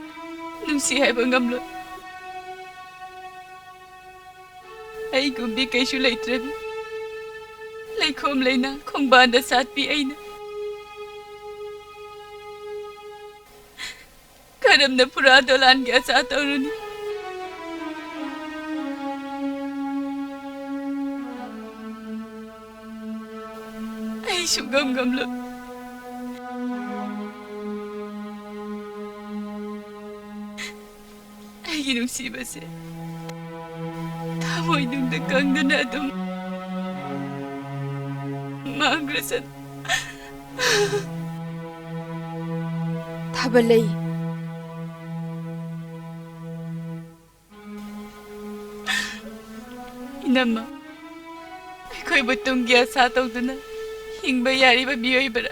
ꯅꯨꯡꯁꯤ ꯍꯥꯏꯕ ꯉꯝꯂꯣꯏ꯫ ꯑꯩꯒꯨꯝꯕꯤ ꯀꯩꯁꯨ ꯂꯩꯇ꯭ꯔꯕꯤ ꯂꯩꯈꯣꯝ ꯂꯩꯅꯥ ꯈꯣꯡꯕꯥꯟꯗ ꯁꯥꯠꯄꯤ ꯑꯩꯅ ꯀꯔꯝꯅ ꯐꯨꯔꯥ ꯗꯣꯂꯥꯟꯒꯤ ꯑꯁꯥ ꯇꯧꯔꯨꯅꯤ? ꯑꯩ ꯁꯨꯡꯉꯝ ꯉꯝꯂꯣꯏ꯫ ꯑꯩꯒꯤ ꯅꯨꯡꯁꯤꯕꯁꯦ ꯊꯃꯣꯏꯅꯨꯡꯗ ꯀꯪꯗꯨꯅ ꯑꯗꯨꯝ ꯃꯥꯡꯈ꯭ꯔꯁꯅꯨ꯫ ꯊꯥꯕꯂꯩ꯫ ꯏꯅꯝꯃ, ꯑꯩꯈꯣꯏꯕꯨ ꯇꯨꯡꯒꯤ ꯑꯁꯥ ꯇꯧꯗꯨꯅ ꯍꯤꯡꯕ ꯌꯥꯔꯤꯕ ꯃꯤꯑꯣꯏꯕꯔ?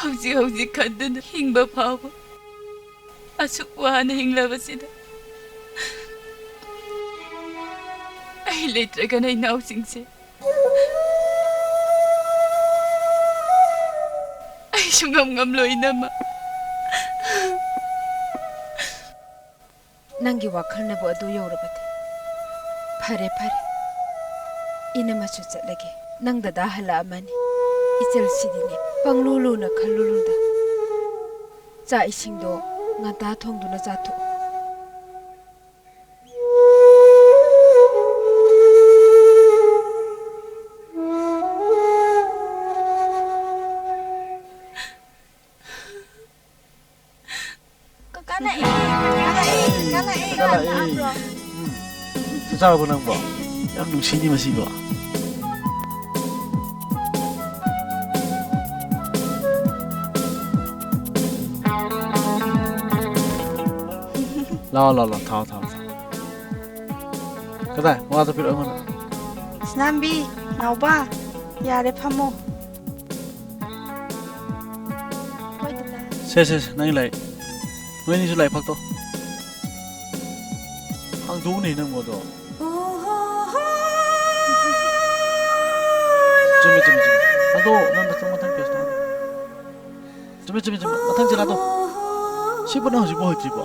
ꯍꯧꯖꯤꯛ ꯍꯧꯖꯤꯛ ꯈꯟꯗꯨꯅ ꯍꯤꯡꯕ ꯐꯥꯎꯕ ꯑꯁꯨꯛ ꯋꯥꯅ ꯍꯤꯡꯂꯕꯁꯤꯗ, ꯑꯩ ꯂꯩꯇ꯭ꯔꯒꯅ ꯏꯅꯥꯎꯁꯤꯡꯁꯦ ꯑꯩ ꯁꯨꯡꯉꯝ ꯉꯝꯂꯣꯏ, ꯏꯅꯝꯃ꯫ ꯅꯪꯒꯤ ꯋꯥꯈꯜꯅꯕꯨ ꯑꯗꯨ ꯌꯧꯔꯕꯗꯤ ꯐꯔꯦ, ꯐꯔꯦ꯫ ꯏꯅꯝꯃꯁꯨ ꯆꯠꯂꯒꯦ꯫ ꯅꯪ ꯗꯗꯥ ꯍꯜꯂꯛꯑꯝꯃꯅꯤ꯫ ꯏꯆꯜꯁꯤꯗꯤꯅꯦ, ꯄꯪꯂꯨ ꯂꯨꯅ ꯈꯜꯂꯨꯅꯨꯗ꯫ ꯆꯥꯛ ꯏꯁꯤꯡꯗꯣ ꯉꯟꯇꯥ ꯊꯣꯡꯗꯨꯅ ꯆꯥꯊꯣꯛꯑꯣ꯫ ꯀꯀꯥ ꯂꯥꯛꯑꯦ, ꯀꯀꯥ ꯂꯥꯛꯑꯦ, ꯀꯀꯥ ꯂꯥꯛꯑꯦ, ꯀꯀꯥ ꯂꯥꯛꯑꯦ꯫ ꯂꯥꯛꯑꯕ꯭ꯔꯣ? ꯎꯝ꯫ ꯆꯥꯛ ꯆꯥꯔꯕꯣ ꯅꯪꯕꯣ? ꯌꯥꯝ ꯅꯨꯡꯁꯤꯅꯤ ꯃꯁꯤꯀꯣ꯫ ꯂꯥꯛꯑꯣ, ꯂꯥꯛꯑꯣ, ꯂꯥꯛꯑꯣ, ꯊꯥꯎ, ꯊꯥꯎ, ꯊꯥꯎ꯫ ꯀꯗꯥꯏ? ꯃꯉꯥꯗꯣ ꯄꯤꯔꯛꯑꯣ ꯑꯩꯉꯣꯟꯗ꯫ ꯁꯤꯅꯥꯝꯕꯤ, ꯅꯥꯎꯕ, ꯌꯥꯔꯦ, ꯐꯝꯃꯣ꯫ ꯁꯦ, ꯁꯦ, ꯁꯦ, ꯅꯪꯒꯤ ꯂꯥꯏꯔꯤꯛ꯫ ꯅꯣꯏꯅꯤꯁꯨ ꯂꯥꯏꯔꯤꯛ ꯐꯥꯛꯇꯣꯛ꯫ ꯍꯥꯡꯗꯣꯛꯎꯅꯦ ꯅꯪꯕꯣ ꯑꯗꯣ꯫ ꯆꯨꯝꯃꯦ, ꯆꯨꯝꯃꯦ, ꯆꯨꯝꯃꯦ꯫ ꯍꯥꯡꯗꯣꯛꯑꯣ, ꯅꯪ ꯃꯊꯪ, ꯃꯊꯪ page ꯇꯣ ꯍꯥꯡꯗꯣꯛꯑꯣ꯫ ꯆꯨꯝꯃꯦ, ꯆꯨꯝꯃꯦ, ꯆꯨꯝꯃꯦ꯫ ꯃꯊꯪ ꯆꯦ ꯂꯥꯛꯇꯣ꯫ ꯁꯤꯕꯨ ꯅꯪ ꯍꯧꯖꯤꯛꯄꯨ ꯍꯧꯗ꯭ꯔꯤꯕꯣ?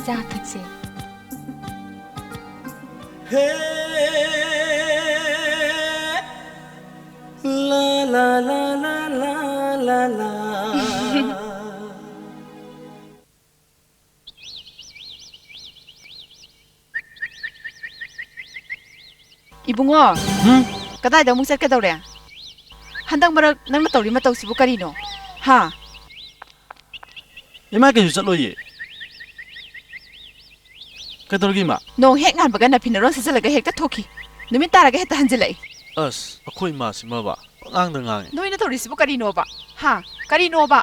ꯆꯥ ꯊꯛꯁꯦ꯫ ꯏꯕꯨꯡꯉꯣ, ꯍꯨꯝ? ꯀꯗꯥꯏꯗ ꯑꯃꯨꯛ ꯆꯠꯀꯗꯧꯔꯦ? ꯍꯟꯗꯛ ꯃꯔꯛ ꯅꯪꯅ ꯇꯧꯔꯤ ꯃꯇꯧꯁꯤꯕꯨ ꯀꯔꯤꯅꯣ? ꯍꯥ? ꯏꯃꯥ, ꯀꯩꯁꯨ ꯆꯠꯂꯣꯏꯌꯦ꯫ ꯀꯩꯗꯧꯔꯒꯦ, ꯏꯃꯥ? ꯅꯣꯡ ꯍꯦꯛ ꯉꯥꯟꯕꯒ ꯅꯐꯤ ꯅꯔꯣꯟ ꯁꯦꯠꯆꯜꯂꯒ ꯍꯦꯛꯇ ꯊꯣꯛꯈꯤ꯫ ꯅꯨꯃꯤꯠ ꯇꯥꯔꯒ ꯍꯦꯛꯇ ꯍꯟꯖꯤꯜꯂꯛꯏ꯫ ꯑꯁ, ꯑꯩꯈꯣꯏ ꯏꯃꯥꯁꯤꯃꯕ ꯄꯉꯥꯡꯗ ꯉꯥꯡꯉꯦ꯫ ꯅꯣꯏꯅ ꯇꯧꯔꯤꯁꯤꯕꯨ ꯀꯔꯤꯅꯣꯕ? ꯍꯥ? ꯀꯔꯤꯅꯣꯕ?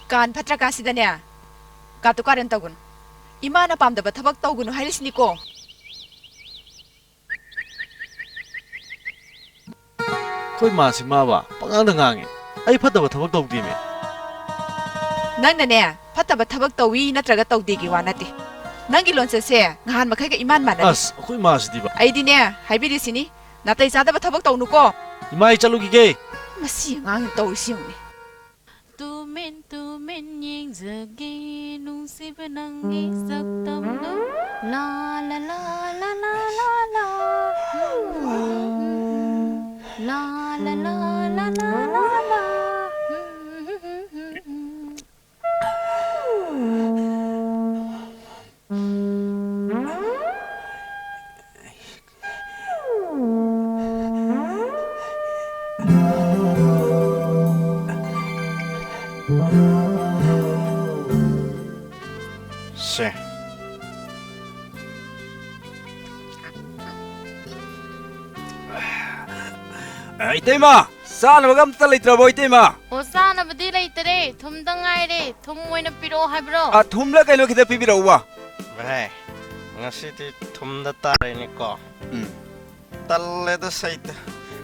ꯀꯥꯟ ꯐꯠꯇ꯭ꯔꯀꯥꯟꯁꯤꯗꯅꯦ, ꯀꯥꯇꯨ ꯀꯥꯔꯟ ꯇꯧꯒꯅꯨ꯫ ꯏꯃꯥꯅ ꯄꯥꯝꯗꯕ ꯊꯕꯛ ꯇꯧꯒꯅꯨ ꯍꯥꯏꯔꯤꯁꯤꯅꯤꯀꯣ꯫ ꯑꯩꯈꯣꯏ ꯃꯥꯁꯤ ꯃꯥꯕ ꯄꯉꯥꯡꯗ ꯉꯥꯡꯉꯦ꯫ ꯑꯩ ꯐꯠꯇꯕ ꯊꯕꯛ ꯇꯧꯗꯦꯃꯦ꯫ ꯅꯪꯅꯅꯦ, ꯐꯠꯇꯕ ꯊꯕꯛ ꯇꯧꯏ ꯅꯠꯇ꯭ꯔꯒ ꯇꯧꯗꯦꯒꯤ ꯋꯥ ꯅꯠꯇꯦ꯫ ꯅꯪꯒꯤ ꯂꯣꯟꯆꯠꯁꯦ ꯅꯍꯥꯟ ꯃꯈꯩꯒ ꯏꯃꯥꯟ ꯃꯥꯟꯅꯗꯦ꯫ ꯑꯁ, ꯑꯩꯈꯣꯏ ꯃꯥꯁꯤꯗꯤꯕ꯫ ꯑꯩꯗꯤꯅꯦ, ꯍꯥꯏꯕꯤꯔꯤꯁꯤꯅꯤ, ꯅꯥꯇꯩ ꯆꯥꯗꯕ ꯊꯕꯛ ꯇꯧꯅꯨꯀꯣ꯫ ꯏꯃꯥ, ꯑꯩ ꯆꯠꯂꯨꯈꯤꯒꯦ꯫ ꯃꯁꯤ ꯑꯉꯥꯡꯅ ꯇꯧꯔꯤꯁꯤ ꯌꯦꯡꯉꯨꯅꯦ꯫ ꯇꯨꯃꯤꯟ ꯇꯨꯃꯤꯟ ꯌꯦꯡꯖꯒꯦ ꯅꯨꯡꯁꯤꯕ ꯅꯪꯒꯤ ꯁꯛꯇꯝꯗꯣ꯫ ꯂꯥ ꯂꯥ ꯂꯥ ꯂꯥ ꯂꯥ ꯂꯥ꯫ ꯂꯥ ꯂꯥ ꯂꯥ ꯂꯥ ꯂꯥ ꯂꯥ ꯂꯥ꯫ ꯁꯦ꯫ ꯑ, ꯏꯇꯩꯃ, ꯆꯥꯅꯕꯒ ꯑꯝꯇ ꯂꯩꯇ꯭ꯔꯕꯣ, ꯏꯇꯩꯃ? ꯑꯣ, ꯆꯥꯅꯕꯗꯤ ꯂꯩꯇꯔꯦ, ꯊꯨꯝꯗ ꯉꯥꯏꯔꯦ꯫ ꯊꯨꯝ ꯑꯣꯏꯅ ꯄꯤꯔꯛꯑꯣ ꯍꯥꯏꯕ꯭ꯔꯣ? ꯑ, ꯊꯨꯝꯂ ꯀꯩꯅꯣ ꯈꯤꯇ ꯄꯤꯕꯤꯔꯛꯎꯕ꯫ ꯚꯥꯏ, ꯉꯁꯤꯗꯤ ꯊꯨꯝꯗ ꯇꯥꯔꯦꯅꯦꯀꯣ꯫ ꯎꯝ꯫ ꯇꯜꯂꯦꯗ ꯁꯩꯇ,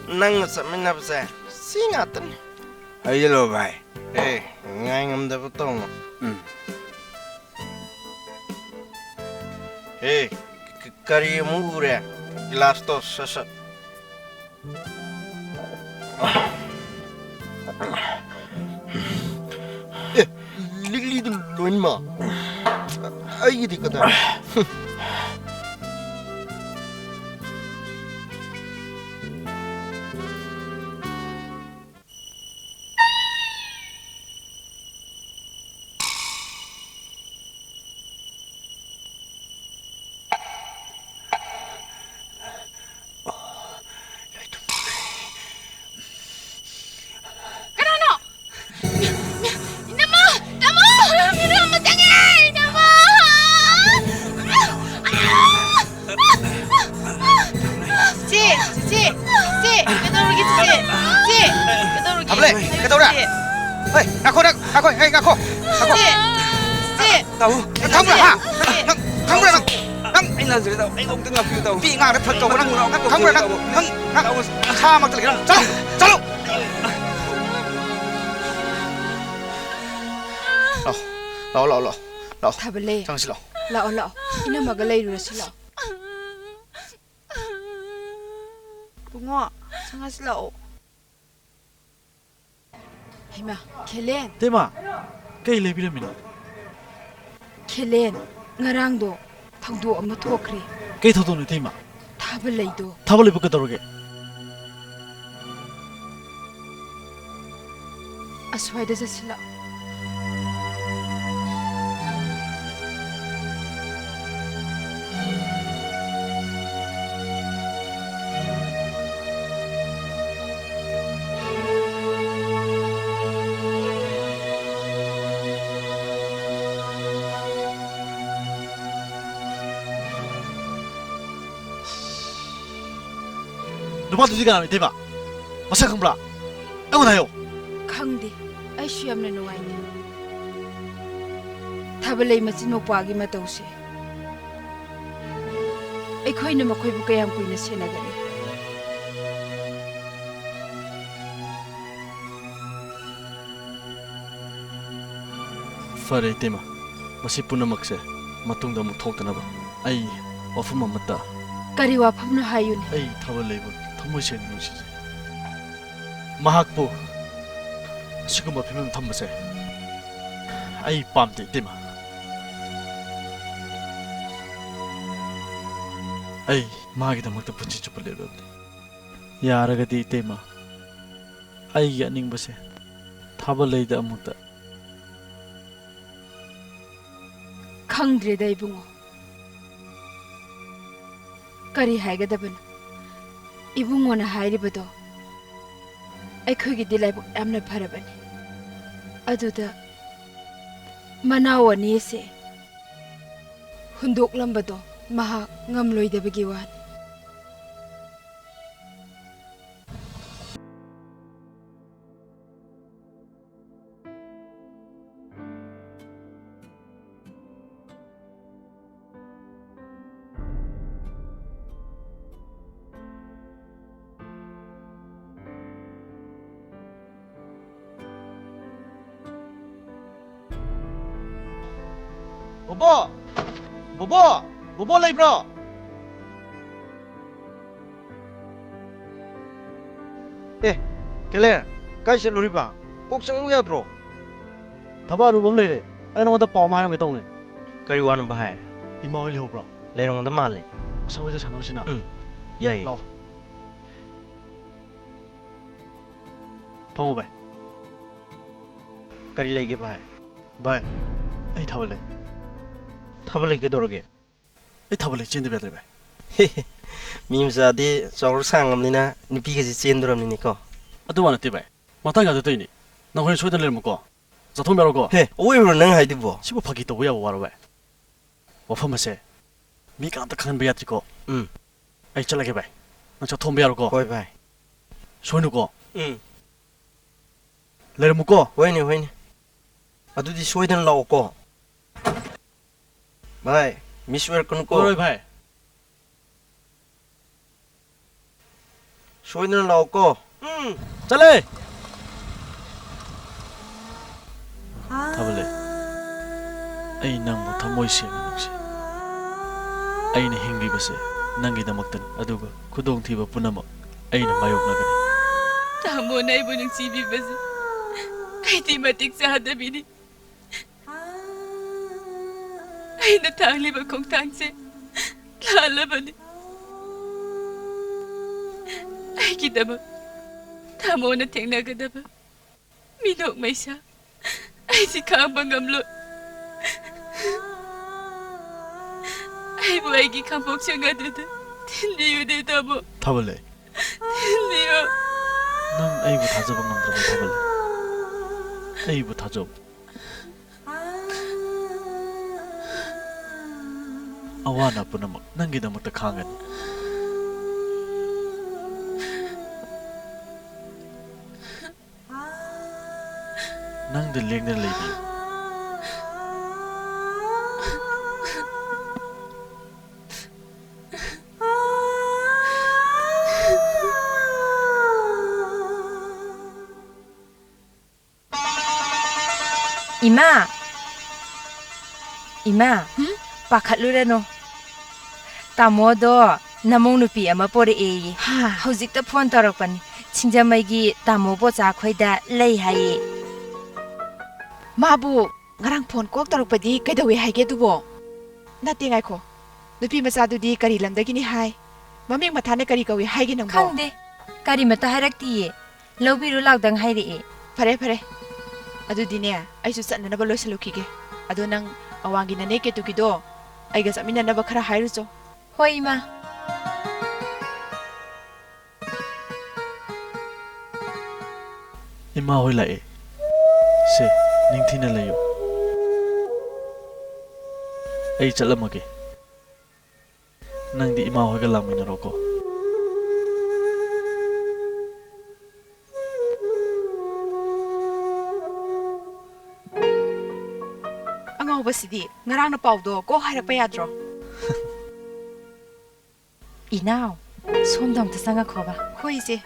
ꯅꯪꯒ ꯆꯠꯃꯤꯟꯅꯕꯁꯦ ꯁꯤ ꯉꯥꯛꯇꯅꯤ꯫ ꯍꯩꯖꯜꯂꯣ ꯚꯥꯏ꯫ ꯑꯦ, ꯉꯥꯏ ꯉꯝꯗꯕ ꯇꯧꯅꯨ꯫ ꯎꯝ꯫ ꯑꯦ, ꯀ-, ꯀꯔꯤ ꯑꯃꯨꯛ ꯎꯔꯦ? ꯒꯤꯂꯥꯁꯇꯣ ꯁꯠ ꯁꯠ꯫ ꯑꯦ, ꯂꯤꯛꯂꯤꯗꯨ ꯂꯣꯏꯅꯃꯛ? ꯑꯩꯒꯤꯗꯤ ꯀꯗꯥꯏ? ꯀꯅꯥꯅꯣ? ꯏꯅꯝꯃ! ꯇꯥꯃꯣ! ꯏꯅꯝꯃ ꯆꯪꯉꯦ! ꯏꯅꯝꯃ! ꯆꯦ! ꯆꯦ! ꯆꯦ! ꯀꯩꯗꯧꯔꯒꯦ, ꯆꯦ? ꯆꯦ! ꯀꯩꯗꯧꯔꯒꯦ? ꯊꯥꯕꯂꯩ, ꯀꯩꯗꯧꯔꯦ? ꯆꯦ! ꯍꯩ, ꯉꯥꯈꯣ ꯅꯪ, ꯉꯥꯈꯣ, ꯍꯩ, ꯉꯥꯈꯣ, ꯉꯥꯈꯣ꯫ ꯆꯦ! ꯆꯦ! ꯇꯥꯃꯣ, ꯅꯪ ꯈꯪꯕ꯭ꯔꯥ, ꯍꯥ? ꯆꯦ! ꯅꯪ ꯈꯪꯕ꯭ꯔꯥ ꯅꯪ? ꯅꯪ ꯑꯩ ꯂꯥꯟꯖꯔꯦ, ꯇꯥꯃꯣ꯫ ꯑꯩ ꯑꯃꯨꯛꯇ ꯉꯥꯛꯄꯤꯌꯨ, ꯇꯥꯃꯣ꯫ ꯅꯨꯄꯤ ꯑꯉꯥꯡꯗ ꯐꯠꯇꯧꯕ ꯅꯪ, ꯇꯥꯃꯣ, ꯅꯪ ꯈꯪꯕ꯭ꯔꯥ ꯅꯪ? ꯇꯥꯃꯣ꯫ ꯅꯪ, ꯅꯪ ꯇꯥꯃꯣ꯫ ꯅꯁꯥꯃꯛꯇ ꯂꯩꯒꯅꯨ꯫ ꯆꯠꯂꯣ, ꯆꯠꯂꯣ꯫ ꯂꯥꯛꯑꯣ, ꯂꯥꯛꯑꯣ, ꯂꯥꯛꯑꯣ, ꯂꯥꯛꯑꯣ꯫ ꯂꯥꯛꯑꯣ꯫ ꯊꯥꯕꯂꯩ꯫ ꯆꯪꯉꯁꯤ ꯂꯥꯛꯑꯣ꯫ ꯂꯥꯛꯑꯣ, ꯂꯥꯛꯑꯣ꯫ ꯏꯅꯝꯃꯒ ꯂꯩꯔꯨꯔꯁꯤ ꯂꯥꯛꯑꯣ꯫ ꯕꯨꯡꯉꯣ, ꯆꯪꯉꯁꯤ ꯂꯥꯛꯑꯣ꯫ ꯍꯩꯃꯥ, ꯈꯦꯂꯦꯟ꯫ ꯏꯇꯩꯃ, ꯀꯩ ꯂꯩꯕꯤꯔꯝꯃꯤꯅꯣ? ꯈꯦꯂꯦꯟ, ꯉꯔꯥꯡꯗꯣ ꯊꯧꯗꯣꯛ ꯑꯃ ꯊꯣꯛꯈ꯭ꯔꯦ꯫ ꯀꯩ ꯊꯧꯗꯣꯛꯅꯣ, ꯏꯇꯩꯃ? ꯊꯥꯕꯂꯩꯗꯣ꯫ ꯊꯥꯕꯂꯩꯕꯨ ꯀꯩꯗꯧꯔꯒꯦ? ꯑꯁ꯭ꯋꯥꯏꯗ ꯆꯠꯁꯤꯜꯂꯛꯑꯣ꯫ ꯅꯨꯄꯥꯗꯨꯗꯤ ꯀꯅꯥꯅꯣ, ꯏꯇꯩꯃ? ꯃꯁꯛ ꯈꯪꯕ꯭ꯔꯥ? ꯑꯩꯉꯣꯟꯗ ꯍꯥꯏꯌꯣ꯫ ꯈꯪꯗꯦ꯫ ꯑꯩꯁꯨ ꯌꯥꯝꯅ ꯅꯨꯡꯉꯥꯏꯇꯦ꯫ ꯊꯥꯕꯂꯩ ꯃꯆꯤꯟ ꯃꯧꯄ꯭ꯋꯥꯒꯤ ꯃꯇꯧꯁꯦ ꯑꯩꯈꯣꯏꯅ ꯃꯈꯣꯏꯕꯨ ꯀꯌꯥꯝ ꯀꯨꯏꯅ ꯁꯦꯟꯅꯒꯅꯤ? ꯐꯔꯦ, ꯏꯇꯩꯃ꯫ ꯃꯁꯤ ꯄꯨꯝꯅꯃꯛꯁꯦ ꯃꯇꯨꯡꯗ ꯑꯃꯨꯛ ꯊꯣꯛꯇꯅꯕ ꯑꯩ ꯋꯥꯐꯝ ꯑꯃꯠꯇ꯫ ꯀꯔꯤ ꯋꯥꯐꯝꯅꯣ ꯍꯥꯏꯌꯨꯅꯦ? ꯑꯩ ꯊꯥꯕꯂꯩꯕꯨ ꯊꯃꯣꯏ ꯁꯦꯡꯅ ꯅꯨꯡꯁꯤꯖꯩ꯫ ꯃꯍꯥꯛꯄꯨ ꯑꯁꯤꯒꯨꯝꯕ ꯐꯤꯕꯝ ꯊꯝꯕꯁꯦ ꯑꯩ ꯄꯥꯝꯗꯦ, ꯏꯇꯩꯃ꯫ ꯑꯩ ꯃꯥꯒꯤꯗꯃꯛꯇ ꯄꯨꯟꯁꯤ ꯆꯨꯞꯄ ꯂꯦꯞꯂꯕꯅꯤ꯫ ꯌꯥꯔꯒꯗꯤ, ꯏꯇꯩꯃ, ꯑꯩꯒꯤ ꯑꯅꯤꯡꯕꯁꯦ ꯊꯥꯕꯂꯩꯗ ꯑꯃꯨꯛꯇ꯫ ꯈꯪꯗ꯭ꯔꯦꯗ, ꯏꯕꯨꯡꯉꯣ꯫ ꯀꯔꯤ ꯍꯥꯏꯒꯗꯕꯅꯣ? ꯏꯕꯨꯡꯉꯣꯅ ꯍꯥꯏꯔꯤꯕꯗꯣ ꯑꯩꯈꯣꯏꯒꯤꯗꯤ ꯂꯥꯏꯕꯛ ꯌꯥꯝꯅ ꯐꯔꯕꯅꯤ꯫ ꯑꯗꯨꯗ ꯃꯅꯥꯎ ꯑꯅꯤꯁꯦ ꯍꯨꯟꯗꯣꯛꯂꯝꯕꯗꯣ ꯃꯍꯥꯛ ꯉꯝꯂꯣꯏꯗꯕꯒꯤ ꯋꯥꯅꯤ꯫ ꯕꯣꯕꯣ! ꯕꯣꯕꯣ! ꯕꯣꯕꯣ ꯂꯩꯕ꯭ꯔꯣ? ꯑꯦ, ꯀꯦꯂꯦ, ꯀꯥꯏ ꯆꯠꯂꯨꯔꯤꯕ? ꯀꯣꯛ ꯆꯪꯉꯨ ꯌꯥꯗ꯭ꯔꯣ? ꯊꯕꯛ ꯑꯔꯨꯕ ꯑꯃ ꯂꯩꯔꯦ꯫ ꯑꯩ ꯅꯉꯣꯟꯗ ꯄꯥꯎ ꯑꯃ ꯍꯥꯏꯔꯝꯒꯦ ꯇꯧꯅꯦ꯫ ꯀꯔꯤ ꯋꯥꯅꯣ ꯚꯥꯏ? ꯏꯃꯥ ꯍꯣꯏ ꯂꯩꯍꯧꯕ꯭ꯔꯣ? ꯂꯩꯔꯝꯒꯗ ꯃꯥꯜꯂꯦ꯫ ꯑꯁ, ꯍꯣꯏꯗ ꯁꯥꯟꯅꯧꯁꯤꯅ꯫ ꯎꯝ, ꯌꯥꯏꯌꯦ꯫ ꯂꯥꯛꯑꯣ꯫ ꯐꯝꯃꯣ ꯚꯥꯏ꯫ ꯀꯔꯤ ꯂꯩꯒꯦ ꯚꯥꯏ? ꯚꯥꯏ, ꯑꯩ ꯊꯥꯕꯂꯩ꯫ ꯊꯥꯕꯂꯩ ꯀꯩꯗꯧꯔꯒꯦ? ꯑꯩ ꯊꯥꯕꯂꯩ ꯆꯦꯟꯗꯕ ꯌꯥꯗ꯭ꯔꯦ ꯚꯥꯏ꯫ ꯃꯤ ꯃꯆꯥꯗꯤ ꯆꯥꯎꯔ ꯁꯥꯡꯉꯕꯅꯤꯅ ꯅꯨꯄꯤꯒꯁꯦ ꯆꯦꯟꯗꯣꯔꯝꯅꯤꯅꯦꯀꯣ꯫ ꯑꯗꯨ ꯋꯥ ꯅꯠꯇꯦ ꯚꯥꯏ, ꯃꯇꯥꯡ ꯆꯥꯗ ꯇꯧꯔꯤꯅꯤ꯫ ꯅꯪ ꯍꯣꯔꯦꯟ ꯁꯣꯏꯗꯅ ꯂꯩꯔꯝꯃꯨꯀꯣ꯫ ꯆꯠꯊꯣꯛꯃꯤꯟꯅꯔꯣꯀꯣ꯫ ꯍꯦ, ꯑꯋꯣꯏꯕ꯭ꯔꯣ ꯅꯪ ꯍꯥꯏꯗꯨꯕꯣ? ꯁꯤꯕꯨ ꯐꯥꯒꯤ ꯇꯧꯕ ꯌꯥꯕ ꯋꯥꯔꯣ ꯚꯥꯏ? ꯋꯥꯐꯝ ꯑꯁꯦ ꯃꯤ ꯀꯅꯥꯝꯇ ꯈꯪꯍꯟꯕ ꯌꯥꯗ꯭ꯔꯤꯀꯣ꯫ ꯎꯝ꯫ ꯑꯩ ꯆꯠꯂꯒꯦ ꯚꯥꯏ꯫ ꯅꯪ ꯆꯥꯛ ꯊꯣꯡꯕ ꯌꯥꯔꯣꯀꯣ? ꯍꯣꯏ, ꯚꯥꯏ꯫ ꯁꯣꯏꯅꯨꯀꯣ? ꯎꯝ꯫ ꯂꯩꯔꯝꯃꯨꯀꯣ? ꯍꯣꯏꯅꯦ, ꯍꯣꯏꯅꯦ꯫ ꯑꯗꯨꯗꯤ ꯁꯣꯏꯗꯅ ꯂꯥꯛꯑꯣꯀꯣ꯫ ꯚꯥꯏ, ꯃꯤꯁ ꯑꯣꯏꯔꯛꯀꯅꯨꯀꯣ꯫ ꯑꯣꯏꯔꯣꯏ, ꯚꯥꯏ꯫ ꯁꯣꯏꯗꯅ ꯂꯥꯛꯑꯣꯀꯣ꯫ ꯎꯝ꯫ ꯆꯠꯂꯦ! ꯊꯥꯕꯜꯂꯩ, ꯑꯩ ꯅꯪꯕꯨ ꯊꯃꯣꯏ ꯁꯦꯡꯅ ꯅꯨꯡꯁꯤ꯫ ꯑꯩꯅ ꯍꯤꯡꯂꯤꯕꯁꯦ ꯅꯪꯒꯤꯗꯃꯛꯇꯅꯤ, ꯑꯗꯨꯒ ꯈꯨꯗꯣꯡꯊꯤꯕ ꯄꯨꯝꯅꯃꯛ ꯑꯩꯅ ꯃꯥꯌꯣꯛꯅꯒꯅꯤ꯫ ꯇꯥꯃꯣꯅ ꯑꯩꯕꯨ ꯅꯨꯡꯁꯤꯕꯤꯕꯁꯦ ꯑꯩꯗꯤ ꯃꯇꯤꯛ ꯆꯥꯗꯕꯤꯅꯤ꯫ ꯑꯩꯅ ꯊꯥꯡꯂꯤꯕ ꯈꯣꯡꯊꯥꯡꯁꯦ ꯂꯥꯜꯂꯕꯅꯤ꯫ ꯑꯩꯒꯤꯗꯃꯛ ꯇꯥꯃꯣꯅ ꯊꯦꯡꯅꯒꯗꯕ ꯃꯤꯅꯣꯛ ꯃꯩꯁꯥ ꯑꯩꯁꯤ ꯈꯥꯡꯕ ꯉꯝꯂꯣꯏ꯫ ꯑꯩꯕꯨ ꯑꯩꯒꯤ ꯈꯥꯡꯄꯣꯛꯁꯪ ꯑꯗꯨꯗ ꯊꯤꯟꯕꯤꯌꯨꯅꯦ, ꯇꯥꯃꯣ꯫ ꯊꯥꯕꯜꯂꯩ꯫ ꯊꯤꯟꯕꯤꯌꯨ꯫ ꯅꯪ ꯑꯩꯕꯨ ꯊꯥꯖꯕ ꯉꯝꯗ꯭ꯔꯕ, ꯊꯥꯕꯜꯂꯩ? ꯑꯩꯕꯨ ꯊꯥꯖꯧ꯫ ꯑꯋꯥ ꯑꯅꯥ ꯄꯨꯝꯅꯃꯛ ꯅꯪꯒꯤꯗꯃꯛꯇ ꯈꯥꯡꯒꯅꯤ꯫ ꯅꯪꯗ ꯂꯦꯡꯗꯅ ꯂꯩꯕꯤꯌꯨ꯫ ꯏꯃꯥ! ꯏꯃꯥ, ꯍꯨꯝ? ꯄꯥꯈꯠꯂꯨꯔꯅꯨ꯫ ꯇꯥꯃꯣꯗꯣ ꯅꯃꯧ ꯅꯨꯄꯤ ꯑꯃ ꯄꯣꯔꯛꯑꯦꯌꯦ꯫ ꯍꯥ? ꯍꯧꯖꯤꯛꯇ ꯐꯣꯟ ꯇꯧꯔꯛꯄꯅꯤ꯫ ꯁꯤꯡꯖꯃꯩꯒꯤ ꯇꯥꯃꯣ ꯕꯣꯆꯥ ꯈꯣꯏꯗ ꯂꯩ ꯍꯥꯏꯌꯦ꯫ ꯃꯥꯕꯨ ꯉꯔꯥꯡ ꯐꯣꯟ ꯀꯣꯛ ꯇꯧꯔꯛꯄꯗꯤ ꯀꯩꯗꯧꯋꯦ ꯍꯥꯏꯒꯦ ꯑꯗꯨꯕꯣ? ꯅꯠꯇꯦ, ꯉꯥꯏꯈꯣ꯫ ꯅꯨꯄꯤ ꯃꯆꯥꯗꯨꯗꯤ ꯀꯔꯤ ꯂꯝꯗꯒꯤꯅꯤ ꯍꯥꯏ? ꯃꯃꯤꯡ ꯃꯊꯥꯅ ꯀꯔꯤ ꯀꯧꯏ ꯍꯥꯏꯒꯦ ꯅꯪꯕꯣ? ꯈꯪꯗꯦ꯫ ꯀꯔꯤꯃꯠꯇ ꯍꯥꯏꯔꯛꯇꯤꯌꯦ꯫ ꯂꯧꯕꯤꯔꯨ ꯂꯥꯎꯗꯪ ꯍꯥꯏꯔꯛꯑꯦ꯫ ꯐꯔꯦ, ꯐꯔꯦ꯫ ꯑꯗꯨꯗꯤꯅꯦ, ꯑꯩꯁꯨ ꯆꯠꯅꯅꯕ ꯂꯣꯏꯁꯤꯜꯂꯨꯈꯤꯒꯦ꯫ ꯑꯗꯣ ꯅꯪ ꯑꯋꯥꯡꯒꯤ ꯅꯅꯦ ꯀꯦꯇꯨꯀꯤꯗꯣ ꯑꯩꯒ ꯆꯠꯃꯤꯟꯅꯅꯕ ꯈꯔ ꯍꯥꯏꯔꯨꯆꯣ꯫ ꯍꯣꯏ, ꯏꯃꯥ꯫ ꯏꯃꯥ ꯍꯣꯏ ꯂꯥꯛꯑꯦ꯫ ꯁꯦ, ꯅꯤꯡꯊꯤꯅ ꯂꯩꯌꯨ꯫ ꯑꯩ ꯆꯠꯂꯝꯃꯒꯦ꯫ ꯅꯪꯗꯤ ꯏꯃꯥ ꯍꯣꯏꯒ ꯂꯥꯛꯃꯤꯟꯅꯔꯣꯀꯣ꯫ ꯉꯥꯎꯕꯁꯤꯗꯤ ꯉꯔꯥꯡꯅ ꯄꯥꯎꯗꯣ ꯀꯣꯛ ꯍꯥꯏꯔꯛꯄ ꯌꯥꯗ꯭ꯔꯣ? ꯏꯅꯥꯎ, ꯁꯣꯝꯗ ꯑꯝꯇ ꯆꯪꯉꯛꯈꯣꯕ꯫ ꯍꯣꯏ, ꯏꯆꯦ꯫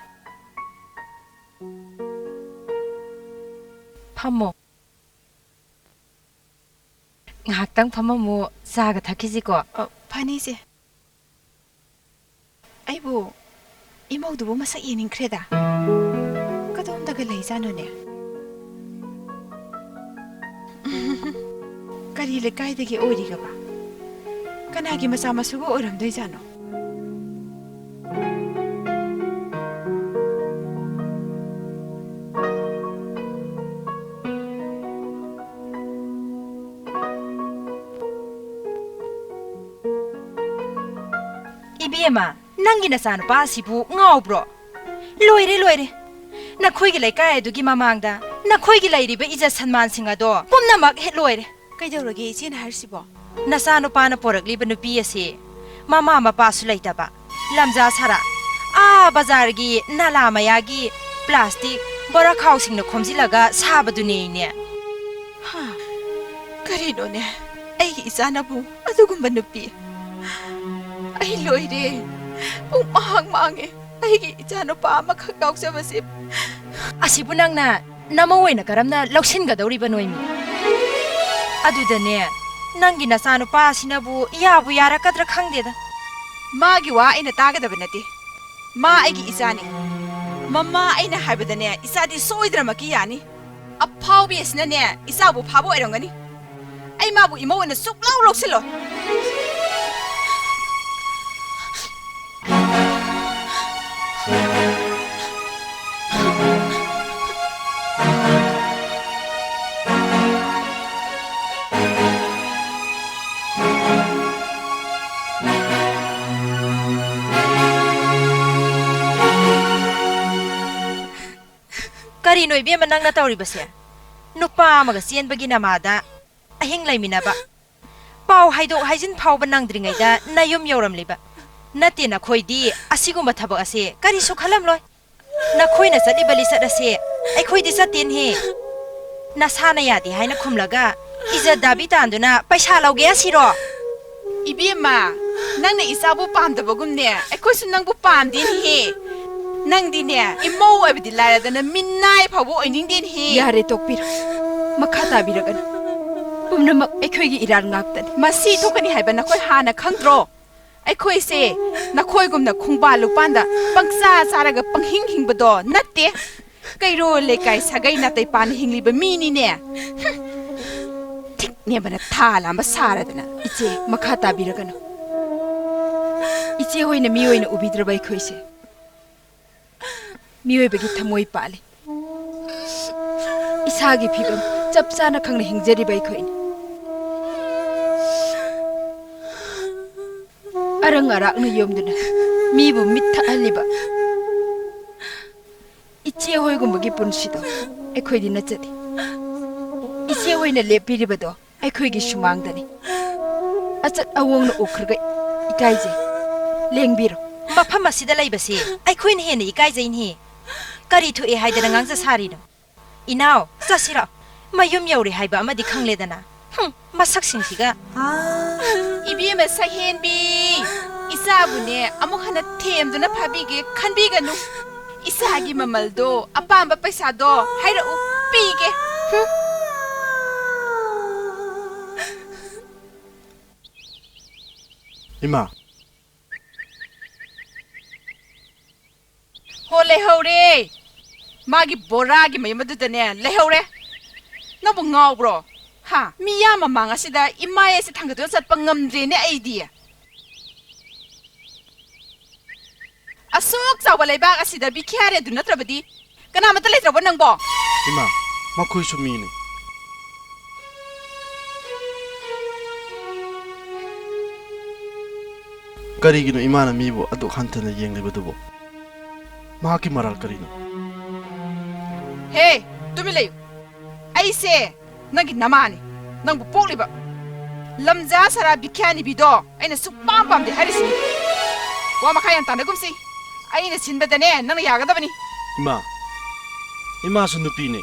ꯐꯝꯃꯣ꯫ ꯉꯥꯏꯍꯥꯛꯇꯪ ꯐꯝꯃꯝꯃꯨ, ꯆꯥꯒ ꯊꯛꯈꯤꯁꯤꯀꯣ꯫ ꯑ, ꯐꯅꯤ, ꯏꯆꯦ꯫ ꯑꯩꯕꯨ ꯏꯃꯧꯗꯨꯕꯨ ꯃꯁꯛ ꯌꯦꯡꯅꯤꯡꯈ꯭ꯔꯦꯗ꯫ ꯀꯗꯣꯝꯗꯒ ꯂꯩꯖꯥꯠꯅꯣꯅꯦ? ꯀꯔꯤ ꯂꯩꯀꯥꯏꯗꯒꯤ ꯑꯣꯏꯔꯤꯒꯕ? ꯀꯅꯥꯒꯤ ꯃꯆꯥ ꯃꯁꯨꯒ ꯑꯣꯏꯔꯝꯗꯣꯏꯖꯥꯠꯅꯣ? ꯏꯕꯦꯝꯃ, ꯅꯪꯒꯤ ꯅꯆꯥꯅꯨꯄꯥ ꯑꯁꯤꯕꯨ ꯉꯥꯎꯕ꯭ꯔꯣ? ꯂꯣꯏꯔꯦ, ꯂꯣꯏꯔꯦ꯫ ꯅꯈꯣꯏꯒꯤ ꯂꯩꯀꯥꯏ ꯑꯗꯨꯒꯤ ꯃꯃꯥꯡꯗ ꯅꯈꯣꯏꯒꯤ ꯂꯩꯔꯤꯕ ꯏꯖꯠ ꯁꯟꯃꯥꯟꯁꯤꯡ ꯑꯗꯣ ꯄꯨꯝꯅꯃꯛ ꯍꯦꯛ ꯂꯣꯏꯔꯦ꯫ ꯀꯩꯗꯧꯔꯒꯦ ꯏꯆꯦꯅ ꯍꯥꯏꯔꯤꯁꯤꯕꯣ? ꯅꯆꯥꯅꯨꯄꯥꯅ ꯄꯣꯔꯛꯂꯤꯕ ꯅꯨꯄꯤ ꯑꯁꯤ ꯃꯃꯥ ꯃꯄꯥꯁꯨ ꯂꯩꯇꯕ, ꯂꯝꯖꯥ ꯁꯥꯔꯥ, ꯑꯥ ꯕꯖꯥꯔꯒꯤ ꯅꯂꯥ ꯃꯌꯥꯒꯤ ꯄ꯭ꯂꯥꯁꯇꯤꯛ ꯕꯣꯔꯥꯈꯥꯎꯁꯤꯡꯅ ꯈꯣꯝꯖꯤꯜꯂꯒ ꯁꯥꯕꯗꯨꯅꯦ ꯏꯅꯦ꯫ ꯍꯥ? ꯀꯔꯤꯅꯣꯅꯦ? ꯑꯩꯒꯤ ꯏꯆꯥꯅꯕꯨ ꯑꯗꯨꯒꯨꯝꯕ ꯅꯨꯄꯤ? ꯑꯩ ꯂꯣꯏꯔꯦ꯫ ꯄꯨꯡ ꯃꯥꯡ ꯃꯥꯡꯉꯦ꯫ ꯑꯩꯒꯤ ꯏꯆꯥꯅꯨꯄꯥ ꯑꯃꯈꯛ ꯌꯥꯎꯖꯕꯁꯦ꯫ ꯑꯁꯤꯕꯨ ꯅꯪꯅ ꯅꯃꯧ ꯑꯣꯏꯅ ꯀꯔꯝꯅ ꯂꯧꯁꯤꯟꯒꯗꯧꯔꯤꯕꯅꯣ ꯏꯃꯤ? ꯑꯗꯨꯗꯅꯦ, ꯅꯪꯒꯤ ꯅꯆꯥꯅꯨꯄꯥ ꯑꯁꯤꯅꯕꯨ ꯌꯥꯕꯨ ꯌꯥꯔꯛꯀꯗ꯭ꯔꯥ ꯈꯪꯗꯦꯗ꯫ ꯃꯥꯒꯤ ꯋꯥ ꯑꯩꯅ ꯇꯥꯒꯗꯕ ꯅꯠꯇꯦ꯫ ꯃꯥ ꯑꯩꯒꯤ ꯏꯆꯥꯅꯤ꯫ ꯃꯃꯥ ꯑꯩꯅ ꯍꯥꯏꯕꯗꯅꯦ, ꯏꯆꯥꯗꯤ ꯁꯣꯏꯗꯅꯃꯛꯀꯤ ꯌꯥꯅꯤ꯫ ꯑꯐꯥꯎꯕꯤ ꯑꯁꯤꯅꯅꯦ, ꯏꯆꯥꯕꯨ ꯐꯥꯕ ꯑꯣꯏꯔꯝꯒꯅꯤ꯫ ꯑꯩ ꯃꯥꯕꯨ ꯏꯃꯧ ꯑꯣꯏꯅ ꯁꯨꯛꯂꯧ ꯂꯧꯁꯤꯜꯂꯣꯏ꯫ ꯀꯔꯤꯅꯣ ꯏꯕꯦꯝꯃ ꯅꯪꯅ ꯇꯧꯔꯤꯕꯁꯦ? ꯅꯨꯄꯥ ꯑꯃꯒ ꯆꯦꯟꯕꯒꯤ ꯅꯃꯥꯗ ꯑꯍꯤꯡ ꯂꯩꯃꯤꯟꯅꯕ, ꯄꯥꯎ ꯍꯥꯏꯗꯣꯛ ꯍꯥꯏꯖꯤꯟ ꯐꯥꯎꯕ ꯅꯪꯗ꯭ꯔꯤꯉꯩꯗ ꯅꯌꯨꯝ ꯌꯧꯔꯝꯂꯤꯕ꯫ ꯅꯠꯇꯦ, ꯅꯈꯣꯏꯗꯤ ꯑꯁꯤꯒꯨꯝꯕ ꯊꯕꯛ ꯑꯁꯦ ꯀꯔꯤꯁꯨ ꯈꯜꯂꯝꯂꯣꯏ꯫ ꯅꯈꯣꯏꯅ ꯆꯠꯂꯤꯕ ꯂꯤꯆꯠ ꯑꯁꯦ ꯑꯩꯈꯣꯏꯗꯤ ꯆꯠꯇꯦꯅꯦꯍꯦ꯫ ꯅꯁꯥꯅ ꯌꯥꯗꯦ ꯍꯥꯏꯅ ꯈꯨꯝꯂꯒ ꯏꯖꯠ ꯗꯥꯕꯤ ꯇꯥꯟꯗꯨꯅ ꯄꯩꯁꯥ ꯂꯧꯒꯦ ꯍꯥꯏꯁꯤꯔꯣ? ꯏꯕꯦꯝꯃ, ꯅꯪꯅ ꯏꯆꯥꯕꯨ ꯄꯥꯝꯗꯕꯒꯨꯝꯅꯦ, ꯑꯩꯈꯣꯏꯁꯨ ꯅꯪꯕꯨ ꯄꯥꯝꯗꯦꯅꯦꯍꯦ꯫ ꯅꯪꯗꯤꯅꯦ, ꯏꯃꯧ ꯑꯣꯏꯕꯗꯤ ꯂꯥꯏꯔꯗꯅ ꯃꯤꯅꯥꯏ ꯐꯥꯎꯕ ꯑꯣꯏꯅꯤꯡꯗꯦꯅꯦꯍꯦ꯫ ꯌꯥꯔꯦ, ꯇꯣꯛꯄꯤꯔꯣ꯫ ꯃꯈꯥ ꯇꯥꯕꯤꯔꯒꯅꯨ꯫ ꯄꯨꯝꯅꯃꯛ ꯑꯩꯈꯣꯏꯒꯤ ꯏꯔꯥꯟ ꯉꯥꯛꯇꯅꯤ꯫ ꯃꯁꯤ ꯊꯣꯛꯀꯅꯤ ꯍꯥꯏꯕ ꯅꯈꯣꯏ ꯍꯥꯟꯅ ꯈꯪꯗ꯭ꯔꯣ? ꯑꯩꯈꯣꯏꯁꯦ ꯅꯈꯣꯏꯒꯨꯝꯅ ꯈꯣꯡꯕꯥꯟ ꯂꯨꯄꯥꯟꯗ ꯄꯪꯆꯥ ꯆꯥꯔꯒ ꯄꯪꯍꯤꯡ ꯍꯤꯡꯕꯗꯣ ꯅꯠꯇꯦ꯫ ꯀꯩꯔꯣꯜ ꯂꯩꯀꯥꯏ ꯁꯥꯒꯩ ꯅꯥꯇꯩ ꯄꯥꯅ ꯍꯤꯡꯂꯤꯕ ꯃꯤꯅꯤꯅꯦ꯫ ꯍꯨꯝ꯫ ꯊꯤꯛꯅꯦꯕꯅ ꯊꯥ ꯂꯥꯝꯕ ꯁꯥꯔꯗꯅ꯫ ꯏꯆꯦ, ꯃꯈꯥ ꯇꯥꯕꯤꯔꯒꯅꯨ꯫ ꯏꯆꯦ ꯍꯣꯏꯅ ꯃꯤꯑꯣꯏꯅ ꯎꯕꯤꯗ꯭ꯔꯕ ꯑꯩꯈꯣꯏꯁꯦ? ꯃꯤꯑꯣꯏꯕꯒꯤ ꯊꯃꯣꯏ ꯄꯥꯜꯂꯤ꯫ ꯏꯁꯥꯒꯤ ꯐꯤꯕꯝ ꯆꯞ ꯆꯥꯅ ꯈꯪꯅ ꯍꯤꯡꯖꯔꯤꯕ ꯑꯩꯈꯣꯏꯅꯤ꯫ ꯑꯔꯪ ꯑꯔꯥꯛꯅ ꯌꯣꯝꯗꯨꯅ ꯃꯤꯕꯨ ꯃꯤꯠ ꯊꯛꯍꯜꯂꯤꯕ ꯏꯆꯦ ꯍꯣꯏꯒꯨꯝꯕꯒꯤ ꯄꯨꯟꯁꯤꯗꯣ ꯑꯩꯈꯣꯏꯗꯤ ꯅꯠꯆꯗꯦ꯫ ꯏꯆꯦ ꯍꯣꯏꯅ ꯂꯦꯞꯄꯤꯔꯤꯕꯗꯣ ꯑꯩꯈꯣꯏꯒꯤ ꯁꯨꯃꯥꯡꯗꯅꯤ꯫ ꯑꯆꯠ ꯑꯋꯣꯡꯅ ꯎꯈ꯭ꯔꯒ ꯏꯀꯥꯏꯖꯩ꯫ ꯂꯦꯡꯕꯤꯔꯣ꯫ ꯃꯐꯝ ꯑꯁꯤꯗ ꯂꯩꯕꯁꯤ ꯑꯩꯈꯣꯏꯅ ꯍꯦꯟꯅ ꯏꯀꯥꯏꯖꯩꯅꯦ꯫ ꯀꯔꯤ ꯊꯣꯛꯑꯦ ꯍꯥꯏꯗꯅ ꯉꯥꯡꯖ ꯁꯥꯔꯤꯅꯣ? ꯏꯅꯥꯎ, ꯆꯠꯁꯤꯔꯣ? ꯃꯌꯨꯝ ꯌꯧꯔꯦ ꯍꯥꯏꯕ ꯑꯃꯗꯤ ꯈꯪꯂꯦꯗꯅ꯫ ꯍꯨꯝ, ꯃꯁꯛꯁꯤꯡꯁꯤꯒ꯫ ꯏꯕꯦꯝꯃ ꯁꯛꯍꯦꯟꯕꯤ, ꯏꯆꯥꯕꯨꯅꯦ ꯑꯃꯨꯛ ꯍꯟꯅ ꯊꯦꯝꯗꯨꯅ ꯐꯥꯕꯤꯒꯦ ꯈꯟꯕꯤꯒꯅꯨ꯫ ꯏꯆꯥꯒꯤ ꯃꯃꯜꯗꯣ, ꯑꯄꯥꯝꯕ ꯄꯩꯁꯥꯗꯣ ꯍꯥꯏꯔꯛꯎ, ꯄꯤꯒꯦ꯫ ꯍꯨꯝ꯫ ꯏꯃꯥ꯫ ꯍꯣ, ꯂꯩꯍꯧꯔꯦ꯫ ꯃꯥꯒꯤ ꯕꯣꯔꯥꯒꯤ ꯃꯌꯨꯝ ꯑꯗꯨꯗꯅꯦ ꯂꯩꯍꯧꯔꯦ꯫ ꯅꯪꯕꯨ ꯉꯥꯎꯕ꯭ꯔꯣ? ꯍꯥ? ꯃꯤꯌꯥꯝ ꯃꯃꯥꯡ ꯑꯁꯤꯗ ꯏꯃꯥ ꯑꯩꯁꯦ ꯊꯥꯡꯒꯠꯇꯨꯅ ꯆꯠꯄ ꯉꯝꯗ꯭ꯔꯦꯅꯦ ꯑꯩꯗꯤ꯫ ꯑꯁꯨꯛ ꯆꯥꯎꯕ ꯂꯩꯕꯥꯛ ꯑꯁꯤꯗ ꯕꯤꯈ꯭ꯌꯥꯔꯤ ꯑꯗꯨ ꯅꯠꯇ꯭ꯔꯕꯗꯤ ꯀꯅꯥꯃꯠꯇ ꯂꯩꯇ꯭ꯔꯕꯣ ꯅꯪꯕꯣ? ꯏꯃꯥ, ꯃꯈꯣꯏꯁꯨ ꯃꯤꯅꯤ꯫ ꯀꯔꯤꯒꯤꯅꯣ ꯏꯃꯥꯅ ꯃꯤꯕꯨ ꯑꯗꯨꯛ ꯍꯟꯊꯅ ꯌꯦꯡꯂꯤꯕꯗꯨꯕꯨ? ꯃꯍꯥꯛꯀꯤ ꯃꯔꯥꯜ ꯀꯔꯤꯅꯣ? ꯍꯦ, ꯇꯨꯃꯤꯟ ꯂꯩꯌꯨ꯫ ꯑꯩꯁꯦ ꯅꯪꯒꯤ ꯅꯃꯥꯅꯤ꯫ ꯅꯪꯕꯨ ꯄꯣꯛꯂꯤꯕ ꯂꯝꯖꯥ ꯁꯔꯥ ꯕꯤꯈ꯭ꯌꯥꯅꯤꯕꯤꯗꯣ ꯑꯩꯅ ꯁꯨꯛꯄꯥꯝ ꯄꯥꯝꯗꯦ ꯍꯥꯏꯔꯤꯁꯤꯅꯤ꯫ ꯋꯥ ꯃꯈꯥ ꯌꯥꯝ ꯇꯥꯅꯒꯨꯝꯁꯤ꯫ ꯑꯩꯅ ꯁꯤꯟꯕꯗꯅꯦ ꯅꯪꯅ ꯌꯥꯒꯗꯕꯅꯤ꯫ ꯏꯃꯥ, ꯏꯃꯥꯁꯨ ꯅꯨꯄꯤꯅꯤ꯫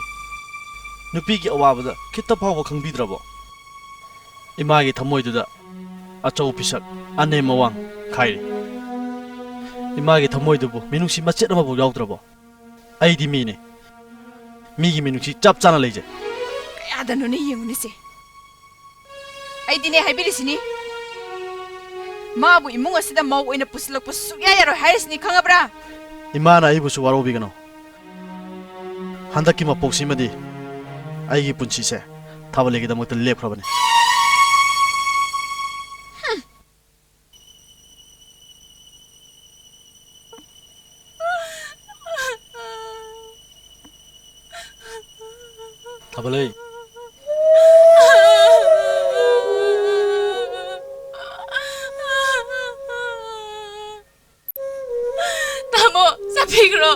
ꯅꯨꯄꯤꯒꯤ ꯑꯋꯥꯕꯗ ꯈꯤꯠꯇ ꯐꯥꯎꯕ ꯈꯪꯕꯤꯗ꯭ꯔꯕꯣ? ꯏꯃꯥꯒꯤ ꯊꯃꯣꯏꯗꯨꯗ ꯑꯆꯧ ꯄꯤꯁꯛ, ꯑꯅꯦꯝ ꯑꯋꯥꯡ ꯈꯥꯏꯔꯤ꯫ ꯏꯃꯥꯒꯤ ꯊꯃꯣꯏꯗꯨꯕꯨ ꯃꯤꯅꯨꯡꯁꯤ ꯃꯆꯦꯠ ꯑꯃꯐꯥꯎ ꯌꯥꯎꯗ꯭ꯔꯕꯣ? ꯑꯩꯗꯤ ꯃꯤꯅꯤ꯫ ꯃꯤꯒꯤ ꯃꯤꯅꯨꯡꯁꯤ ꯆꯞ ꯆꯥꯅ ꯂꯩꯖꯩ꯫ ꯀꯌꯥꯗꯅꯣꯅꯦ ꯌꯦꯡꯉꯨꯅꯦꯁꯦ꯫ ꯑꯩꯗꯤꯅꯦ ꯍꯥꯏꯕꯤꯔꯤꯁꯤꯅꯤ, ꯃꯥꯕꯨ ꯏꯃꯨꯡ ꯑꯁꯤꯗ ꯃꯧ ꯑꯣꯏꯅ ꯄꯨꯁꯤꯜꯂꯛꯄ ꯁꯨꯛꯌꯥ ꯌꯥꯔꯣꯏ ꯍꯥꯏꯔꯤꯁꯤꯅꯤ, ꯈꯪꯉꯕ꯭ꯔꯥ? ꯏꯃꯥꯅ ꯑꯩꯕꯨꯁꯨ ꯋꯥꯔꯧꯕꯤꯒꯅꯨ꯫ ꯍꯟꯗꯛꯀꯤ ꯃꯄꯣꯛꯁꯤꯃꯗꯤ ꯑꯩꯒꯤ ꯄꯨꯟꯁꯤꯁꯦ ꯊꯥꯕꯜꯂꯩꯒꯤꯗꯃꯛꯇ ꯂꯦꯞꯈ꯭ꯔꯕꯅꯤ꯫ ꯊꯥꯕꯜꯂꯩ꯫ ꯇꯥꯃꯣ, ꯆꯠꯄꯤꯈ꯭ꯔꯣ꯫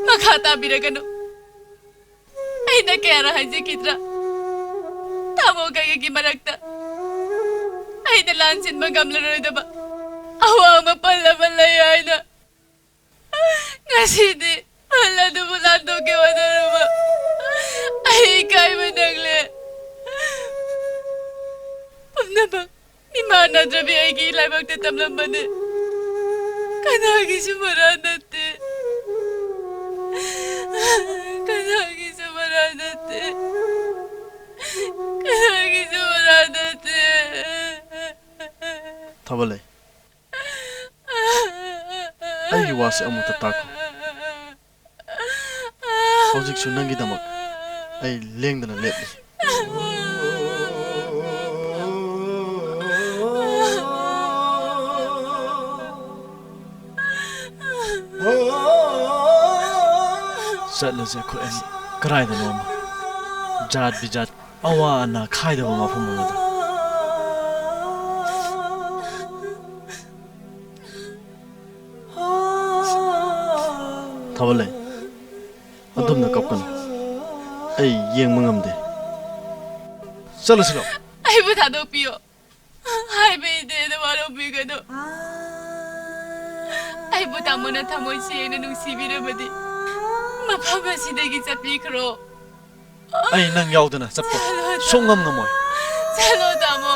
ꯃꯈꯥ ꯇꯥꯕꯤꯔꯒꯅꯨ꯫ ꯑꯩꯅ ꯀꯌꯥꯔꯛ ꯍꯥꯏꯖꯈꯤꯗ꯭ꯔꯥ? ꯇꯥꯃꯣ ꯀꯩꯒꯤ ꯃꯔꯛꯇ ꯑꯩꯅ ꯂꯥꯟꯁꯤꯟꯕ ꯉꯝꯂꯔꯣꯏꯗꯕ ꯑꯋꯥꯡꯕ ꯄꯜ ꯑꯃ ꯂꯩ ꯍꯥꯏꯅ꯫ ꯉꯁꯤꯗꯤ ꯄꯜ ꯑꯗꯨꯕꯨ ꯂꯥꯟꯗꯣꯛꯀꯦ ꯍꯣꯠꯅꯔꯨꯕ ꯑꯩ ꯏꯀꯥꯏꯕ ꯅꯪꯂꯦ꯫ ꯄꯨꯝꯅꯃꯛ ꯏꯃꯥꯟꯅꯗ꯭ꯔꯕꯤ ꯑꯩꯒꯤ ꯂꯥꯏꯕꯛꯇ ꯇꯝꯂꯝꯕꯅꯤ꯫ ꯀꯅꯥꯒꯤꯁꯨ ꯃꯔꯥ ꯅꯠꯇꯦ꯫ ꯀꯅꯥꯒꯤꯁꯨ ꯃꯔꯥ ꯅꯠꯇꯦ꯫ ꯀꯅꯥꯒꯤꯁꯨ ꯃꯔꯥ ꯅꯠꯇꯦ꯫ ꯊꯥꯕꯜꯂꯩ, ꯑꯩꯒꯤ ꯋꯥꯁꯦ ꯑꯃꯨꯛꯇ ꯇꯥꯈꯣ꯫ ꯍꯧꯖꯤꯛꯁꯨ ꯅꯪꯒꯤꯗꯃꯛ ꯑꯩ ꯂꯦꯡꯗꯅ ꯂꯦꯞꯂꯤ꯫ ꯆꯠꯂꯁꯦ ꯑꯩꯈꯣꯏ ꯑꯅꯤ ꯀꯗꯥꯏꯗꯅꯣ ꯑꯃ, ꯖꯥꯠ ꯕꯤꯖꯥꯠ, ꯑꯋꯥ ꯑꯅꯥ ꯈꯥꯏꯗꯕ ꯃꯐꯝ ꯑꯃꯗ꯫ ꯊꯥꯕꯜꯂꯩ, ꯑꯗꯨꯝꯅ ꯀꯞꯀꯅꯨ꯫ ꯑꯩ ꯌꯦꯡꯕ ꯉꯝꯗꯦ꯫ ꯆꯠꯂꯁꯤꯔꯣ? ꯑꯩꯕꯨ ꯊꯥꯗꯣꯛꯄꯤꯌꯣ꯫ ꯍꯥꯏꯕ ꯏꯟꯗꯦꯅ ꯋꯥꯔꯧꯕꯤꯒꯅꯨ꯫ ꯑꯩꯕꯨ ꯇꯥꯃꯣꯅ ꯊꯃꯣꯏ ꯁꯦꯡꯅ ꯅꯨꯡꯁꯤꯕꯤꯔꯕꯗꯤ ꯃꯐꯝ ꯑꯁꯤꯗꯒꯤ ꯆꯠꯄꯤꯈ꯭ꯔꯣ꯫ ꯑꯩ ꯅꯪ ꯌꯥꯎꯗꯅ ꯆꯠꯄ ꯁꯨꯡꯉꯝ ꯉꯝꯃꯣꯏ꯫ ꯆꯠꯂꯣ, ꯇꯥꯃꯣ꯫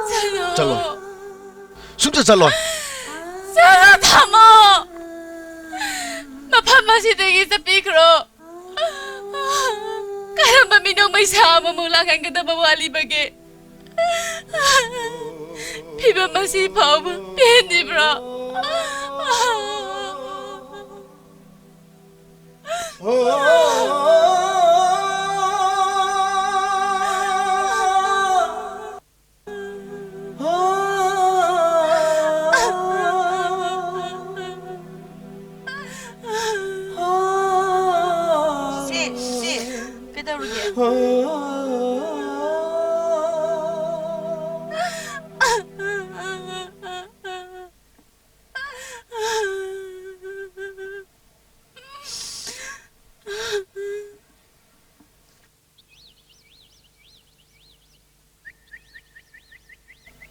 ꯆꯠꯂꯣ꯫ ꯆꯠꯂꯣꯏ꯫ ꯁꯨꯡꯆꯠ ꯆꯠꯂꯣꯏ꯫ ꯆꯠꯂꯣ, ꯇꯥꯃꯣ꯫ ꯃꯐꯝ ꯑꯁꯤꯗꯒꯤ ꯆꯠꯄꯤꯈ꯭ꯔꯣ꯫ ꯀꯔꯝꯕ ꯃꯤꯅꯣꯛ ꯃꯩꯁꯥ ꯑꯃꯃꯨꯛ ꯂꯥꯡꯍꯟꯒꯗꯕ ꯋꯥꯠꯂꯤꯕꯒꯦ? ꯐꯤꯕꯝ ꯑꯁꯤ ꯐꯥꯎꯕ ꯄꯦꯟꯗ꯭ꯔꯤꯕ꯭ꯔꯣ? ꯁꯤ, ꯁꯤ, ꯀꯩꯗꯧꯔꯒꯦ?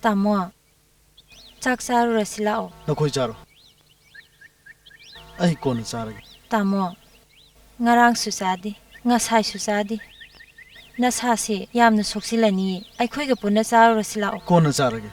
ꯇꯥꯃꯣ, ꯆꯥꯛ ꯆꯥꯔꯨꯔꯁꯤ ꯂꯥꯛꯑꯣ꯫ ꯅꯈꯣꯏ ꯆꯥꯔꯣ꯫ ꯑꯩ ꯀꯣꯟꯅ ꯆꯥꯔꯒꯦ꯫ ꯇꯥꯃꯣ, ꯉꯔꯥꯡꯁꯨ ꯆꯥꯗꯦ, ꯉꯁꯥꯏꯁꯨ ꯆꯥꯗꯦ꯫ ꯅꯁꯥꯁꯦ ꯌꯥꯝꯅ ꯁꯣꯛꯆꯤꯜꯂꯅꯤꯌꯦ꯫ ꯑꯩꯈꯣꯏꯒ ꯄꯨꯟꯅ ꯆꯥꯔꯨꯔꯁꯤ ꯂꯥꯛꯑꯣ꯫ ꯀꯣꯟꯅ ꯆꯥꯔꯒꯦ꯫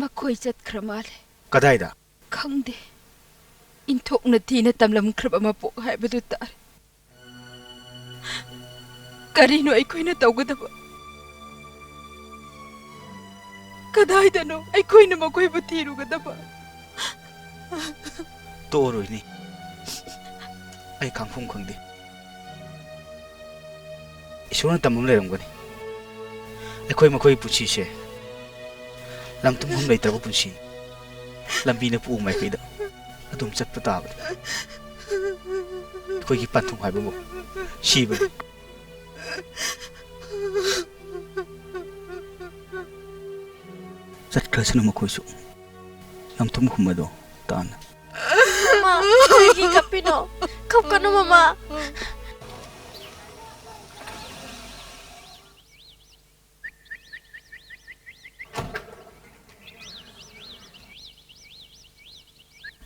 ꯃꯈꯣꯏ ꯆꯠꯈ꯭ꯔ ꯃꯥꯜꯂꯦ꯫ ꯀꯗꯥꯏꯗ? ꯈꯪꯗꯦ꯫ ꯏꯟꯊꯣꯛꯅ ꯊꯤꯅ ꯇꯝꯂꯝꯈ꯭ꯔꯕ ꯃꯄꯣꯛ ꯍꯥꯏꯕꯗꯨ ꯇꯥꯔꯦ꯫ ꯀꯔꯤꯅꯣ ꯑꯩꯈꯣꯏꯅ ꯇꯧꯒꯗꯕ? ꯀꯗꯥꯏꯗꯅꯣ ꯑꯩꯈꯣꯏꯅ ꯃꯈꯣꯏꯕꯨ ꯊꯤꯔꯨꯒꯗꯕ? ꯇꯣꯛꯑꯔꯣꯏꯅꯦ꯫ ꯑꯩ ꯈꯪꯐꯝ ꯈꯪꯗꯦ꯫ ꯏꯁꯣꯔꯅ ꯇꯝꯕ ꯑꯃ ꯂꯩꯔꯝꯒꯅꯤ꯫ ꯑꯩꯈꯣꯏ ꯃꯈꯣꯏꯒꯤ ꯄꯨꯟꯁꯤꯁꯦ ꯂꯝꯇꯨꯝꯐꯝ ꯂꯩꯇ꯭ꯔꯕ ꯄꯨꯟꯁꯤ, ꯂꯝꯕꯤꯅ ꯄꯣꯛꯄ ꯃꯥꯏꯀꯩꯗ ꯑꯗꯨꯝ ꯆꯠꯄ ꯇꯥꯕꯅꯤ꯫ ꯑꯩꯈꯣꯏꯒꯤ ꯄꯟꯊꯨꯡ ꯍꯥꯏꯕꯕꯨ ꯁꯤꯕꯅꯤ꯫ ꯆꯠꯈ꯭ꯔꯁꯅꯨ ꯃꯈꯣꯏꯁꯨ꯫ ꯂꯝꯇꯨꯝꯐꯝ ꯑꯗꯣ ꯇꯥꯟꯅ꯫ ꯃꯃꯥ, ꯀꯔꯤꯒꯤ ꯀꯞꯄꯤꯅꯣ? ꯀꯞꯀꯅꯨ, ꯃꯃꯥ꯫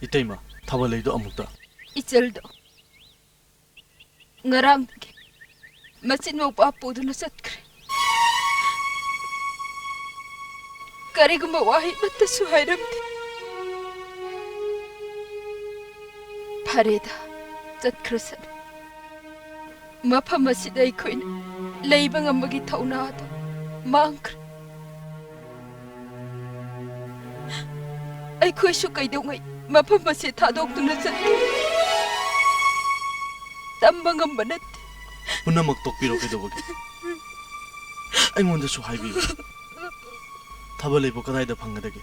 ꯏꯇꯩꯃ, ꯊꯥꯕꯜ ꯂꯩꯗꯣ ꯑꯃꯨꯛꯇ꯫ ꯏꯆꯜꯗꯣ ꯉꯔꯥꯡꯗꯒꯤ ꯃꯆꯤꯟ ꯃꯧꯄꯥ ꯄꯨꯗꯨꯅ ꯆꯠꯈ꯭ꯔꯦ꯫ ꯀꯔꯤꯒꯨꯝꯕ ꯋꯥꯍꯩ ꯑꯃꯠꯇꯁꯨ ꯍꯥꯏꯔꯝꯗꯦ꯫ ꯐꯔꯦꯗ, ꯆꯠꯈ꯭ꯔꯁꯅꯨ꯫ ꯃꯐꯝ ꯑꯁꯤꯗ ꯑꯩꯈꯣꯏꯅ ꯂꯩꯕ ꯉꯝꯕꯒꯤ ꯊꯧꯅꯥ ꯑꯗꯨ ꯃꯥꯡꯈ꯭ꯔꯦ꯫ ꯑꯩꯈꯣꯏꯁꯨ ꯀꯩꯗꯧꯉꯩ ꯃꯐꯝ ꯑꯁꯤ ꯊꯥꯗꯣꯛꯇꯨꯅ ꯆꯠꯀꯅꯤ? ꯇꯝꯕ ꯉꯝꯕ ꯅꯠꯇꯦ꯫ ꯄꯨꯝꯅꯃꯛ ꯇꯣꯛꯄꯤꯔꯣ, ꯀꯩꯗꯧꯕꯒꯦ? ꯑꯩꯉꯣꯟꯗꯁꯨ ꯍꯥꯏꯕꯤꯌꯨ꯫ ꯊꯥꯕꯜ ꯂꯩꯕꯨ ꯀꯗꯥꯏꯗ ꯐꯪꯒꯗꯒꯦ?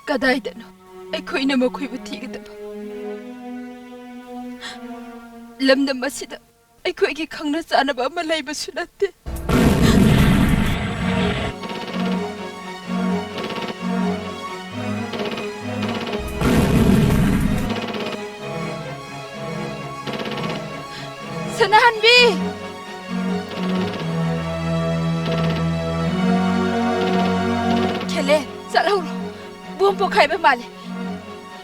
ꯀꯗꯥꯏꯗꯅꯣ ꯑꯩꯈꯣꯏꯅ ꯃꯈꯣꯏꯕꯨ ꯊꯤꯒꯗꯕ? ꯂꯝꯗꯝ ꯑꯁꯤꯗ ꯑꯩꯈꯣꯏꯒꯤ ꯈꯪꯅ ꯆꯥꯟꯅꯕ ꯑꯃ ꯂꯩꯕꯁꯨ ꯅꯠꯇꯦ꯫ ꯁꯅꯥꯍꯟꯕꯤ! ꯈꯦꯂꯦ, ꯆꯠꯍꯧꯔꯣ꯫ ꯕꯣꯝ ꯄꯣꯈꯥꯏꯕ ꯃꯥꯜꯂꯦ꯫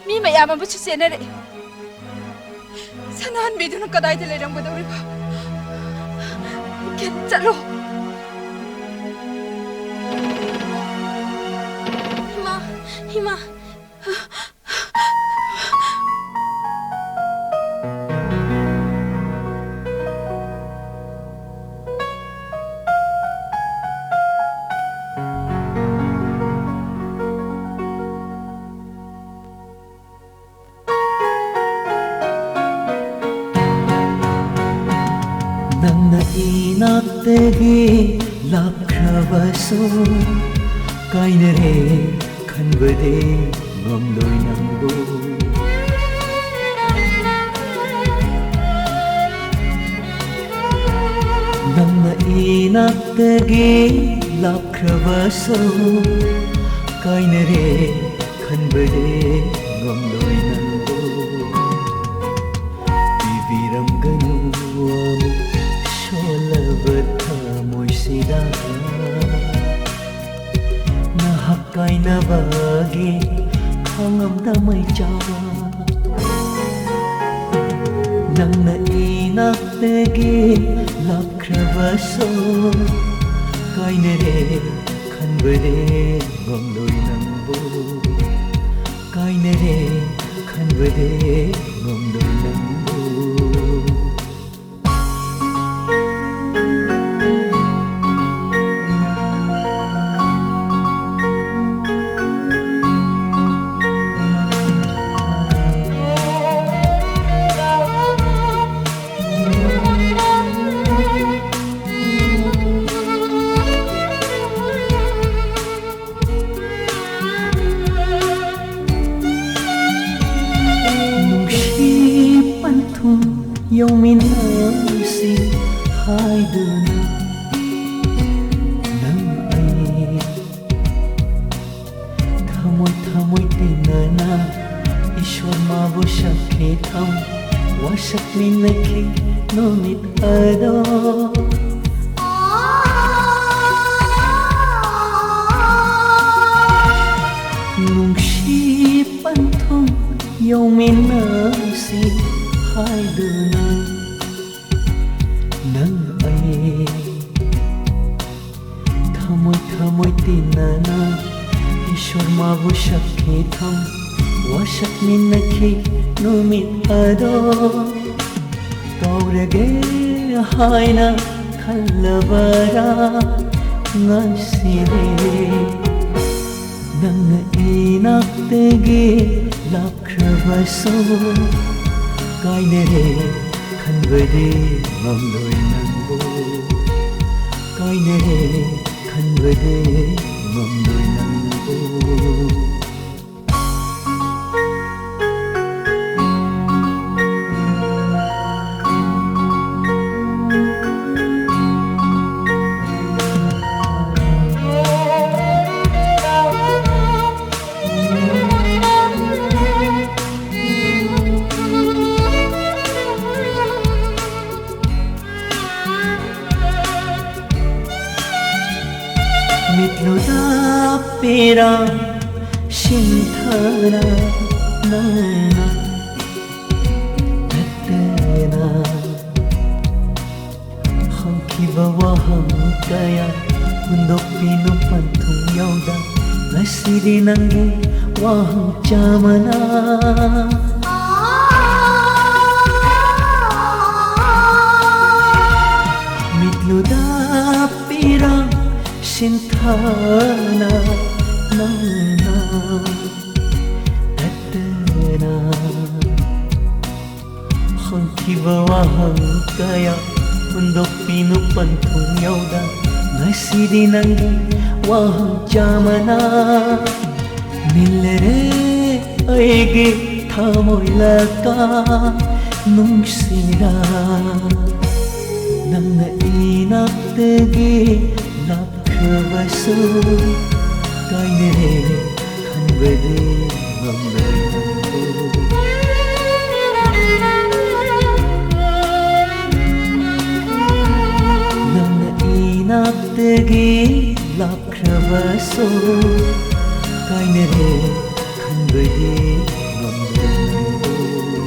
ꯃꯤ ꯃꯌꯥꯝ ꯑꯃꯁꯨ ꯆꯦꯟꯅꯔꯛꯑꯦ꯫ ꯁꯅꯥꯍꯟꯕꯤꯗꯨꯅ ꯀꯗꯥꯏꯗ ꯂꯩꯔꯝꯒꯗꯧꯔꯤꯕ? ꯈꯦꯂꯦ, ꯆꯠꯂꯣ꯫ ꯏꯃꯥ! ꯅꯪꯅ ꯏꯅꯥꯛꯇꯒꯤ ꯂꯥꯞꯈ꯭ꯔꯕꯁꯨ ꯀꯥꯏꯅꯔꯦ ꯈꯟꯕꯗꯤ ꯉꯝꯂꯣꯏ ꯅꯪꯕꯨ꯫ ꯅꯪꯅ ꯏꯅꯥꯛꯇꯒꯤ ꯂꯥꯞꯈ꯭ꯔꯕꯁꯨ ꯀꯥꯏꯅꯔꯦ ꯈꯟꯕꯗꯤ ꯉꯝꯂꯣꯏ ꯅꯪꯕꯨ꯫ ꯄꯤꯕꯤꯔꯝꯒꯅꯨ ꯑꯃꯨꯛ ꯁꯣꯜꯂꯕ ꯊꯃꯣꯏꯁꯤꯗ꯫ ꯉꯥꯏꯍꯥꯛ ꯀꯥꯏꯅꯕꯒꯤ ꯈꯥꯡꯉꯝꯗ ꯃꯩꯆꯥꯛ꯫ ꯅꯪꯅ ꯏꯅꯥꯛꯇꯒꯤ ꯂꯥꯞꯈ꯭ꯔꯕꯁꯨ ꯀꯥꯏꯅꯔꯦ ꯈꯟꯕꯗꯤ ꯉꯝꯂꯣꯏ ꯅꯪꯕꯨ꯫ ꯀꯥꯏꯅꯔꯦ ꯈꯟꯕꯗꯤ ꯉꯝꯂꯣꯏ ꯅꯪꯕꯨ꯫ ꯅꯨꯡꯁꯤ ꯄꯟꯊꯨꯡ ꯌꯧꯃꯤꯟꯅꯁꯤ ꯍꯥꯏꯗꯨꯅ ꯅꯪ ꯑꯩ ꯊꯃꯣꯏ ꯊꯃꯣꯏ ꯇꯤꯟꯅꯅ ꯏꯁꯣꯔ ꯃꯥꯕꯨ ꯁꯛꯈꯤ ꯊꯝ ꯋꯥꯁꯛꯃꯤꯟꯅꯈꯤ ꯅꯨꯃꯤꯠ ꯑꯗꯣ꯫ ꯅꯨꯡꯁꯤ ꯄꯟꯊꯨꯡ ꯌꯧꯃꯤꯟꯅꯁꯤ ꯍꯥꯏꯗꯨꯅ ꯅꯪ ꯑꯩ ꯊꯃꯣꯏ ꯊꯃꯣꯏ ꯇꯤꯟꯅꯅ ꯏꯁꯣꯔ ꯃꯥꯕꯨ ꯁꯛꯈꯤ ꯊꯝ ꯋꯥꯁꯛꯃꯤꯟꯅꯈꯤ ꯅꯨꯃꯤꯠ ꯑꯗꯣ ꯀꯥꯎꯔꯒꯦ ꯍꯥꯏꯅ ꯈꯜꯂꯕꯔꯥ ꯉꯁꯤꯗꯤ ꯅꯪꯅ ꯏꯅꯥꯛꯇꯒꯤ ꯂꯥꯞꯈ꯭ꯔꯕꯁꯨ ꯀꯥꯏꯅꯔꯦ ꯈꯟꯕꯗꯤ ꯉꯝꯂꯣꯏ ꯅꯪꯕꯨ ꯀꯥꯏꯅꯔꯦ ꯈꯟꯕꯗꯤ ꯉꯝꯂꯣꯏ ꯅꯪꯕꯨ ꯃꯤꯠꯂꯨꯗ ꯄꯤꯔꯥ ꯁꯤꯟꯊꯥꯅ ꯅꯪꯅ ꯅꯠꯇꯅ ꯍꯪꯈꯤꯕ ꯋꯥꯍꯪ ꯀꯌꯥ ꯍꯨꯟꯗꯣꯛꯄꯤꯅꯨ ꯄꯟꯊꯨꯡ ꯌꯧꯗ ꯉꯁꯤꯗꯤ ꯅꯪꯒꯤ ꯋꯥꯍꯪ ꯆꯥꯃꯅ ꯃꯤꯠꯂꯨꯗ ꯄꯤꯔꯥ ꯁꯤꯟꯊꯥꯅ ꯅꯪꯅ ꯇꯠꯇꯅ ꯍꯪꯈꯤꯕ ꯋꯥꯍꯪ ꯀꯌꯥ ꯍꯨꯟꯗꯣꯛꯄꯤꯅꯨ ꯄꯟꯊꯨꯡ ꯌꯧꯗ ꯉꯁꯤꯗꯤ ꯅꯪꯒꯤ ꯋꯥꯍꯪ ꯆꯥꯃꯅ ꯅꯤꯜꯂꯔꯦ ꯑꯩꯒꯤ ꯊꯃꯣꯏ ꯂꯀꯥ ꯅꯨꯡꯁꯤꯅ ꯅꯪꯅ ꯏꯅꯥꯛꯇꯒꯤ ꯂꯥꯞꯈ꯭ꯔꯕꯁꯨ ꯀꯥꯏꯅꯔꯦ ꯈꯟꯕꯗꯤ ꯉꯝꯂꯣꯏ ꯅꯪꯅ ꯏꯅꯥꯛꯇꯒꯤ ꯂꯥꯞꯈ꯭ꯔꯕꯁꯨ ꯀꯥꯏꯅꯔꯦ ꯈꯟꯕꯗꯤ ꯉꯝꯂꯣꯏ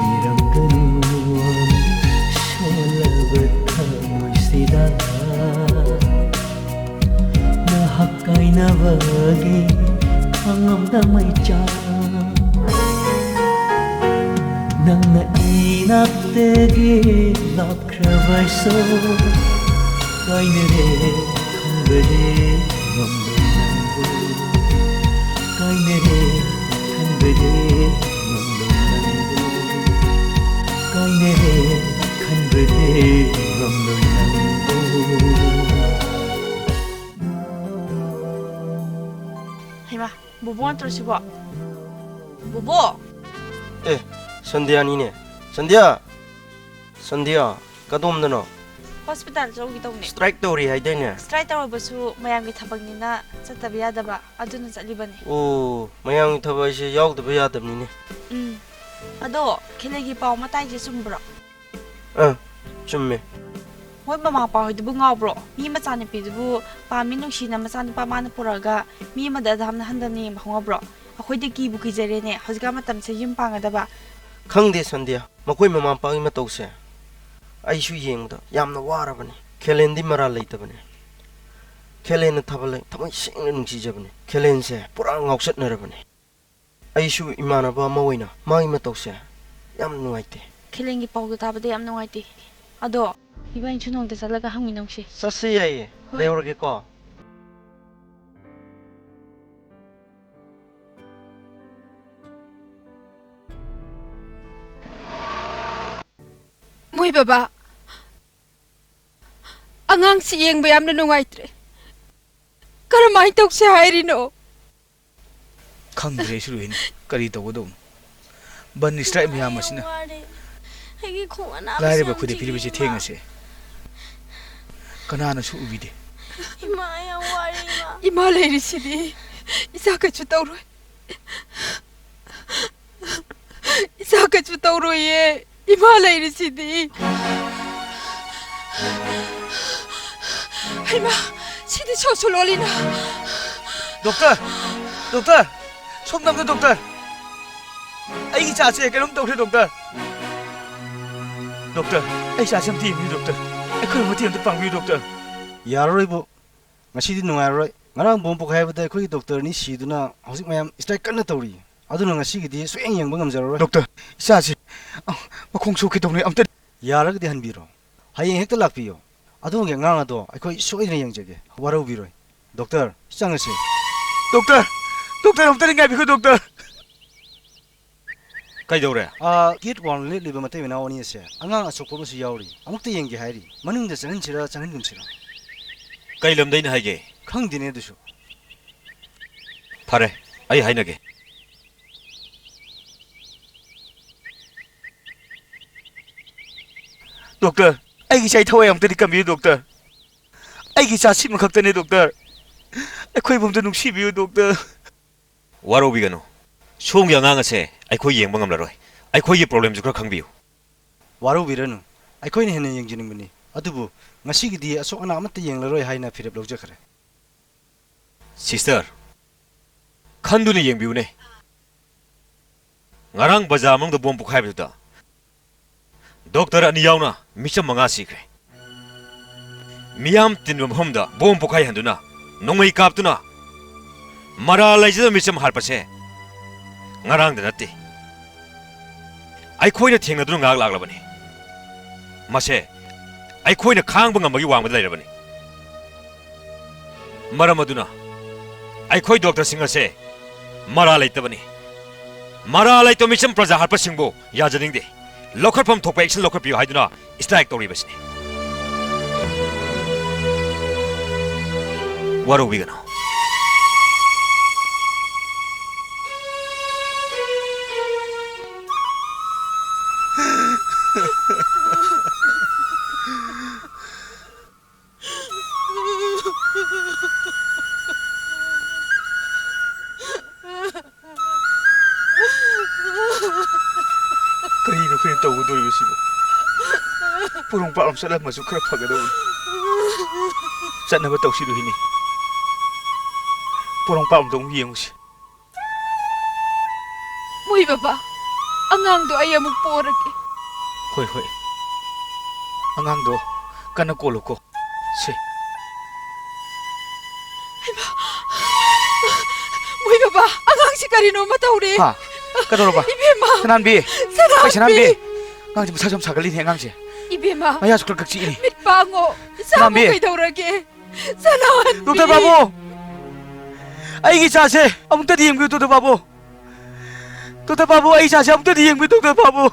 ꯎꯕꯤꯔꯝꯒꯅꯨ ꯁꯣꯜꯂꯕ ꯊꯃꯣꯏꯁꯤꯗ ꯅꯍꯥꯛ ꯀꯥꯏꯅ ꯅꯕꯒꯤ ꯈꯪꯂꯝꯗ ꯃꯩꯆꯥꯛ, ꯅꯪꯅ ꯏꯅꯥꯛꯇꯒꯤ ꯂꯥꯞꯈ꯭ꯔꯕꯁꯨ, ꯀꯥꯏꯅꯔꯦ ꯈꯟꯕꯗꯤ ꯉꯝꯂꯣꯏ ꯅꯪꯕꯨ, ꯀꯥꯏꯅꯔꯦ ꯈꯟꯕꯗꯤ ꯉꯝꯂꯣꯏ ꯅꯪꯕꯨ, ꯀꯥꯏꯅꯔꯦ ꯈꯟꯕꯗꯤ ꯉꯝꯂꯣꯏ ꯅꯪꯕꯨ꯫ ꯍꯩꯃꯥ, ꯕꯣꯕꯣ ꯅꯠꯇ꯭ꯔꯣ ꯁꯤꯕꯣ? ꯕꯣꯕꯣ! ꯑꯦ, ꯁꯟꯙ꯭ꯌꯥꯅꯤꯅꯦ꯫ ꯁꯟꯙ꯭ꯌꯥ! ꯁꯟꯙ꯭ꯌꯥ, ꯀꯗꯣꯝꯗꯅꯣ? ꯍꯣꯁꯄꯤꯇꯥꯜ ꯆꯧꯒꯦ ꯇꯧꯅꯦ꯫ ꯁ꯭ꯇ꯭ꯔꯥꯏꯛ ꯇꯧꯔꯤ ꯍꯥꯏꯗꯥꯏꯅꯦ? ꯁ꯭ꯇ꯭ꯔꯥꯏꯛ ꯇꯧꯔꯕꯁꯨ ꯃꯌꯥꯝꯒꯤ ꯊꯕꯛꯅꯤꯅ ꯆꯠꯇꯕ ꯌꯥꯗꯕ, ꯑꯗꯨꯅ ꯆꯠꯂꯤꯕꯅꯦ꯫ ꯑꯣ, ꯃꯌꯥꯝꯒꯤ ꯊꯕꯛ ꯍꯥꯏꯁꯦ ꯌꯥꯎꯗꯕ ꯌꯥꯗꯕꯅꯤꯅꯦ꯫ ꯎꯝ꯫ ꯑꯗꯣ, ꯈꯦꯂꯦꯒꯤ ꯄꯥꯎ ꯑꯃ ꯇꯥꯏꯁꯦ ꯆꯨꯝꯕ꯭ꯔꯣ? ꯑ, ꯆꯨꯝꯃꯦ꯫ ꯃꯣꯏ ꯃꯃꯥ ꯃꯄꯥ ꯍꯣꯏꯗꯨꯕꯨ ꯉꯥꯎꯕ꯭ꯔꯣ? ꯃꯤ ꯃꯆꯥꯅꯨꯄꯤꯗꯨꯕꯨ ꯄꯥꯝꯃꯤ ꯅꯨꯡꯁꯤꯅ ꯃꯆꯥꯅꯨꯄꯥ ꯃꯥꯅ ꯄꯨꯔꯛꯑꯒ ꯃꯤ ꯑꯃꯗ ꯑꯗꯥꯝꯅ ꯍꯟꯗꯅ ꯌꯦꯡꯕ ꯍꯧꯅꯕ꯭ꯔꯣ? ꯑꯩꯈꯣꯏꯗꯤ ꯀꯤꯕꯨ ꯀꯤꯖꯔꯦꯅꯦ, ꯍꯧꯖꯤꯛꯀꯥꯟ ꯃꯇꯝꯁꯦ ꯌꯨꯝ ꯄꯥꯟꯒꯗꯕ꯫ ꯈꯪꯗꯦ ꯁꯟꯙ꯭ꯌꯥ, ꯃꯈꯣꯏ ꯃꯃꯥ ꯃꯄꯥꯒꯤ ꯃꯇꯧꯁꯦ ꯑꯩꯁꯨ ꯌꯦꯡꯕꯗ ꯌꯥꯝꯅ ꯋꯥꯔꯕꯅꯤ꯫ ꯈꯦꯂꯦꯟꯗꯤ ꯃꯔꯥꯜ ꯂꯩꯇꯕꯅꯤ꯫ ꯈꯦꯂꯦꯟꯅ ꯊꯥꯕꯜ ꯊꯃꯣꯏ ꯁꯦꯡꯅ ꯅꯨꯡꯁꯤꯖꯕꯅꯤ꯫ ꯈꯦꯂꯦꯟꯁꯦ ꯄꯨꯔꯥ ꯉꯥꯎꯆꯠꯅꯔꯕꯅꯤ꯫ ꯑꯩꯁꯨ ꯏꯃꯥꯟꯅꯕ ꯑꯃ ꯑꯣꯏꯅ ꯃꯥꯒꯤ ꯃꯇꯧꯁꯦ ꯌꯥꯝ ꯅꯨꯡꯉꯥꯏꯇꯦ꯫ ꯈꯦꯂꯦꯟꯒꯤ ꯄꯥꯎꯗꯣ ꯇꯥꯕꯗ ꯌꯥꯝ ꯅꯨꯡꯉꯥꯏꯇꯦ꯫ ꯑꯗꯣ ꯏꯕꯥꯅꯤꯁꯨ ꯅꯣꯡꯇ ꯆꯠꯂꯒ ꯍꯪꯃꯤꯟꯅꯧꯁꯤ꯫ ꯆꯠꯁꯤ ꯌꯥꯏꯌꯦ꯫ ꯍꯣꯏ꯫ ꯂꯩꯍꯧꯔꯒꯦꯀꯣ꯫ ꯃꯣꯏ ꯕꯕꯥ, ꯑꯉꯥꯡꯁꯤ ꯌꯦꯡꯕ ꯌꯥꯝꯅ ꯅꯨꯡꯉꯥꯏꯇ꯭ꯔꯦ꯫ ꯀꯔꯝꯍꯥꯏꯅ ꯇꯧꯁꯦ ꯍꯥꯏꯔꯤꯅꯣ? ꯈꯪꯗ꯭ꯔꯦ ꯑꯩꯁꯨ, ꯔꯣꯍꯤꯅꯤ, ꯀꯔꯤ ꯇꯧꯒꯗꯧꯅꯣ? ꯕꯟ ꯁ꯭ꯇ꯭ꯔꯥꯏꯛ ꯃꯌꯥꯝ ꯑꯁꯤꯅ ꯋꯥꯔꯦ꯫ ꯑꯩꯒꯤ ꯈꯣꯡ ꯑꯅꯥꯕꯁꯦ ꯂꯥꯏꯔꯕ ꯌꯥꯝ ꯑꯩꯈꯣꯏꯗ ꯄꯤꯔꯤꯕꯁꯤ ꯆꯤꯛꯑꯦ, ꯊꯦꯡꯅꯁꯦ꯫ ꯏꯃꯥ꯫ ꯀꯅꯥꯅꯁꯨ ꯎꯕꯤꯗꯦ꯫ ꯏꯃꯥ, ꯑꯩ ꯌꯥꯝ ꯋꯥꯔꯦ, ꯏꯃꯥ꯫ ꯏꯃꯥ ꯂꯩꯔꯤꯁꯤꯗꯤ ꯏꯆꯥ ꯀꯩꯁꯨ ꯇꯧꯔꯣꯏ꯫ ꯏꯆꯥ ꯀꯩꯁꯨ ꯇꯧꯔꯣꯏꯌꯦ꯫ ꯏꯃꯥ ꯂꯩꯔꯤꯁꯤꯗꯤ꯫ ꯍꯩꯃꯥ, ꯁꯤꯗꯤ ꯁꯣꯠꯁꯨ ꯂꯣꯜꯂꯤꯅ꯫ ꯗꯣꯛꯇꯔ! ꯗꯣꯛꯇꯔ! ꯁꯣꯝꯗ ꯑꯝꯇ ꯗꯣꯛꯇꯔ! ꯑꯩꯒꯤ ꯏꯆꯥꯁꯦ ꯀꯩꯅꯣꯝ ꯇꯧꯔꯦ ꯗꯣꯛꯇꯔ꯫ ꯗꯣꯛꯇꯔ, ꯑꯩ ꯏꯆꯥꯁꯦ ꯑꯝꯇ ꯌꯦꯡꯕꯤꯌꯨ ꯗꯣꯛꯇꯔ꯫ ꯑꯩꯈꯣꯏꯕꯨ ꯃꯇꯦꯡ ꯑꯝꯇ ꯄꯥꯡꯕꯤꯌꯨ ꯗꯣꯛꯇꯔ꯫ ꯌꯥꯔꯔꯣꯏꯕꯨ꯫ ꯉꯁꯤꯗꯤ ꯅꯨꯡꯉꯥꯏꯔꯔꯣꯏ꯫ ꯉꯔꯥꯡ ꯕꯣꯝ ꯄꯣꯈꯥꯏꯕꯗ ꯑꯩꯈꯣꯏꯒꯤ ꯗꯣꯛꯇꯔ ꯑꯅꯤ ꯁꯤꯗꯨꯅ ꯍꯧꯖꯤꯛ ꯃꯌꯥꯝ ꯁ꯭ꯇ꯭ꯔꯥꯏꯛ ꯀꯟꯅ ꯇꯧꯔꯤ꯫ ꯑꯗꯨꯅ ꯉꯁꯤꯒꯤꯗꯤ ꯁꯨꯛꯌꯦꯡ ꯌꯦꯡꯕ ꯉꯝꯖꯔꯔꯣꯏ꯫ ꯗꯣꯛꯇꯔ, ꯏꯆꯥꯁꯤ, ꯑ, ꯃꯈꯣꯡ ꯁꯣꯛꯈꯤꯗꯧꯅꯤ, ꯑꯝꯇ ꯌꯥꯔꯒꯗꯤ ꯍꯟꯕꯤꯔꯣ꯫ ꯍꯌꯦꯡ ꯍꯦꯛꯇ ꯂꯥꯛꯄꯤꯌꯣ꯫ ꯑꯗꯣꯝꯒꯤ ꯑꯉꯥꯡ ꯑꯗꯣ ꯑꯩꯈꯣꯏ ꯁꯣꯏꯗꯅ ꯌꯦꯡꯖꯒꯦ꯫ ꯋꯥꯔꯧꯕꯤꯔꯣꯏ꯫ ꯗꯣꯛꯇꯔ, ꯆꯪꯉꯁꯤ꯫ ꯗꯣꯛꯇꯔ! ꯗꯣꯛꯇꯔ, ꯑꯝꯇꯗꯤ ꯉꯥꯏꯕꯤꯈꯣ, ꯗꯣꯛꯇꯔ! ꯀꯩꯗꯧꯔꯦ? ꯑꯥ, ꯒꯦꯠ ꯋꯥꯡ ꯂꯦꯞꯂꯤꯕ ꯃꯇꯩ ꯃꯅꯥꯎ ꯑꯅꯤ ꯑꯁꯦ ꯑꯉꯥꯡ ꯑꯁꯣꯛꯄ ꯑꯃꯁꯨ ꯌꯥꯎꯔꯤ꯫ ꯑꯃꯨꯛꯇ ꯌꯦꯡꯒꯦ ꯍꯥꯏꯔꯤ꯫ ꯃꯅꯨꯡꯗ ꯆꯪꯍꯟꯁꯤꯔꯥ, ꯆꯪꯍꯟꯒꯨꯝꯁꯤꯔꯥ? ꯀꯩ ꯂꯝꯗꯩꯅ ꯍꯥꯏꯒꯦ? ꯈꯪꯗꯦꯅꯦ ꯑꯗꯨꯁꯨ꯫ ꯐꯔꯦ, ꯑꯩ ꯍꯥꯏꯅꯒꯦ꯫ ꯗꯣꯛꯇꯔ, ꯑꯩꯒꯤ ꯏꯆꯥ ꯊꯋꯥꯏ ꯑꯝꯇꯗꯤ ꯀꯟꯕꯤꯌꯨ, ꯗꯣꯛꯇꯔ꯫ ꯑꯩꯒꯤ ꯏꯆꯥ ꯁꯤꯃꯈꯛꯇꯅꯦ, ꯗꯣꯛꯇꯔ꯫ ꯑꯩꯈꯣꯏꯕꯨ ꯑꯝꯇ ꯅꯨꯡꯁꯤꯕꯤꯌꯨ, ꯗꯣꯛꯇꯔ꯫ ꯋꯥꯔꯧꯕꯤꯒꯅꯨ꯫ ꯁꯣꯝꯒꯤ ꯑꯉꯥꯡ ꯑꯁꯦ ꯑꯩꯈꯣꯏ ꯌꯦꯡꯕ ꯉꯝꯂꯔꯣꯏ꯫ ꯑꯩꯈꯣꯏꯒꯤ ꯄ꯭ꯔꯣꯕ꯭ꯂꯦꯝꯁꯨ ꯈꯔ ꯈꯪꯕꯤꯌꯨ꯫ ꯋꯥꯔꯧꯕꯤꯔꯅꯨ꯫ ꯑꯩꯈꯣꯏꯅ ꯍꯦꯟꯅ ꯌꯦꯡꯖꯅꯤꯡꯕꯅꯤ꯫ ꯑꯗꯨꯕꯨ ꯉꯁꯤꯒꯤꯗꯤ ꯑꯁꯣꯛ ꯑꯅꯥ ꯑꯃꯠꯇ ꯌꯦꯡꯂꯔꯣꯏ ꯍꯥꯏꯅ ꯐꯤꯔꯦꯞ ꯂꯧꯖꯈ꯭ꯔꯦ꯫ ꯁꯤꯁꯇꯔ, ꯈꯟꯗꯨꯅ ꯌꯦꯡꯕꯤꯌꯨꯅꯦ꯫ ꯉꯔꯥꯡ ꯕꯖꯥꯔ ꯃꯅꯨꯡꯗ ꯕꯣꯝ ꯄꯣꯈꯥꯏꯕꯗꯨꯗ ꯗꯣꯛꯇꯔ ꯑꯅꯤ ꯌꯥꯎꯅ ꯃꯤꯆꯝ ꯃꯉꯥ ꯁꯤꯈ꯭ꯔꯦ꯫ ꯃꯤꯌꯥꯝ ꯇꯤꯟꯕ ꯃꯐꯝꯗ ꯕꯣꯝ ꯄꯣꯈꯥꯏꯍꯟꯗꯨꯅ, ꯅꯣꯡꯃꯩ ꯀꯥꯞꯇꯨꯅ, ꯃꯔꯥꯜ ꯂꯩꯖꯗꯕ ꯃꯤꯆꯝ ꯍꯥꯠꯄꯁꯦ ꯉꯔꯥꯡꯗ ꯅꯠꯇꯦ꯫ ꯑꯩꯈꯣꯏꯅ ꯊꯦꯡꯅꯗꯨꯅ ꯉꯥꯏꯍꯥꯛ ꯂꯥꯛꯂꯕꯅꯤ꯫ ꯃꯁꯦ ꯑꯩꯈꯣꯏꯅ ꯈꯥꯡꯕ ꯉꯝꯕꯒꯤ ꯋꯥꯡꯃꯗ ꯂꯩꯔꯕꯅꯤ꯫ ꯃꯔꯝ ꯑꯗꯨꯅ ꯑꯩꯈꯣꯏ ꯗꯣꯛꯇꯔꯁꯤꯡ ꯑꯁꯦ ꯃꯔꯥ ꯂꯩꯇꯕꯅꯤ꯫ ꯃꯔꯥ ꯂꯩꯇꯕ ꯃꯤꯆꯝ ꯄ꯭ꯔꯖꯥ ꯍꯥꯠꯄꯁꯤꯡꯕꯨ ꯌꯥꯖꯅꯤꯡꯗꯦ꯫ ꯂꯧꯈꯠꯐꯝ ꯊꯣꯛꯄ ꯑꯦꯛꯁꯟ ꯂꯧꯈꯠꯄꯤꯌꯨ ꯍꯥꯏꯗꯨꯅ ꯁ꯭ꯇ꯭ꯔꯥꯏꯛ ꯇꯧꯔꯤꯕꯁꯤꯅꯤ꯫ ꯋꯥꯔꯧꯕꯤꯒꯅꯨ꯫ ꯀꯔꯤꯅꯣ ꯑꯩꯈꯣꯏꯅ ꯇꯧꯒꯗꯧꯔꯤꯕꯁꯤꯕꯨ? ꯄꯣꯔꯣꯝꯄꯥꯠꯂꯣꯝ ꯆꯠꯂꯝꯃꯁꯨ ꯈꯔ ꯐꯒꯗꯧꯕꯅꯤ꯫ ꯆꯠꯅꯕ ꯇꯧꯁꯤ, ꯔꯣꯍꯤꯅꯤ꯫ ꯄꯣꯔꯣꯝꯄꯥꯠꯂꯣꯝꯗ ꯑꯃꯨꯛ ꯌꯦꯡꯉꯨꯁꯤ꯫ ꯃꯣꯏ ꯕꯕꯥ, ꯑꯉꯥꯡꯗꯣ ꯑꯩ ꯑꯃꯨꯛ ꯄꯣꯔꯒꯦ꯫ ꯍꯣꯏ, ꯍꯣꯏ꯫ ꯑꯉꯥꯡꯗꯣ ꯀꯟꯅ ꯀꯣꯜꯂꯨꯀꯣ꯫ ꯁꯦ꯫ ꯍꯩꯃꯥ, ꯃꯣꯏ ꯕꯕꯥ, ꯑꯉꯥꯡꯁꯤ ꯀꯔꯤꯅꯣꯃ ꯇꯧꯔꯦ꯫ ꯍꯥ? ꯀꯩꯗꯧꯔꯕ? ꯏꯕꯦꯝꯃ! ꯁꯅꯥꯍꯟꯕꯤ! ꯁꯅꯥꯍꯟꯕꯤ! ꯑꯩ ꯁꯅꯥꯍꯟꯕꯤ! ꯑꯉꯥꯡꯁꯦ ꯃꯁꯥꯁꯨ ꯌꯥꯝ ꯁꯥꯒꯠꯂꯤꯅꯦ ꯑꯉꯥꯡꯁꯦ꯫ ꯏꯕꯦꯝꯃ! ꯃꯌꯥꯁꯨ ꯈꯔ ꯈꯔ ꯆꯤꯛꯏꯅꯦ꯫ ꯃꯤꯠ ꯄꯥꯡꯉꯣ! ꯏꯆꯥꯕꯨ ꯁꯅꯥꯍꯟꯕꯤ! ꯀꯩꯗꯧꯔꯒꯦ? ꯁꯅꯥꯍꯟꯕꯤ! ꯗꯣꯛꯇꯔ ꯕꯥꯕꯨ! ꯑꯩꯒꯤ ꯏꯆꯥꯁꯦ ꯑꯃꯨꯛꯇꯗꯤ ꯌꯦꯡꯕꯤꯌꯨ, ꯗꯣꯛꯇꯔ ꯕꯥꯕꯨ! ꯗꯣꯛꯇꯔ ꯕꯥꯕꯨ, ꯑꯩ ꯏꯆꯥꯁꯦ ꯑꯃꯨꯛꯇꯗꯤ ꯌꯦꯡꯕꯤꯌꯨ, ꯗꯣꯛꯇꯔ ꯕꯥꯕꯨ!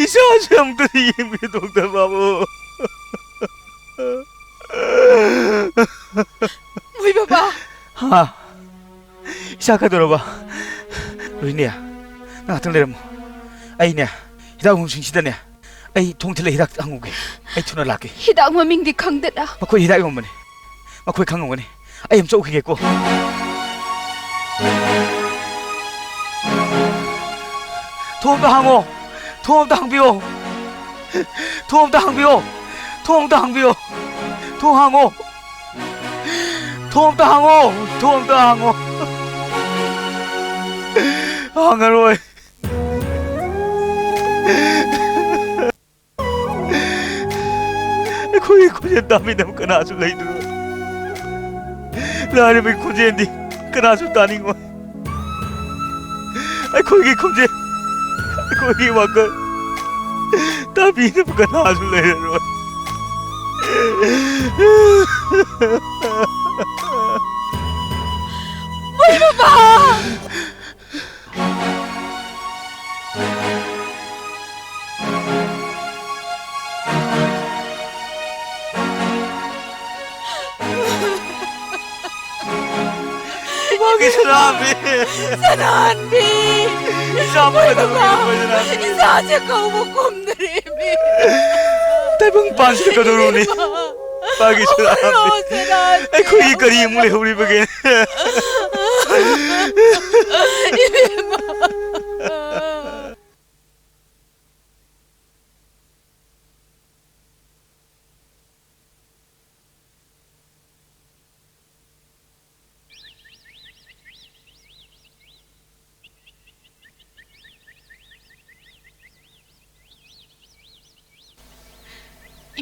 ꯏꯆꯥꯁꯦ ꯑꯃꯨꯛꯇꯗꯤ ꯌꯦꯡꯕꯤꯌꯨ, ꯗꯣꯛꯇꯔ ꯕꯥꯕꯨ! ꯃꯣꯏ ꯕꯕꯥ! ꯍꯥ? ꯏꯆꯥ ꯀꯩꯗꯧꯔꯕ? ꯔꯣꯍꯤꯅꯤ, ꯅꯪ ꯉꯥꯛꯇꯪ ꯂꯩꯔꯝꯃꯨ꯫ ꯑꯩꯅꯦ, ꯍꯤꯗꯥꯛ ꯌꯣꯟꯐꯝꯁꯤꯡꯁꯤꯗꯅꯦ, ꯑꯩ ꯊꯣꯡ ꯊꯤꯜꯂ ꯍꯤꯗꯥꯛ ꯍꯪꯉꯨꯒꯦ꯫ ꯑꯩ ꯊꯨꯅ ꯂꯥꯛꯀꯦ꯫ ꯍꯤꯗꯥꯛ ꯃꯃꯤꯡꯗꯤ ꯈꯪꯗꯅ꯫ ꯃꯈꯣꯏ ꯍꯤꯗꯥꯛ ꯌꯣꯟꯕꯅꯦ꯫ ꯃꯈꯣꯏ ꯈꯪꯉꯝꯒꯅꯤ꯫ ꯑꯩ ꯑꯃ ꯆꯠꯂꯨꯈꯤꯒꯦꯀꯣ꯫ ꯊꯣꯡ ꯑꯝꯇ ꯍꯥꯡꯉꯣ꯫ ꯊꯣꯡ ꯑꯝꯇ ꯍꯥꯡꯕꯤꯌꯣ꯫ ꯊꯣꯡ ꯑꯝꯇ ꯍꯥꯡꯕꯤꯌꯣ꯫ ꯊꯣꯡ ꯑꯝꯇ ꯍꯥꯡꯕꯤꯌꯣ꯫ ꯊꯣꯡ ꯍꯥꯡꯉꯣ꯫ ꯊꯣꯡ ꯑꯝꯇ ꯍꯥꯡꯉꯣ꯫ ꯊꯣꯡ ꯑꯝꯇ ꯍꯥꯡꯉꯣ꯫ ꯍꯥꯡꯉꯔꯣꯏ꯫ ꯑꯩꯈꯣꯏꯒꯤ ꯈꯣꯟꯖꯦꯜ ꯇꯥꯕꯤꯅꯕ ꯀꯅꯥꯁꯨ ꯂꯩꯇ꯭ꯔꯦ꯫ ꯂꯥꯏꯔꯕꯒꯤ ꯈꯣꯟꯖꯦꯜꯗꯤ ꯀꯅꯥꯁꯨ ꯇꯥꯅꯤꯡꯉꯣꯏ꯫ ꯑꯩꯈꯣꯏꯒꯤ ꯈꯣꯟꯖꯦꯜ, ꯑꯩꯈꯣꯏꯒꯤ ꯋꯥꯈꯜ ꯇꯥꯕꯤꯅꯕ ꯀꯅꯥꯁꯨ ꯂꯩꯔꯔꯣꯏ꯫ ꯃꯣꯏ ꯕꯕꯥ! ꯏꯃꯥꯒꯤ ꯁꯅꯥꯍꯟꯕꯤ! ꯁꯅꯥꯍꯟꯕꯤ! ꯏꯆꯥꯕꯨ ꯀꯩꯗꯧꯔꯒꯦ, ꯏꯃꯥ ꯁꯅꯥꯍꯟꯕꯤ? ꯏꯆꯥꯁꯦ ꯀꯧꯕ ꯀꯨꯝꯗ꯭ꯔꯦꯃꯤ! ꯇꯥꯏꯕꯪ ꯄꯥꯟꯁꯤꯗ ꯀꯩꯗꯧꯔꯨꯅꯤ? ꯏꯃꯥ! ꯏꯃꯥꯒꯤ ꯁꯅꯥꯍꯟꯕꯤ! ꯍꯧꯒꯠꯂꯣ, ꯁꯅꯥꯍꯟꯕꯤ! ꯑꯩꯈꯣꯏꯒꯤ ꯀꯔꯤ ꯑꯃꯨꯛ ꯂꯩꯍꯧꯔꯤꯕꯒꯦ? ꯏꯕꯦꯝꯃ!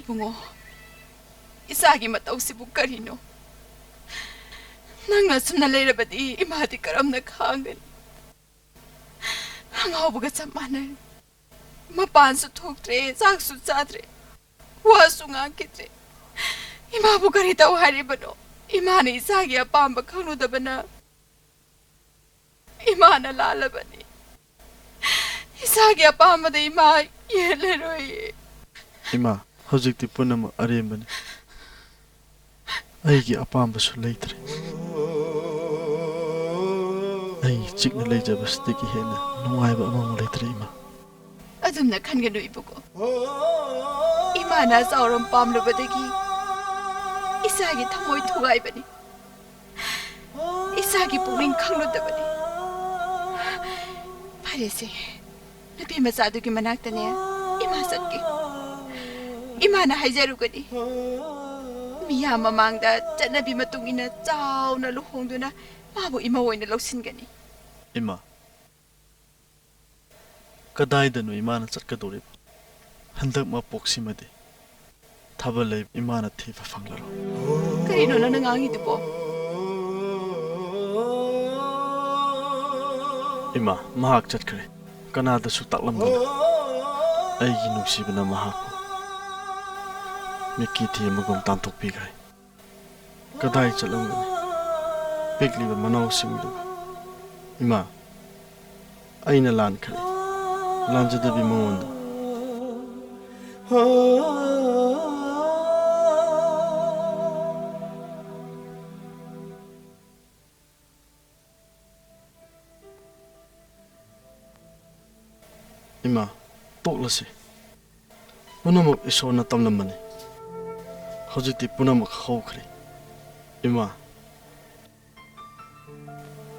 ꯏꯕꯨꯡꯉꯣ, ꯏꯆꯥꯒꯤ ꯃꯇꯧꯁꯤꯕꯨ ꯀꯔꯤꯅꯣ? ꯅꯪꯅ ꯁꯨꯝꯅ ꯂꯩꯔꯕꯗꯤ ꯏꯃꯥꯗꯤ ꯀꯔꯝꯅ ꯈꯥꯡꯒꯅꯤ? ꯑꯉꯥꯎꯕꯒ ꯆꯞ ꯃꯥꯟꯅꯔꯦ꯫ ꯃꯄꯥꯟꯁꯨ ꯊꯣꯛꯇ꯭ꯔꯦ, ꯆꯥꯛꯁꯨ ꯆꯥꯗ꯭ꯔꯦ, ꯋꯥꯁꯨ ꯉꯥꯡꯈꯤꯗ꯭ꯔꯦ꯫ ꯏꯃꯥꯕꯨ ꯀꯔꯤ ꯇꯧ ꯍꯥꯏꯔꯤꯕꯅꯣ? ꯏꯃꯥꯅ ꯏꯆꯥꯒꯤ ꯑꯄꯥꯝꯕ ꯈꯪꯂꯨꯗꯕꯅ ꯏꯃꯥꯅ ꯂꯥꯜꯂꯕꯅꯤ꯫ ꯏꯆꯥꯒꯤ ꯑꯄꯥꯝꯕꯗ ꯏꯃꯥ ꯌꯦꯠꯂꯔꯣꯏꯌꯦ꯫ ꯏꯃꯥ, ꯍꯧꯖꯤꯛꯇꯤ ꯄꯨꯝꯅꯃꯛ ꯑꯔꯦꯝꯕꯅꯤ꯫ ꯑꯩꯒꯤ ꯑꯄꯥꯝꯕꯁꯨ ꯂꯩꯇ꯭ꯔꯦ꯫ ꯑꯩ ꯆꯤꯛꯅ ꯂꯩꯖꯕꯁꯤꯗꯒꯤ ꯍꯦꯟꯅ ꯅꯨꯡꯉꯥꯏꯕ ꯑꯃꯃꯨꯛ ꯂꯩꯇ꯭ꯔꯦ, ꯏꯃꯥ꯫ ꯑꯗꯨꯝꯅ ꯈꯟꯒꯅꯨ ꯏꯕꯨꯡꯉꯣ꯫ ꯏꯃꯥꯅ ꯆꯥꯎꯔꯝ ꯄꯥꯝꯂꯨꯕꯗꯒꯤ ꯏꯆꯥꯒꯤ ꯊꯃꯣꯏ ꯊꯨꯒꯥꯏꯕꯅꯤ꯫ ꯏꯆꯥꯒꯤ ꯄꯨꯛꯅꯤꯡ ꯈꯪꯂꯨꯗꯕꯅꯤ꯫ ꯐꯔꯦꯁꯦ, ꯅꯨꯄꯤ ꯃꯆꯥꯗꯨꯒꯤ ꯃꯅꯥꯛꯇꯅꯦ ꯏꯃꯥ ꯆꯠꯀꯦ꯫ ꯏꯃꯥꯅ ꯍꯥꯏꯖꯔꯨꯒꯅꯤ꯫ ꯃꯤꯌꯥꯝ ꯃꯃꯥꯡꯗ ꯆꯠꯅꯕꯤ ꯃꯇꯨꯡ ꯏꯟꯅ ꯆꯥꯎꯅ ꯂꯨꯍꯣꯡꯗꯨꯅ ꯃꯥꯕꯨ ꯏꯃꯧ ꯑꯣꯏꯅ ꯂꯧꯁꯤꯟꯒꯅꯤ꯫ ꯏꯃꯥ, ꯀꯗꯥꯏꯗꯅꯣ ꯏꯃꯥꯅ ꯆꯠꯀꯗꯧꯔꯤꯕ? ꯍꯟꯗꯛ ꯃꯄꯣꯛꯁꯤꯃꯗꯤ ꯊꯥꯕꯜ ꯂꯩ ꯏꯃꯥꯅ ꯊꯤꯕ ꯐꯪꯂꯔꯣꯏ꯫ ꯀꯔꯤꯅꯣ ꯅꯪꯅ ꯉꯥꯡꯉꯤꯗꯨꯕꯣ? ꯏꯃꯥ, ꯃꯍꯥꯛ ꯆꯠꯈ꯭ꯔꯦ꯫ ꯀꯅꯥꯗꯁꯨ ꯇꯥꯛꯂꯝꯗꯅ ꯑꯩꯒꯤ ꯅꯨꯡꯁꯤꯕꯅ ꯃꯍꯥꯛꯄꯨ ꯃꯤꯠꯀꯤ ꯊꯤ ꯑꯃꯒꯨꯝ ꯇꯥꯟꯊꯣꯛꯄꯤꯈ꯭ꯔꯦ꯫ ꯀꯗꯥꯏ ꯆꯠꯂꯝꯒꯅꯤ? ꯄꯤꯛꯂꯤꯕ ꯃꯅꯥꯎꯁꯤꯡꯗꯨꯒ꯫ ꯏꯃꯥ, ꯑꯩꯅ ꯂꯥꯟꯈ꯭ꯔꯦ꯫ ꯂꯥꯟꯖꯗꯕꯤ ꯃꯉꯣꯟꯗ꯫ ꯏꯃꯥ, ꯇꯣꯛꯂꯁꯤ꯫ ꯄꯨꯝꯅꯃꯛ ꯏꯁꯣꯔꯅ ꯇꯝꯂꯝꯕꯅꯤ꯫ ꯍꯧꯖꯤꯛꯇꯤ ꯄꯨꯝꯅꯃꯛ ꯍꯧꯈ꯭ꯔꯦ꯫ ꯏꯃꯥ,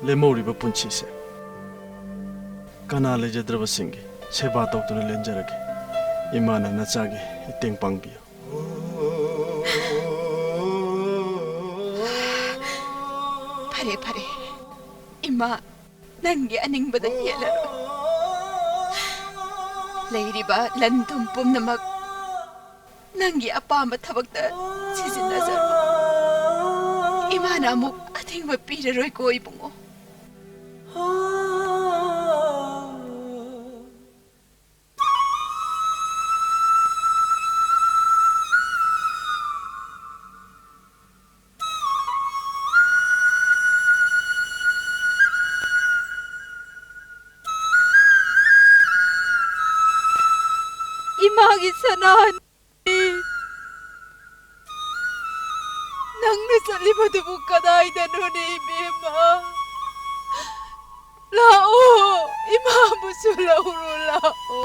ꯂꯦꯝꯍꯧꯔꯤꯕ ꯄꯨꯟꯁꯤꯁꯦ ꯀꯅꯥ ꯂꯩꯖꯗ꯭ꯔꯕꯁꯤꯡꯒꯤ ꯁꯦꯕꯥ ꯇꯧꯗꯨꯅ ꯂꯦꯟꯖꯔꯒꯦ꯫ ꯏꯃꯥꯅ ꯅꯆꯥꯒꯤ ꯃꯇꯦꯡ ꯄꯥꯡꯕꯤꯌꯨ꯫ ꯐꯔꯦ, ꯐꯔꯦ꯫ ꯏꯃꯥ, ꯅꯪꯒꯤ ꯑꯅꯤꯡꯕꯗ ꯌꯦꯠꯂꯔꯣꯏ꯫ ꯂꯩꯔꯤꯕ ꯂꯟ ꯊꯨꯝ ꯄꯨꯝꯅꯃꯛ ꯅꯪꯒꯤ ꯑꯄꯥꯝꯕ ꯊꯕꯛꯇ ꯁꯤꯖꯤꯟꯅꯖꯔꯣ꯫ ꯏꯃꯥꯅ ꯑꯃꯨꯛ ꯑꯊꯤꯡꯕ ꯄꯤꯔꯔꯣꯏꯀꯣ, ꯏꯕꯨꯡꯉꯣ꯫ ꯏꯃꯥꯒꯤ ꯁꯅꯥ ꯅꯪꯅ ꯆꯠꯂꯤꯕꯗꯨꯕꯨ ꯀꯗꯥꯏꯗꯅꯣꯅꯦ, ꯏꯕꯦꯝꯃ? ꯂꯥꯛꯑꯣ, ꯏꯃꯥꯕꯨꯁꯨ ꯂꯧꯔꯣ, ꯂꯥꯛꯑꯣ꯫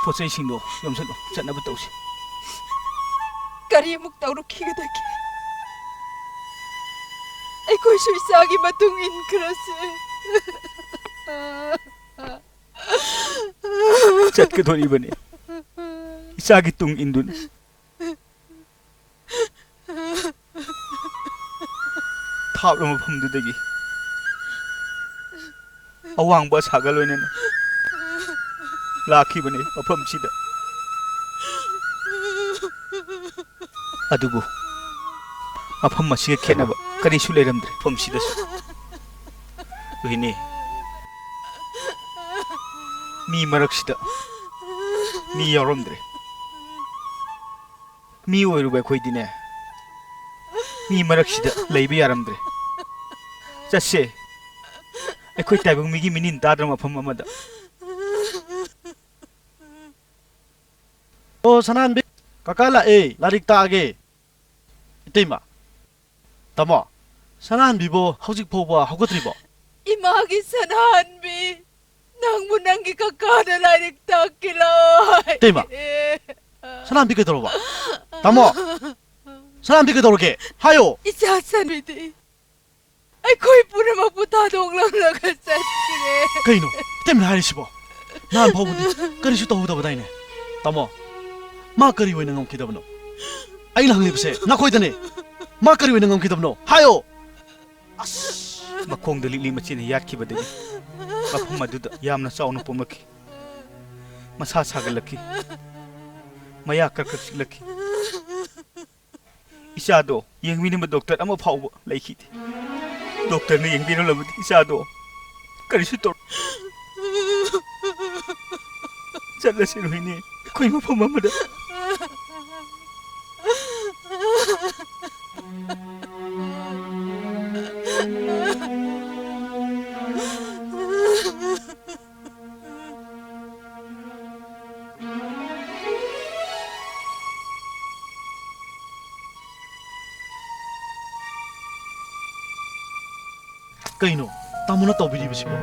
ꯄꯣꯠ ꯆꯩꯁꯤꯡꯗꯣ ꯌꯣꯝꯁꯜꯂꯣ, ꯆꯠꯅꯕ ꯇꯧꯁꯤ꯫ ꯀꯔꯤ ꯑꯃꯨꯛ ꯇꯧꯔꯛꯈꯤꯒꯗꯒꯦ? ꯑꯩꯈꯣꯏꯁꯨ ꯏꯆꯥꯒꯤ ꯃꯇꯨꯡ ꯏꯟꯈ꯭ꯔꯁꯦ꯫ ꯆꯠꯀꯗꯣꯔꯤꯕꯅꯤ, ꯏꯆꯥꯒꯤ ꯇꯨꯡ ꯏꯟꯗꯨꯅ꯫ ꯊꯥꯞꯂꯕ ꯃꯐꯝꯗꯨꯗꯒꯤ ꯑꯋꯥꯡꯕ ꯑꯁꯥꯒ ꯂꯣꯏꯅꯅ ꯂꯥꯛꯈꯤꯕꯅꯤ ꯃꯐꯝꯁꯤꯗ꯫ ꯑꯗꯨꯕꯨ ꯃꯐꯝ ꯑꯁꯤꯒ ꯈꯦꯠꯅꯕ ꯀꯔꯤꯁꯨ ꯂꯩꯔꯝꯗ꯭ꯔꯦ꯫ ꯃꯐꯝꯁꯤꯗꯁꯨ ꯔꯣꯍꯤꯅꯤ, ꯃꯤ ꯃꯔꯛꯁꯤꯗ ꯃꯤ ꯌꯥꯎꯔꯝꯗ꯭ꯔꯦ꯫ ꯃꯤ ꯑꯣꯏꯔꯨꯕ ꯑꯩꯈꯣꯏꯗꯤꯅꯦ, ꯃꯤ ꯃꯔꯛꯁꯤꯗ ꯂꯩꯕ ꯌꯥꯔꯝꯗ꯭ꯔꯦ꯫ ꯆꯠꯁꯦ, ꯑꯩꯈꯣꯏ ꯇꯥꯏꯕꯪ ꯃꯤꯒꯤ ꯃꯤꯅꯤꯟ ꯇꯥꯗ꯭ꯔ ꯃꯐꯝ ꯑꯃꯗ꯫ ꯑꯣ, ꯁꯅꯥꯍꯟꯕꯤ, ꯀꯀꯥ ꯂꯥꯛꯑꯦ, ꯂꯥꯏꯔꯤꯛ ꯇꯥꯛꯑꯒꯦ꯫ ꯏꯇꯩꯃ, ꯇꯥꯃꯣ, ꯁꯅꯥꯍꯟꯕꯤꯕꯨ ꯍꯧꯖꯤꯛ ꯐꯥꯎꯕ ꯍꯧꯒꯠꯇ꯭ꯔꯤꯕꯣ? ꯏꯃꯥꯒꯤ ꯁꯅꯥꯍꯟꯕꯤ, ꯅꯪꯕꯨ ꯅꯪꯒꯤ ꯀꯀꯥꯅ ꯂꯥꯏꯔꯤꯛ ꯇꯥꯛꯀꯦ ꯂꯥꯎ ꯍꯥꯏ꯫ ꯏꯇꯩꯃ, ꯁꯅꯥꯍꯟꯕꯤ ꯀꯩꯗꯧꯔꯕ? ꯇꯥꯃꯣ, ꯁꯅꯥꯍꯟꯕꯤ ꯀꯩꯗꯧꯔꯒꯦ? ꯍꯥꯏꯌꯣ꯫ ꯏꯆꯥ ꯁꯟꯕꯤꯗꯤ ꯑꯩꯈꯣꯏ ꯄꯨꯝꯅꯃꯛꯄꯨ ꯊꯥꯗꯣꯛꯂꯝꯂꯒ ꯆꯠꯈ꯭ꯔꯦ꯫ ꯀꯩꯅꯣ ꯏꯇꯩꯃꯅ ꯍꯥꯏꯔꯤꯁꯤꯕꯣ? ꯅꯍꯥꯟ ꯐꯥꯎꯕꯗꯤ ꯀꯔꯤꯁꯨ ꯇꯧꯍꯧꯗꯕꯗꯥꯏꯅꯦ? ꯇꯥꯃꯣ, ꯃꯥ ꯀꯔꯤ ꯑꯣꯏꯅ ꯉꯝꯈꯤꯗꯕꯅꯣ? ꯑꯩꯅ ꯍꯪꯂꯤꯕꯁꯦ ꯅꯈꯣꯏꯗꯅꯦ꯫ ꯃꯥ ꯀꯔꯤ ꯑꯣꯏꯅ ꯉꯝꯈꯤꯗꯕꯅꯣ? ꯍꯥꯏꯌꯣ꯫ ꯑꯁ! ꯃꯈꯣꯡꯗ ꯂꯤꯛꯂꯤ ꯃꯆꯦꯅ ꯌꯥꯠꯈꯤꯕꯗꯒꯤ ꯃꯐꯝ ꯑꯗꯨꯗ ꯌꯥꯝꯅ ꯆꯥꯎꯅ ꯄꯣꯝꯂꯛꯈꯤ꯫ ꯃꯁꯥ ꯁꯥꯒꯠꯂꯛꯈꯤ꯫ ꯃꯌꯥ ꯀꯛ ꯀꯛ ꯆꯤꯛꯂꯛꯈꯤ꯫ ꯏꯆꯥꯗꯣ ꯌꯦꯡꯕꯤꯅꯕ ꯗꯣꯛꯇꯔ ꯑꯃ ꯐꯥꯎꯕ ꯂꯩꯈꯤꯗꯦ꯫ ꯗꯣꯛꯇꯔꯅ ꯌꯦꯡꯕꯤꯔꯝꯂꯕꯗꯤ ꯏꯆꯥꯗꯣ ꯀꯔꯤꯁꯨ ꯇꯧ-, ꯆꯠꯂꯁꯤ ꯔꯣꯍꯤꯅꯤ, ꯑꯩꯈꯣꯏ ꯃꯐꯝ ꯑꯃꯗ꯫ ꯀꯩꯅꯣ ꯇꯥꯃꯣꯅ ꯇꯧꯕꯤꯔꯤꯕꯁꯤꯕꯣ?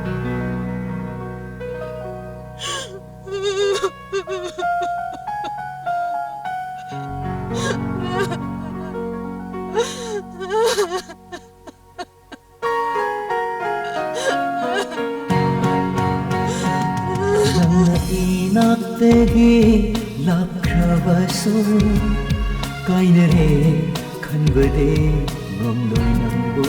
ꯅꯪꯅ ꯏꯅꯥꯛꯇꯒꯤ ꯂꯥꯞꯈ꯭ꯔꯕꯁꯨ ꯀꯥꯏꯅꯔꯦ ꯈꯟꯕꯗꯤ ꯉꯝꯂꯣꯏ ꯅꯪꯕꯨ꯫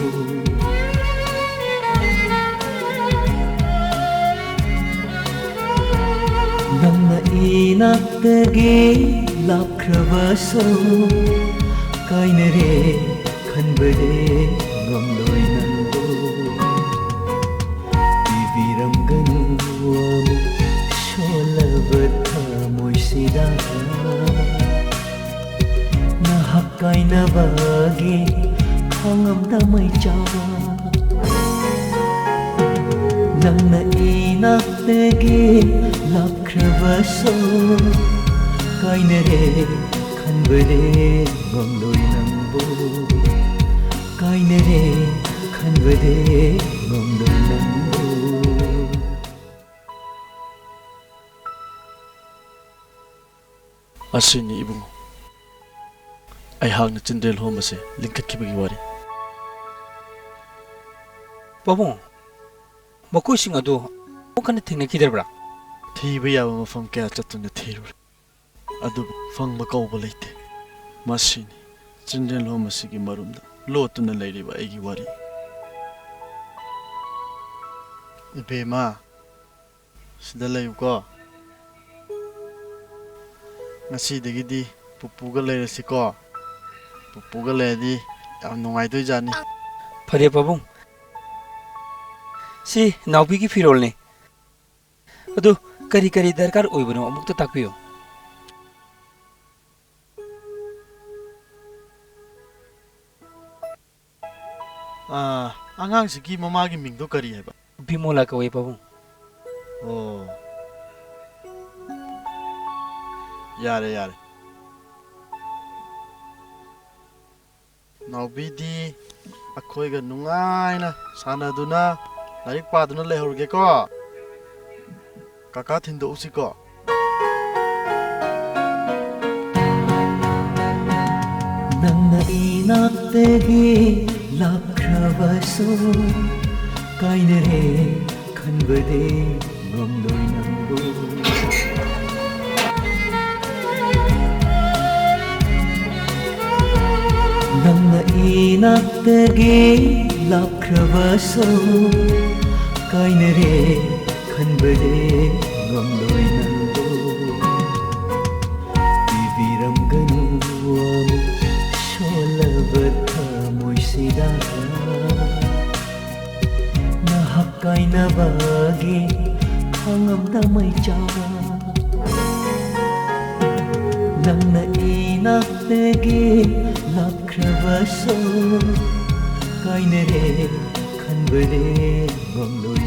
ꯅꯪꯅ ꯏꯅꯥꯛꯇꯒꯤ ꯂꯥꯞꯈ꯭ꯔꯕꯁꯨ ꯀꯥꯏꯅꯔꯦ ꯈꯟꯕꯗꯤ ꯉꯝꯂꯣꯏ ꯅꯪꯕꯨ꯫ ꯄꯤꯕꯤꯔꯝꯒꯅꯨ ꯑꯃꯨꯛ ꯁꯣꯜꯂꯕ ꯊꯃꯣꯏꯁꯤꯗ꯫ ꯅꯍꯥꯛ ꯀꯥꯏꯅꯕꯒꯤ ꯈꯥꯡꯉꯝꯗ ꯃꯩꯆꯥꯛ꯫ ꯅꯪꯅ ꯏꯅꯥꯛꯇꯒꯤ ꯂꯥꯞꯈ꯭ꯔꯕꯁꯨ ꯀꯥꯏꯅꯔꯦ ꯈꯟꯕꯗꯤ ꯉꯝꯂꯣꯏ ꯅꯪꯕꯨ꯫ ꯀꯥꯏꯅꯔꯦ ꯈꯟꯕꯗꯤ ꯉꯝꯂꯣꯏ ꯅꯪꯕꯨ꯫ ꯑꯁꯤꯅꯤ ꯏꯕꯨꯡꯉꯣ, ꯑꯩꯍꯥꯛꯅ ꯆꯤꯟꯗ꯭ꯔꯦꯜ ꯍꯣꯝ ꯑꯁꯦ ꯂꯤꯡꯈꯠꯈꯤꯕꯒꯤ ꯋꯥꯔꯤ꯫ ꯄꯥꯕꯨꯡ, ꯃꯈꯣꯏꯁꯤꯡ ꯑꯗꯨ ꯑꯃꯨꯛ ꯍꯟꯅ ꯊꯦꯡꯅꯈꯤꯗ꯭ꯔꯕ꯭ꯔꯥ? ꯊꯤꯕ ꯌꯥꯕ ꯃꯐꯝ ꯀꯌꯥ ꯆꯠꯇꯨꯅ ꯊꯤꯔꯨꯔꯦ, ꯑꯗꯨꯕꯨ ꯐꯪꯕ ꯀꯧꯕ ꯂꯩꯇꯦ꯫ ꯃꯁꯤꯅꯤ ꯆꯤꯟꯗ꯭ꯔꯦꯜ ꯍꯣꯝ ꯑꯁꯤꯒꯤ ꯃꯔꯨꯝꯗ ꯂꯣꯠꯇꯨꯅ ꯂꯩꯔꯤꯕ ꯑꯩꯒꯤ ꯋꯥꯔꯤ꯫ ꯏꯕꯦꯝꯃ, ꯁꯤꯗ ꯂꯩꯌꯨꯀꯣ꯫ ꯉꯁꯤꯗꯒꯤꯗꯤ ꯄꯨꯄꯨꯒ ꯂꯩꯔꯁꯤꯀꯣ꯫ ꯄꯨꯄꯨꯒ ꯂꯩꯔꯗꯤ ꯌꯥꯝ ꯅꯨꯡꯉꯥꯏꯗꯣꯏꯖꯥꯠꯅꯤ꯫ ꯐꯔꯦ ꯄꯥꯕꯨꯡ꯫ ꯁꯤ ꯅꯥꯎꯕꯤꯒꯤ ꯐꯤꯔꯣꯜꯅꯤ꯫ ꯑꯗꯨ ꯀꯔꯤ ꯀꯔꯤ ꯗꯔꯀꯥꯔ ꯑꯣꯏꯕꯅꯣ ꯑꯃꯨꯛꯇ ꯇꯥꯛꯄꯤꯌꯨ꯫ ꯑꯥ, ꯑꯉꯥꯡꯁꯤꯒꯤ ꯃꯃꯥꯒꯤ ꯃꯤꯡꯗꯣ ꯀꯔꯤ ꯍꯥꯏꯕ? ꯕꯤꯃꯣꯂꯥ ꯀꯧꯋꯦ ꯄꯥꯕꯨꯡ꯫ ꯑꯣ꯫ ꯌꯥꯔꯦ, ꯌꯥꯔꯦ꯫ ꯅꯥꯎꯕꯤꯗꯤ ꯑꯩꯈꯣꯏꯒ ꯅꯨꯡꯉꯥꯏꯅ ꯁꯥꯟꯅꯗꯨꯅ ꯂꯥꯏꯔꯤꯛ ꯄꯥꯗꯨꯅ ꯂꯩꯍꯧꯔꯒꯦꯀꯣ꯫ ꯀꯥꯀꯥ ꯊꯤꯟꯗꯣꯛꯎꯁꯤꯀꯣ꯫ ꯅꯪꯅ ꯏꯅꯥꯛꯇꯒꯤ ꯂꯥꯞꯈ꯭ꯔꯕꯁꯨ ꯀꯥꯏꯅꯔꯦ ꯈꯟꯕꯗꯤ ꯉꯝꯂꯣꯏ ꯅꯪꯕꯨ꯫ ꯅꯪꯅ ꯏꯅꯥꯛꯇꯒꯤ ꯂꯥꯞꯈ꯭ꯔꯕꯁꯨ ꯀꯥꯏꯅꯔꯦ ꯈꯟꯕꯗꯤ ꯉꯝꯂꯣꯏ ꯅꯪꯕꯨ꯫ ꯄꯤꯕꯤꯔꯝꯒꯅꯨ ꯑꯃꯨꯛ ꯁꯣꯜꯂꯕ ꯊꯃꯣꯏꯁꯤꯗ꯫ ꯅꯍꯥꯛ ꯀꯥꯏꯅꯕꯒꯤ ꯈꯥꯡꯉꯝꯗ ꯃꯩꯆꯥꯛ꯫ ꯅꯪꯅ ꯏꯅꯥꯛꯇꯒꯤ ꯂꯥꯞꯈ꯭ꯔꯕꯁꯨ ꯀꯥꯏꯅꯔꯦ ꯈꯟꯕꯗꯤ ꯉꯝꯂꯣꯏ